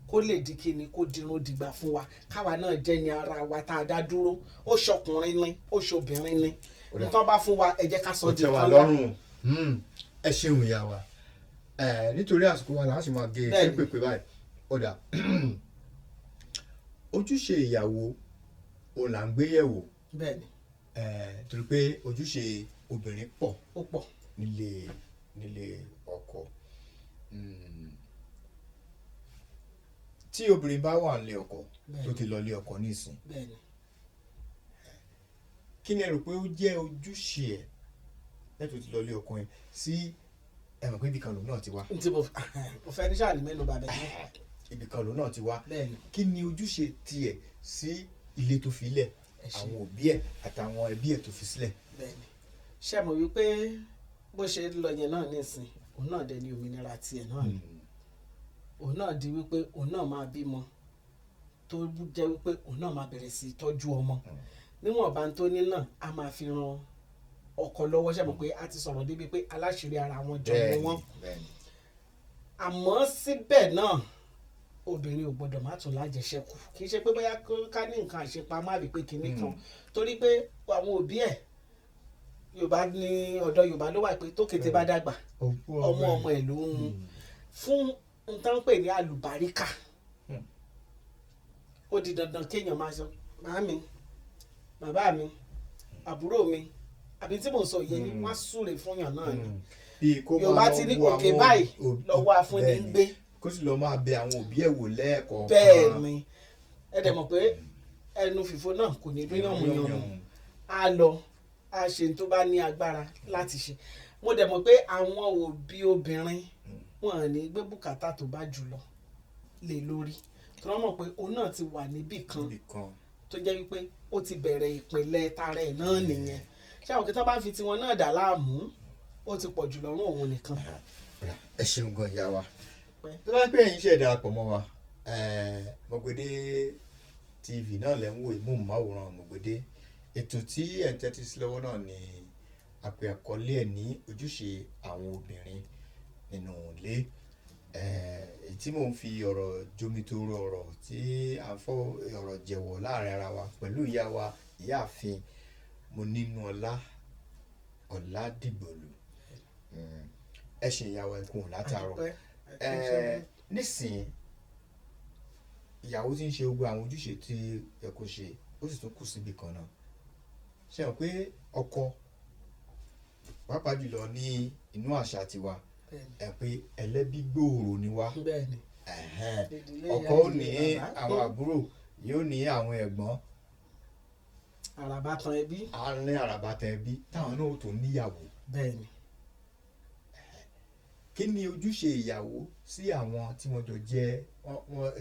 kó lè di kinní, kó dirun dìgbà fún wa, káwa náà jẹ́ ní ara wa tá a dá dúró. Ó ṣọkùnrin ni, ó ṣobìnrin ni, Ó dà. nǹkan bá fún wa, ẹ jẹ́ ká sọ Ó di tẹ́ wa nǹkan ńlá. lọ́rùn. Ẹ ṣeun, ìyá wa. Ẹ nítorí àsìkò wa là á sì máa gé e pépèpé báyìí. Ó dà, ojúṣe ìyàwó òun là ń gbé yẹ̀wò. Ẹ torí pé ojúṣe obìnrin pọ̀ Ó pọ̀. nílé ọkọ. Tí obìnrin bá wà nílé ọkọ, tó ti lọ ilé ọkọ nísìn, kí ni ẹ rò pé ó jẹ́ ojúṣe ẹ̀ lẹ́tọ̀ tó ti lọ ilé ọkọ yẹn sí? Ẹ mọ̀ pé ibì kan lòun náà ti wá. N tí mo fẹ́ ní sáà ní mẹ́nu bàbá yẹn. Ibì kan lòun náà ti wá. Kí ni ojúṣe tiẹ̀ sí ilé tó fi lẹ̀, Ẹ ṣé. àwọn òbí ẹ̀ àtàwọn ẹbí ẹ̀ tó fi sílẹ̀? Bẹ́ẹ̀ni, ṣé mo wí pé bó ṣe ń lọ yẹn náà nísìn, òun náà dẹ̀ ní òmìnira tiẹ̀ náà ni. Òun náà di wípé òun náà máa bímọ, tó jẹ́ wípé òun náà máa bẹ̀rẹ̀ sí í tọ́jú ọmọ níwọ̀nba tó ní náà, a máa fi ran ọkọ lọ́wọ́. Ṣe mọ̀ pé a ti sọ̀rọ̀ débi pé aláṣìírí ara wọn jọ ni wọ́n. Àmọ́ síbẹ̀ náà, obìnrin ò gbọ́dọ̀ má tún lájẹṣẹ́kù. Kì í ṣe pé bóyá ká ní nǹkan àṣepamọ́ àbí pé kinní kan, torí pé àwọn òbí ẹ̀, Yorùbá ní ọ̀dọ̀ Yorùbá ló wà pé tó kété bá dàgbà, ọmọ ọmọ ẹ̀ ló ń mú fún nǹkan pè ní àlùbáríkà. Ó di dandan kéèyàn máa sọ màámi, bàbá mi, àbúrò mi, àbí tí mò ń sọ yẹn ni wọ́n á súre fún yàn náà ni. Bíi kó máa Yorùbá lọ ti ní wo òkè àwọn báyìí lọ́wọ́ afúnni ń gbé. Kó sì lọ máa bẹ àwọn òbí ẹ̀ wò lẹ́ẹ̀kọ̀ọ̀kan. Bẹ́ẹ̀ ni. Ẹ dẹ̀ mọ̀ pé ẹnu fìfo náà kò ní dún yànmùyànmù. Á lọ, á ṣe tó bá ní agbára láti ṣe. Mo dẹ̀ mọ̀ pé àwọn òbí obìnrin wọn ò ní gbé bùkátà tó bá jù lọ lé lórí, tí wọ́n mọ̀ pé òun náà ti wà níbì kan Níbì kan. tó jẹ́ wípé ó ti bẹ̀rẹ̀ ìpìlẹ̀ tara ẹ̀ náà nìyẹn. Ṣé àwọn kìtàn bá fi tiwọn náà dà láàmú, ó ti pọ̀ jù lọ́rùn òun nìkan. Ẹ ṣeun gan, ìyá wa. Pẹ́. Tó bá pẹ́ ẹ̀yin ṣe darapọ̀ mọ́ wa, Mọ̀gbẹ́dé TV náà lẹ́ ń wò, ìmúhùnmáwòrán Mọ̀gbẹ́dé. Ètò tí ẹ̀ ń tẹ́tí sí lọ́wọ́ náà ni àpè àkọlé ẹ̀ ní ojúṣe àwọn obìnrin nínú ilé. Èyí tí mò ń fi ọ̀rọ̀ jomitoro ọ̀rọ̀ tí à ń fọ́ ọ̀rọ̀ jẹ̀wọ̀ láàrin ara wa pẹ̀lú ìyá wa, ìyáàfin Monínúọlá Ọ̀làdìgbòlù. Ẹ ṣe, ìyá wa, ẹkùn látàárọ̀. Àdúpẹ́. Nísìnyí, ìyàwó tí ń ṣe gbogbo àwọn ojúṣe tí ẹ kò ṣe, ó sì tún kù síbi kan náà. Ṣe hàn pé ọkọ, pàápàá jùlọ ní inú àṣà tiwa, ẹ pé ẹlẹ́bí gbòòrò ni wá. Ẹ̀hẹ́n. Ìdílé Ọkọ ìyá, ó ní ìdílé bàbá. àwọn àbúrò, yóò ní àwọn ẹ̀gbọ́n. Àràbà tan ẹbí. Á ní àràbàtà ẹbí táwọn náà ó tó níyàwó. Kí ni ojúṣe ìyàwó sí àwọn tí wọ́n jọ jẹ́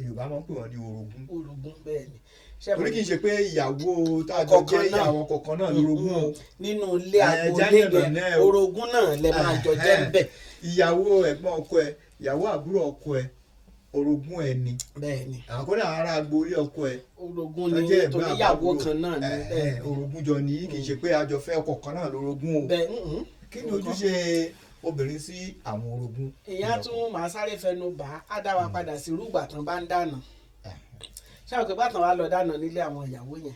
Yorùbá máa ń pè wọ́n ní orogún? Orogún, bẹ́ẹ̀ni. Ṣé Torí kì í ṣe pé ìyàwó tá a jọ Kọ̀ọ̀kan jẹ́ náà. ìyàwó kọ̀ọ̀kan náà lórogún o. Nínú ilé Ẹ, agboolé jáde yẹn, ọ̀nà náà o. orogún náà lẹ máa jọ jẹ́ ń bẹ̀. Ìyàwó ẹ̀gbọ́n ọkọ ẹ, ìyàwó àbúrò ọkọ ẹ, orogún ẹ ni. Àwọn kódà ará agboolé ọkọ ẹ Orogún tó ni, jẹ́ ẹ̀gbọ́n torí ìyàwó àbúrò. kan náà ni. Orogún jọ ní, kì í ṣe pé a jọ fẹ́ ọkọ kan náà lórogún o. bẹ́ẹ̀ mhm. Kí ni ojúṣe obìnrin sí àwọn orogún? Ìyá tún máa sáré fẹnu bà á dá wa padà sí rúgbà tán bá ń dáná. Ṣé àwọn pé bàtàn wa lọ dáná nílé àwọn ìyàwó yẹn,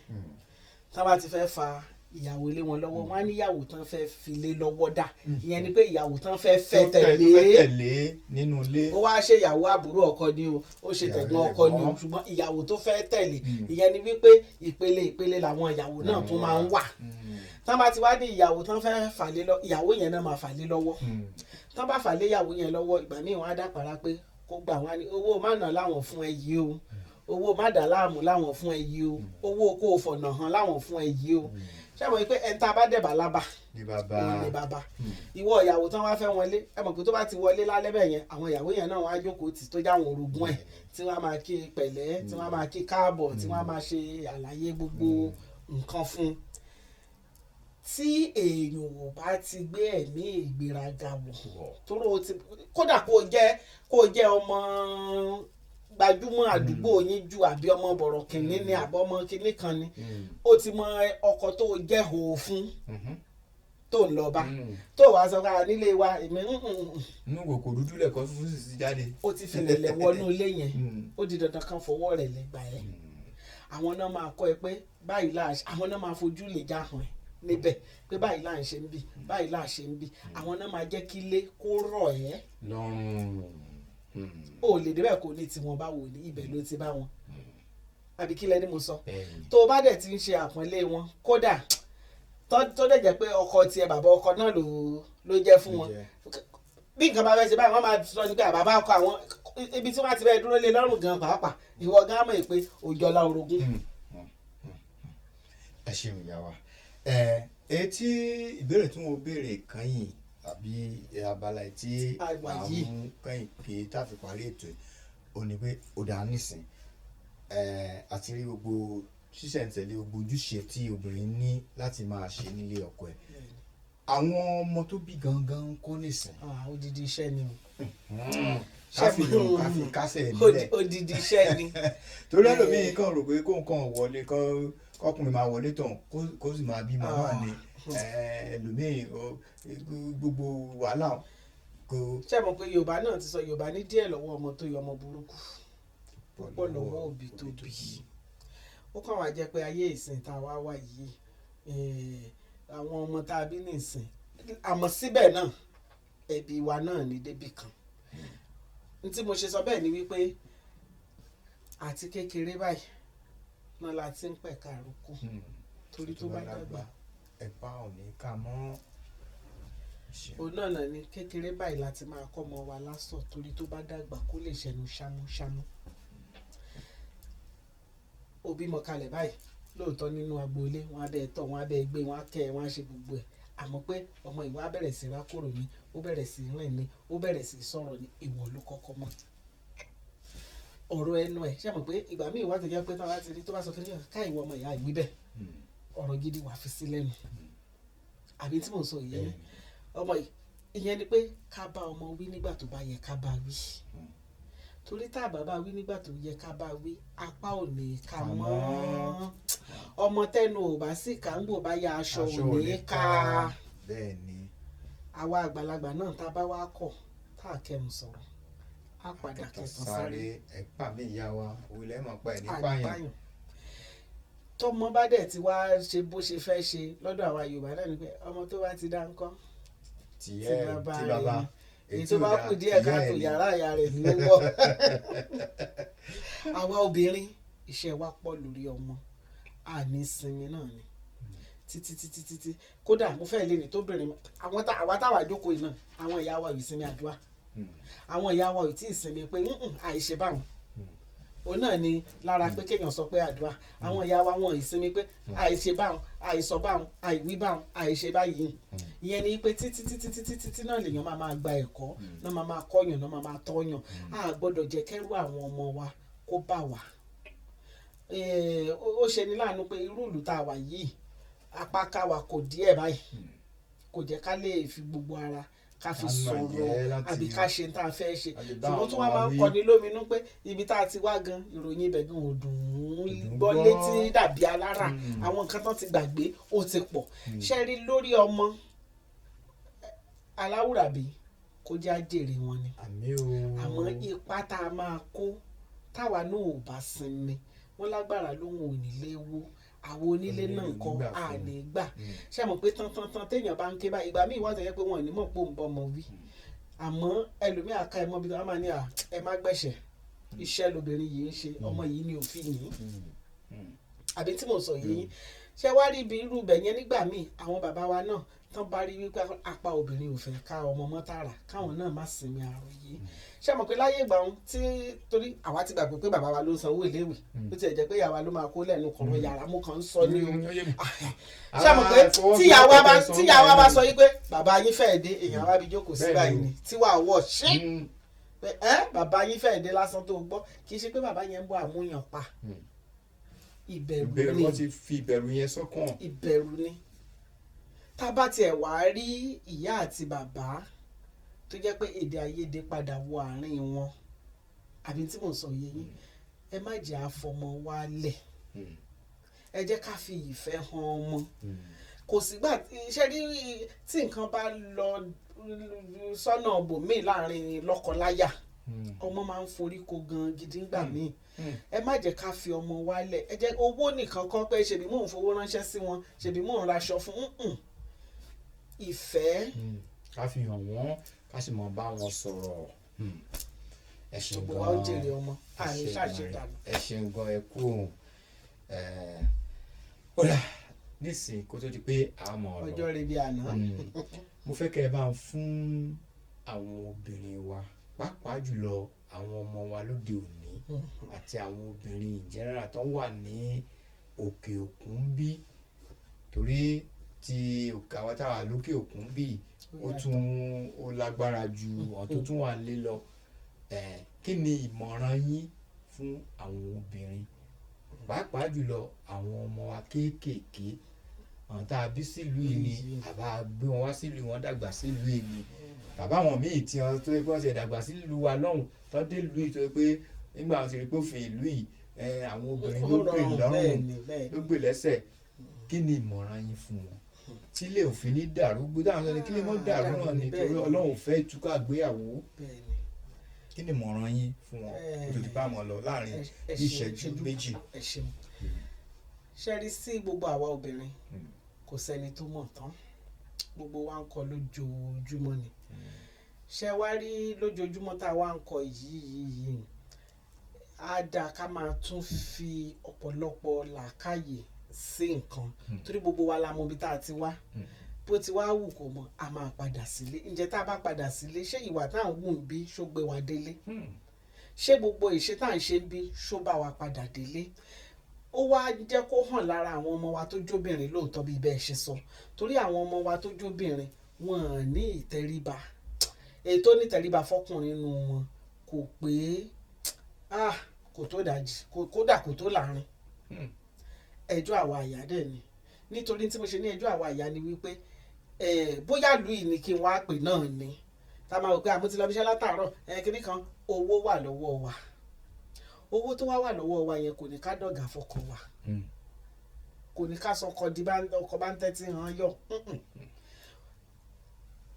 tán bá ti fẹ́ fa ìyàwó ilé wọn lọ́wọ́, wọn á níyàwó tán fẹ́ fi lé lọ́wọ́ dà. Ìyẹn ni pé ìyàwó tán fẹ́ fẹ́ tó fẹ́ tẹ̀lé. Tẹ̀lé nínú ilé. Ó wá ṣe ìyàwó àbúrò ọkọ ni o, ó ṣe Ìyàwó tẹ̀gbọ́n ọkọ ni o, ẹ̀gbọ́n. ṣùgbọ́n ìyàwó tó fẹ́ tẹ̀lé. Ìyẹn ni wípé ìpele ìpele làwọn ìyàwó náà tún máa ń wà. Tán bá ti wá ní ìyàwó tán fẹ́ fà lé lọ, ìyàwó yẹn náà máa fà lé lọ́wọ́. Tán bá fà lé ìyàwó yẹn lọ́wọ́, ìgbà míì wọn á dàpàrà pé kó gbà wọn á ní owó má nà láwọn fún ẹ yìí o, owó má dà láàmú láwọn fún ẹ yìí o, owó kó o fọ̀nà hàn láwọn fún ẹ yìí o. Ṣé mo rí pé ẹni tá a bá dẹ̀bà lábà Ní bàbá. òun ni bàbá. Ìwọ ìyàwó tán wá fẹ́ wọlé, ẹ mọ̀ pé tó bá ti wọlé lálẹ́ bẹ́ẹ̀ yẹn, àwọn ìyàwó yẹn náà wọ́n á jókòó tì tó jáwọn orogún ẹ̀, tí wọ́n á máa kí pẹ̀lẹ́, tí wọ́n á máa kí káàbọ̀, tí wọ́n á máa ṣe àlàyé gbogbo nǹkan fún un. Tí èèyàn ò bá ti gbé ẹ̀mí ìgbéraga wọ̀, tóró o ti kódà kó o jẹ́ ọmọ gbajúmọ̀ àdúgbò yín ju, àbí ọmọ bọ̀rọ̀ kìnní ni, àbí ọmọ kìnní kan ni, ó ti mọ ọkọ tó jẹ́ hò fún tó ń lọ bá, tó wàá sọ ká nílé wa èmi Inú kòkò dúdú lẹ̀kọ́ fúnfún sì ti jáde. Ó ti filẹ̀ lẹ̀ wọnú ilé yẹn, ó di dandan kan fọwọ́ rẹ̀ lẹ́gbà ẹ́. Àwọn náà máa kọ́ ẹ pé báyìí là, àwọn náà máa fojú lè já hàn ẹ́ níbẹ̀ pé báyìí là ń ṣe ń bì, báyìí là ṣe ń bì. Àwọn náà máa jẹ́ kí ilé kó rọ̀ ẹ́. Lọ́rùn. Ó lè débẹ̀ kó ní tiwọn bá wò ní ibẹ̀ ló ti bá wọn, àbí kí lẹni mo sọ? Bẹ́ẹ̀ni. Tó o bá dẹ̀ ti ń ṣe àpọ́nlé wọn, kódà tó dẹ̀ jẹ́ pé ọkọ tiẹ̀, bàbá ọkọ náà ló jẹ́ fún wọn, bí nǹkan bá fẹ́ ṣe báyìí, wọ́n máa sọ ní pé bàbá ọkọ àwọn ibi tí wọ́n ti bẹ́ẹ̀ dúró lé lọ́rùn gan pàápàá, ìwọ gan mọ̀ pé òjọlá orogún. Ẹ ṣeun, ìyá wa. Ẹ etí ìbéèrè tí mo béèrè kányìn àbí abala tí Àgbà à ń yìí. mú kányìn kí tá a fi parí ètò yìí, ó ní pé ó dáa nísìn ẹ àti rí gbogbo ṣísẹ̀ntẹ̀lé gbogbo ojúṣe tí obìnrin ní láti máa ṣe nílé ọkọ ẹ̀, àwọn ọmọ tó bí gangan ń kọ́ nísìn. Ah, odidi iṣẹ́ ni o. Ká fi yòó ká fi kásẹ̀ nílẹ̀. Odidi iṣẹ́ ni. Torí ẹlòmíì kàn rò pé kó nǹkan wọlé kọkùnrin máa wọlé tán kó sì máa bímọ náà ni. Ẹlòmíì gbogbo wàhálà kó. Ṣé mọ̀ pé Yorùbá náà ti sọ, Yorùbá ní díẹ̀ lọ́wọ́ ọmọ tó yọ ọmọ burúkú, púpọ̀ lọ́wọ́ òbí tó bí. Ó kàn wá jẹ́ pé ayé ìsìn tá a wá wà yìí, àwọn ọmọ tá a bí ní ìsìn, àmọ́ síbẹ̀ náà ẹbí wa náà ní débì kan. N tí mo ṣe sọ bẹ́ẹ̀ ni wípé àti kékeré báyìí náà la ti ń pẹ̀ka àrókò, torí tó bá dàgbà, ẹ̀pà ò ní ká mọ́. Òun náà náà ni kékeré báyìí láti máa kọ́ ọmọ wa lásọ̀, torí tó bá dàgbà kó lè ṣẹnu ṣámúṣámú. Òbí mọ kalẹ̀ báyìí lóòótọ́, nínú agboolé wọn á bẹ́ẹ̀ tọ́, wọn á bẹ́ẹ̀ gbé, wọn á kẹ́ ẹ, wọn á ṣe gbogbo ẹ̀, àmọ́ pé ọmọ ìwà bẹ̀rẹ̀ sí rákòrò ni, ó bẹ̀rẹ̀ sí rìn ni, ó bẹ̀rẹ̀ sí sọ̀rọ̀ ni, ìwọ ló kọ́kọ́ mọ̀ ọ̀rọ̀ ẹnu ẹ̀. Ṣé mọ̀ pé ìgbà míì wá tó jẹ́ pé táwa ti rí tó bá sọ fún yàn ká ìwọ ọmọ ìyá ìwí bẹ́ẹ̀, ọ̀rọ̀ gidi wà fi sí lẹ́nu, àbí tí mò ń sọ yìí ọmọ yìí? Ìyẹn ni pé ká bá ọmọ wí nígbà tó bá yẹ ká bá wí, torí tá a bá bá wí nígbà tó yẹ ká bá wí, apá ò ní ká mọ́. Ọmọ tẹnu ò bá sì ká ń gbò bá ya aṣọ ò ní ká. Bẹ́ẹ̀ ni. Àwa àgbàlagbà náà, tá a bá wá kọ̀ tá a kẹrùn sọ̀rọ̀, á padà kẹsàn sáré. Ẹ̀pà mi, ìyá wa, òun lẹ́ẹ̀ mọ̀ pa ẹ̀ nípa yẹn. Àgbáyàn tọmọ bá dẹ̀ ti wá ṣe bó ṣe fẹ́ ṣe lọ́dọ̀ àwa Yorùbá náà ni pé ọmọ tó bá ti dá ńkọ́, tìyẹ́ tí bàbá tí rẹ̀ bàbá ni, èyí tó bá kù díẹ̀ káàtó, yàrá ìyá rẹ̀ ni ó wọ̀. Àwa obìnrin, iṣẹ́ wa pọ̀ lórí ọmọ, àní sinmi náà ni títí títí títí. Kódà mo fẹ́ lè ní tóbìnrin àwọn àwa táwa jókòó yìí náà, àwọn ìyá wa ò sinmi àdúrà, àwọn ìyá wa ò tí ì sinmi pé àìṣe báwọn. Òun náà ni lára pé kéèyàn sọ pé àdúrà àwọn ìyá wa, wọn ì sinmi pé àìṣe báwọn, àìsọ báwọn, àìwí báwọn, àìṣe báyìí. Ìyẹn ni pé títí títí títí títí náà lèèyàn máa máa gba ẹ̀kọ́ náà, máa máa kọ́yàn náà, máa máa tọ́yàn. A gbọ́dọ̀ jẹ́ kẹ́rù àwọn ọmọ wa kó bà wá. Ó ṣe ní láàánú pé irú ìlú tá a wà yìí, apá ká wa kò díẹ̀ báyìí, kò jẹ́ ká lè fi gbogbo ara ká fi Ká nà sọ̀rọ̀ jẹ́ láti- àbí ká ṣe tá a fẹ́ ṣe. A lè bá Ṣùgbọ́n tó wá àwọn máa ń wí. kọni lóminú pé ibi tá a ti wá gan, ìròyìn ibẹ̀ gan ò dùn ún Dùn gbọ́ gbọ́. létí dàbí alára. Àwọn nǹkan tán ti gbàgbé ó ti pọ̀. Ṣe rí lórí ọmọ aláwùrábí, kó jẹ́ àjèrè wọn ni. Àmín o. Àmọ́ ipa tá a máa kó, táwa náà ò bá sinmi, wọ́n lágbára lóhùn onílé wó, àwọn onílé Onílé náà ò ní kọ́ gbà à fún un. ní gbà. Ṣé mọ̀ pé tán tán tán téèyàn bá ń ké báyìí, ìgbà míì wà tó yẹ pé wọn ò ní mọ̀ pé òun bọ́ ọmọ wí, àmọ́ ẹlòmíì àka ẹ̀ mọ́ bí wọ́n máa ní à ẹ má gbẹ̀ṣẹ̀, iṣẹ́ lobìnrin yìí ń ṣe, ọmọ yìí ni òfin yìí, àbí tí mò ń sọ yìí? Ṣé wá rí ibi irú ibẹ̀ yẹn, nígbà míì àwọn bàbá wa náà Tán bá rí wípé apá obìnrin ò fẹ́ ká ọmọ mọ́ tààrà, káwọn náà má sinmi àròyé. Ṣé mọ̀ pé láyé ìgbà wọn tí, torí àwa ti gbàgbé pé bàbá wa ló ń sanwó iléèwé, ó tiẹ̀ jẹ́ pé ìyá wa ló máa kó lẹ́nu kọ̀rọ̀ yàrá, mú kàn ń sọ ní o. Ó yé mi. Ṣé mọ̀ pé tíyàwó bá sọ yí pé bàbá yín fẹ́ẹ̀ dé, èèyàn wá bí jókòó sí Bẹ́ẹ̀ni báyìí o. ni tí wàá wọ̀ ṣé pé ẹ bàbá yín fẹ́ẹ̀ dé lásán tó gbọ́, kì í ṣe pé bàbá yẹn ń bọ́ àmúyàn pa. Ìbẹ̀rù Ìbẹ̀rù ni. Wọ́n ti fi ìbẹ̀rù yẹn sọ́kàn. Ìbẹ̀rù ni. Tá a bá tiẹ̀ wá rí ìyá àti bàbá tó jẹ́ pé èdè àìyedè padà wọ àárín wọn, àbí tí mò ń sọ yé yín, ẹ má jẹ́ àfọmọ wálẹ̀. Ẹ jẹ́ ká fi ìfẹ́ hàn ọmọ. Kò sígbà iṣẹ́ rí tí nǹkan bá lọ sọ́nà bòmíì láàrin lọ́kọ-láyà, ọmọ máa ń forí ko gan gidi ńgbà míì. Ẹ má jẹ́ ká fi ọmọ wálẹ̀. Ẹ jẹ́ owó nìkan kọ́ pé ṣèbí mò ń fowó ránṣẹ́ sí wọn, ṣèbí mò ń raṣọ fún ìfẹ́. Ká fi hàn wọ́n, ká sì mọ̀ bá wọn sọ̀rọ̀. Ẹ ṣeun Gbogbo gan. wa ó jèrè ọmọ, Ẹ àní ṣeun ṣàṣe gan. dànù. Ẹ ṣeun gan, ẹ kú òun. Ó dà nísìnyí, kó tó di pé a mọ̀ ọ́ lọ. Ọjọ́ rẹ̀ bí àná. Mo fẹ́ kẹ́ ẹ bá ń fún àwọn obìnrin wa, pàápàá jùlọ àwọn ọmọ wa lóde òní àti àwọn obìnrin in general tó wà ní òkè òkun bí, torí ti òkè àwọn táwa lókè òkun bí, ó tún ó lágbára ju àwọn tó tún wà nílé lọ. Kí ni ìmọ̀ràn yín fún àwọn obìnrin, pàápàá jùlọ àwọn ọmọ wa kéékèèké, àwọn tá a bí sílùú yìí ni, àbá gbé wọn wá sílùú, wọn dàgbà sílùú yìí ni, bàbá àwọn míì tí wọn tó yẹ kí wọn ṣe dàgbà sílùú wa lọ́hùn tó dé ìlú yìí, tó yẹ pé nígbà wọn ti rí pé òfin ìlú yìí, àwọn obìnrin ló gbè lọ́rùn, ló gbè lẹ́sẹ̀, kí ni ìmọ̀ràn yín fún wọn tí ilé òfin ní dàrú? Gbé dáhùn sọ ni kí lè mọ́ dàrú náà ni, torí Ọlọ́run fẹ́ ìtúkà gbéyàwó. Kí ni ìmọ̀ràn yín fún wọn kó tó di bá wọn lọ láàrin ìṣẹ́jú 2? Ẹ ṣeun. Ṣe rí sí gbogbo àwa obìnrin, kò sẹ́ni tó mọ̀ tán. Gbogbo wa ń kọ́ lójoojúmọ́ ni. Ṣe wá rí lójoojúmọ́ tá a wá ń kọ́ yìí, á dáa ká máa tún fi ọ̀pọ̀lọpọ̀ làákàyè sí nǹkan, torí gbogbo wa la mọ ibi tá a ti wá. Bó ti wá wù kó mọ, a máa padà sílé. Ǹjẹ́ tá a bá padà sílé, ṣé ìwà tá à ń wù ń bí ṣó gbé wa délé? Ṣé gbogbo ìṣe tá à ń ṣe ń bí ṣó bá wa padà délé? Ó wá jẹ́ kó hàn lára àwọn ọmọ wa tó jóbìnrin lóòótọ́, bí bẹ́ẹ̀ ṣe sọ, torí àwọn ọmọ wa tó jóbìnrin, wọn ò ní ìtẹríba. Èyí tó ní ìtẹríba fọkùnrin nínú wọn kò pé, ah, kò tó dájì, kódà kò tó láàrin. Ẹjọ́ àwa àyà dẹ̀ ni, nítorí tí mo ṣe ní ẹjọ́ àwa àyà ni wípé bóyá ìlú yìí ni kí n wá pè náà ni tá a máa wò pé àmú ti lọ bíṣẹ́ látàárọ̀, kíní kan, owó wà lọ́wọ́ wa. Owó tó wá wà lọ́wọ́ wa yẹn kò ní ká dọ̀gà fọkọ wa, kò ní ká sọkọ di bá ọkọ bá ń tẹ́tí hàn yọ.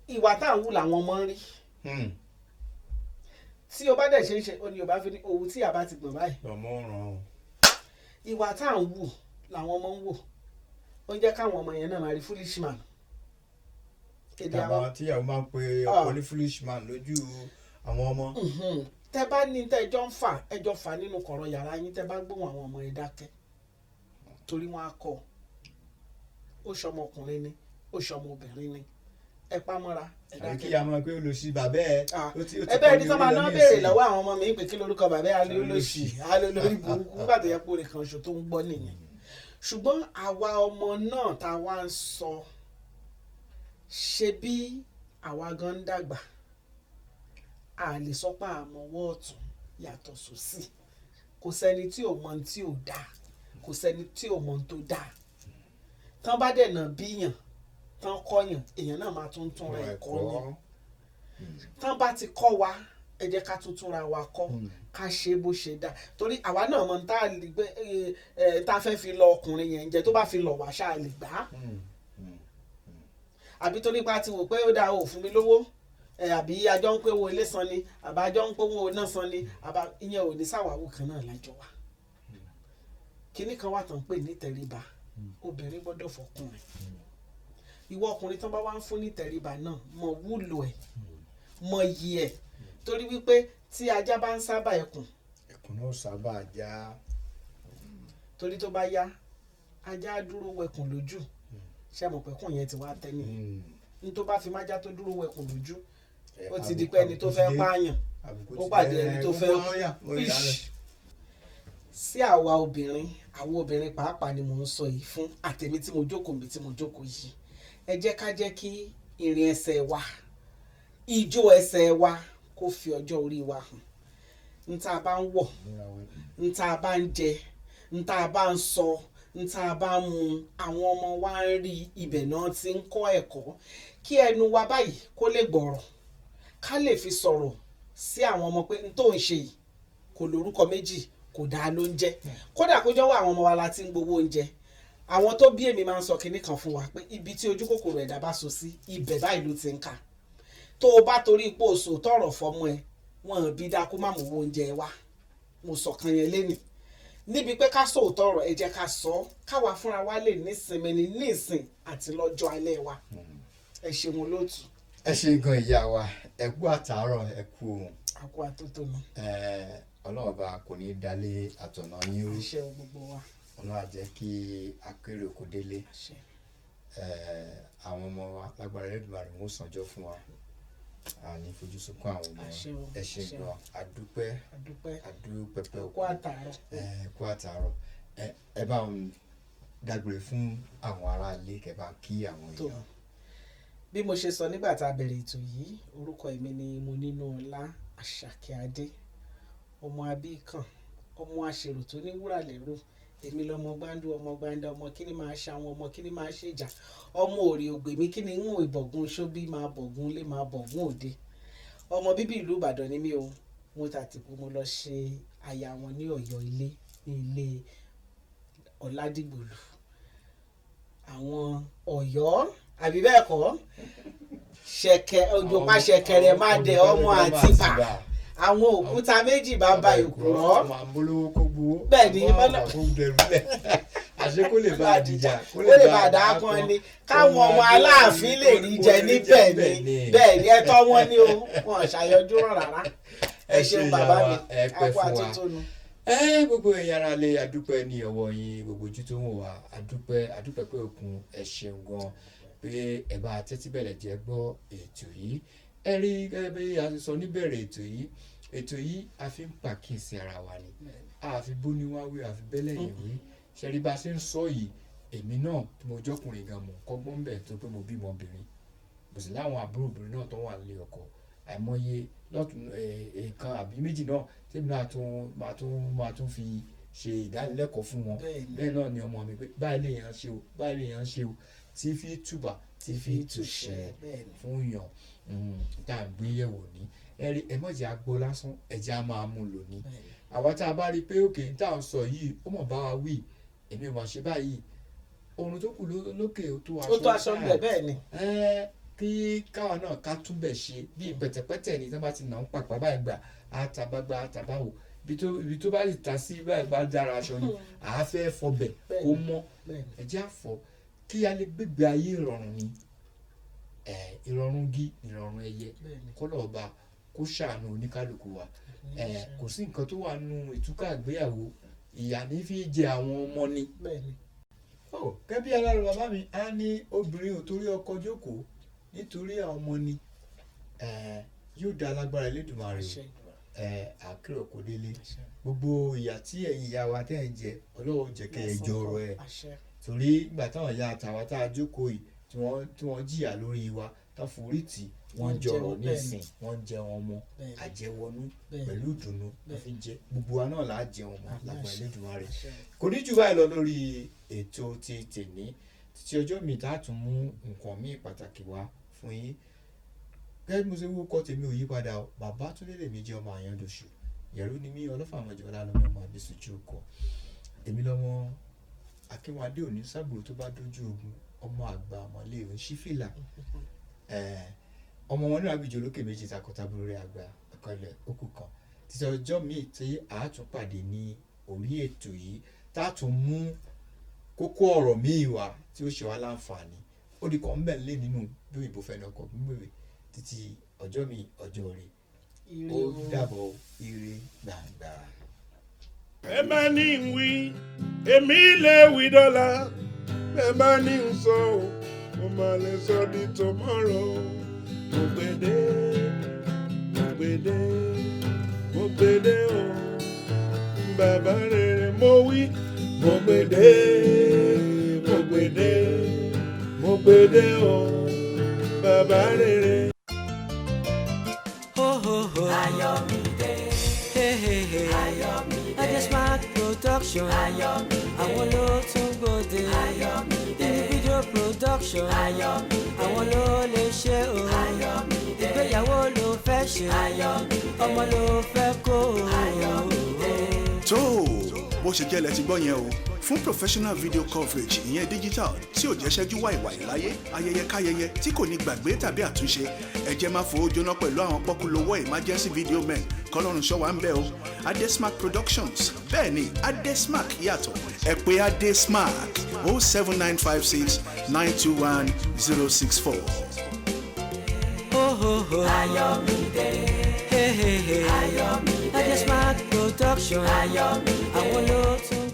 Ìwà tá à ń wù làwọn ọmọ ń rí. Tí o bá dẹ̀ ṣe ń ṣe o ní o bá fi ní òwú tí a bá ti gbọ̀n báyìí. Lọmọ ràn o. Ìwà tá à ń wù làwọn ọmọ ń wò. Ó ń jẹ́ káwọn ọmọ yẹn náà máa rí foolish man. Èdè àwọn tíyàwó máa ń pe ọkọ ní foolish man lójú àwọn ọmọ. Tẹ bá ní tẹ ẹjọ́ ń fà, ẹjọ́ fà nínú kọ̀rọ̀ yàrá yín, tẹ bá gbóhùn àwọn ọmọ yẹn, dákẹ́, torí wọn á kọ́. Ó ṣọmọ ọkùnrin ni, ó ṣọmọ obìnrin ni, ẹ pamọ́ra, ẹ Àbí kí dákẹ́. ya máa pé olóṣì bàbá ẹ. Ah, Ó ti ẹ bẹ́ẹ̀ kọ́ ni ní sọ́mà orí lọ náà ní béèrè ìsìn. lọ́wọ́ àwọn ọmọ mi pé kí lórúkọ bàbá ẹ, alólòṣì, alólórí burúkú, nígbà tó yẹ kó rè kan ṣo tó ń gbọ́ nìyẹn. Ṣùgbọ́n àwa ọmọ náà tá a wá ń sọ, ṣe bí àwa gan ń dàgbà, a lè sọ pé àmọ́wọ́ ọ̀tún yàtọ̀ sósì. Kò sẹ́ni tí ò mọ ohun tí ò dáa, kò sẹ́ni tí ò mọ ohun tó dáa. Tán bá dẹ̀ nà bíyàn tán kọ́yàn, èèyàn náà máa tún túnra ẹ̀ kọ́ ni. Tán bá ti kọ́ wa, ẹ jẹ́ ká tún túnra wa kọ́, ká ṣe bó ṣe dáa, torí àwa náà mọ̀ tá a lè gbé ẹ ẹ tá a fẹ́ fi lọ ọkùnrin yẹn jẹ, tó bá fi lọ wá, ṣáà lè gbà á, àbí torí pé a ti wò pé ó dáa, ò fún mi lówó ẹ, àbí àjọ ń pé owó ilé san ni, àbá àjọ ń pé owó iná san ni, àbá ìyẹn ò ní sàwáwù kan náà lájọ wa. Kinní kan wà tán pè ní tẹríba, obìnrin gbọ́dọ̀ fọkùnrin. Ìwọ ọkùnrin tán bá wá ń fún ní tẹríba náà, mọ wúlò ẹ̀, mọ iyì ẹ̀, torí wípé tí ajá bá ń sábà ẹkùn, Ẹkùn náà sábà já. Torí tó bá yá, ajá á dúró wẹkùn lójú. Ṣé mo pẹ̀kún yẹn ti wá tẹ́ nìyẹn? Ní tó bá fi májá tó dúró wẹkùn lójú, ó ti di pé ẹni tó fẹ́ pààyàn ó pàdé ẹni tó fẹ́. Ish. Sí àwa obìnrin, àwọn obìnrin pàápàá ni mò ń sọ yìí fún, àtẹ̀mí tí mo jókòó mi tí mo jókòó yìí, ẹ jẹ́ ká jẹ́ kí ìrìn ẹsẹ̀ wa, ijó ẹsẹ̀ wa kó fi ọjọ́ orí wa hàn. N tá a bá ń wọ̀, n tá a bá ń jẹ, n tá a bá ń sọ, n tá a bá ń mu, àwọn ọmọ wa ń rí, ibẹ̀ náà ti ń kọ́ ẹ̀kọ́. Kí ẹnu wa báyìí kó lè gbọ̀rọ̀, ká lè fi sọ̀rọ̀ sí àwọn ọmọ pé n tó ń ṣe yìí kò lórúkọ méjì, kò dáa ló ń jẹ́. Kódà kó jọ́wọ́ àwọn ọmọ wa la ti ń gbowó oúnjẹ. Àwọn tó bí èmi máa ń sọ kinní kan fún wa pé ibi tí ojú kòkòrò ẹ̀dá bá so sí, ibẹ̀ báyìí ló ti ń kà. Tó o bá torí ipò oṣù tọrọ fọmọ ẹ, wọn ò bí dáa kó má mú owó oúnjẹ wa. Mo sọ̀kan yẹn lénìí níbi pé ká sòótọ́ ọ̀rọ̀, ẹ jẹ́ ká sọ ọ́, káwa fúnra wa lè nísinmi ní nísìn àti lọ́jọ́ alẹ́ wa. Ẹ ṣeun, olóòtú. Ẹ ṣe gan, ìyá wa. Ẹ kú àtàárọ̀, ẹ kú ohun. Àkó àtótónu. Ọlọ́run Ọba kò ní í dalé àtọ̀nà yín rú. Àṣẹ gbogbo wa. Ọlọ́run á jẹ́ kí akérè kó délé. Àṣẹ. Àwọn ọmọ wa, lágbára Elédùmarè, wọn ó sànjọ́ fún wa, a ní fojú sunkún àwọn ọmọ wa. Àṣẹ o, Ẹ ṣe àṣẹ. gan, adúpẹ́. Àdúpẹ́. Adúpẹ́ pẹ́. Àkó àtàárọ̀. Ẹ kú àtàárọ̀. Ẹ bá ń dágbére fún àwọn ará ilé, kẹ́ bá kí àwọn Tó èèyàn. bí mo ṣe sọ nígbà tá a bẹ̀rẹ̀ ètò yìí, orúkọ èmi ni Monínúọlá Àṣàkẹ́ Adé, ọmọ Abíkàn, ọmọ àṣèrò tó ní wúrà lẹ́rù. Èmi lọmọ gbáǹdú, ọmọ gbáǹdà, ọmọ kíní máa ṣe àwọn ọmọ kíní máa ṣèjà, ọmọ òrì ògbèmí kíní ń wò ìbọ̀gún ṣóbí máa bọ̀gún lé máa bọ̀gún òde. Ọmọ bíbí ìlú Ìbàdàn ni mí o. Mo tàtìkù, mo lọ ṣe aya wọn ní Ọ̀yọ́ ilé, ní ilé Ọ̀làdìgbòlù àwọn Ọ̀yọ́, àbí bẹ́ẹ̀ kọ́? Ṣẹ̀kẹ̀ òjòpá, ṣẹ̀kẹ̀rẹ̀ má dẹ, ọmọ Àtìbà, àwọn òkúta méjì bàbá ìkùrọ́. Ọmọ àmúlówó kó gbowó. Bẹ́ẹ̀ ni, ọmọ kó dẹrù lẹ̀, àṣé kó lè bá a dìjà. Kó lè bá a dà á kan ni, káwọn ọmọ Aláàfin lè rí jẹ níbẹ̀ ni. Bẹ́ẹ̀ ni, ẹ̀tọ́ wọn ni o, wọn ṣàyọjú rán rárá. Ẹ ṣeun, bàbá mi. Ẹ pẹ́ àpò fún wa. Àtúntò. Ẹ gbogbo ẹ̀yin ará lé, adúpẹ́ ní ọwọ́ yín, gbogbo ojú tó ń wò wá, adúpẹ́, adúpẹ́ pé òkun. Ẹ ṣeun gan pé ẹ bá tẹ́tí bẹ̀rẹ̀ jẹ́ gbọ́ ètò yìí. Ẹ rí gẹ́gẹ́ bí a ti sọ níbẹ̀rẹ̀ ètò yìí, ètò yìí a fi ń pàkíyèsí ara wa ni, a fi bóníwá wí, a fi bẹ́lẹ̀ yìí wí. Ṣe rí bá a ṣe ń sọ yìí, èmi náà tí mo jọkùnrin gan, mò ń kọ́gbọ́n bẹ̀ tó pé mo bímọ obìnrin, mo sì láwọn àbúrò obìnrin náà tó wà nílé ọkọ, àìmọye lọ́tún nǹkan àbí méjì náà tèmi náà tún máa tún fi ṣe ìdánilẹ́kọ̀ọ́ fún wọn. Bẹ́ẹ̀ náà ni ọmọ mi pé báyìí lè yàn ṣe o, báyìí lè yàn ṣe o, tí fi túbà tí fi túṣẹ fún yàn tá à ń gbé yẹ̀wò ní. Ẹ rí, ẹ mọ̀jẹ̀ àgbo lásán, ẹ jẹ́ á máa mú lò ní. Àwa tá a bá rí i pé òkè tá à ń sọ yìí, ó mọ̀ bá wa wí, èmi ò mà ṣe báyìí, oorun tó kù lókè ó tó aṣọ. Ó tó aṣọ ńlẹ̀, bẹ́ẹ̀ ni. Ẹ kí káwa náà ká túbẹ̀ ṣe bí pẹ̀tẹ̀pẹ̀tẹ̀ ni tí wọ́n bá ti nà ń pàpà báyìí gbà àtàbàgbà àtàbàwò, ibi tó bá sì ta sí báyìí bá dára aṣọ ni àá fẹ́ fọbẹ̀ kó mọ́. Ẹ jẹ́ àfọ̀ kí a lè gbégbé ayé ìrọ̀rùn ni. Ẹ ìrọ̀rùn gí ìrọ̀rùn ẹyẹ. Kọ́lọ̀ ọba kó ṣàánú oníkálukú wa. Ẹ kò sí nǹkan tó wà nù ìtúkà ìgbéyàwó, ìyà ní fi jẹ àwọn ọmọ ni. Ó gẹ́gẹ́ bí aláàrọ̀ bàbá mi á ní, obìnrin ò torí ọkọ jókòó, nítorí àwọn ọmọ ni. Yóò dá alágbára Elédùmarè o. Àkérò kò délé. Gbogbo ìyà tí ẹ̀yin ìyá wa tẹ́ ẹ̀ ń jẹ, Ọlọ́run jẹ́ kẹ́ ẹ jọrọ ẹ̀, torí ìgbà táwọn ìyá àtàwọn tá a jókòó yìí tí wọ́n jìyà lórí wa tán, forí tì wọ́n, jọrọ̀ nísìn, wọ́n ń jẹun ọmọ àjẹwọnú pẹ̀lú ìdùnnú wọ́n fi ń jẹ. Gbogbo wa náà là á jẹun ọmọ lágbára Elédùmarè. Kò ní jù báyìí lọ lórí ètò ti tèmi títí ọjọ́ mi tá a tún mú nǹkan míì pàtàkì wá fún yín. Gẹ́gẹ́ bí mo ṣe wúkọ́ tèmi ò yí padà o, Babátúndé lèmi jẹ́, ọmọ Àyàndòṣù yẹ̀rú ni mí, ọlọ́fà àwọn ìjọba lọ́mọ ọmọ àbísùjú ọkọ̀. Èmi lọ́mọ Akínwádé òní sábúrò tó bá dójú ogun, ọmọ àgbà ọmọlé òun sífìlà, ọmọ wọn ní àbíjọ olókè méjì takọtabo rẹ àgbà ọkọlẹ òkú kan. Títí ọjọ́ míì tí a tún pàdé ní orí ètò yìí, tá a tún mú kókó ọ̀rọ̀ míì wá tí ó ṣe wá láǹfààní, ó di kàn ń bẹ̀ lé nínú bí òyìnbó fẹ́ ní ọkọ̀ mímúwèé. Títí ọjọ́ mi, ọjọ́ rẹ̀, ó dàbọ̀, ire gbàngbà. Ẹ bá ní ń wí, èmi lè wí dọ́là. Ẹ bá ní ń sọ o. Mo máa lè sọ di tomorrow. Mo gbèdé, mo gbèdé, mo gbèdé o. Bàbá rere mo wí. Mo gbèdé, mo gbèdé, mo gbèdé o. Bàbá rere. Ho ho ho. Ayọ̀mídé. Hey hey hey. Ayọ̀mídé. Adesmark Production. Ayọ̀mídé. Àwọn ló tún gbòde. Ayọ̀mídé. Ní video production. Ayọ̀mídé. Àwọn ló lè ṣe o. Ayọ̀mídé. Ìgbéyàwó ló fẹ́ ṣe. Ayọ̀mídé. Ọmọ ló fẹ́ kó o. Ayọ̀mídé. Tó o bó ṣe jẹ́ lẹ ti gbọ́ yẹn o. Fún professional video coverage, ìyẹn digital tí ò jẹ́ ṣẹ́jú wàìwàì láyé, ayẹyẹ káyẹyẹ tí kò ní gbàgbé tàbí àtúnṣe, ẹ jẹ́ máa fowó jóná pẹ̀lú àwọn pọ́kúlówó emergency video men. Kọ́lọ́run ṣọ́ wa ń bẹ̀ o. Adesmark Productions, bẹ́ẹ̀ ni, Adesmark yàtọ̀. Ẹ pè Adesmark 07956 921 064. Ho ho ho. Ayọ̀mídé. Hey hey hey. Ayọ̀mídé. Adesmark Production. Ayọ̀mídé. Àwọn ló tún.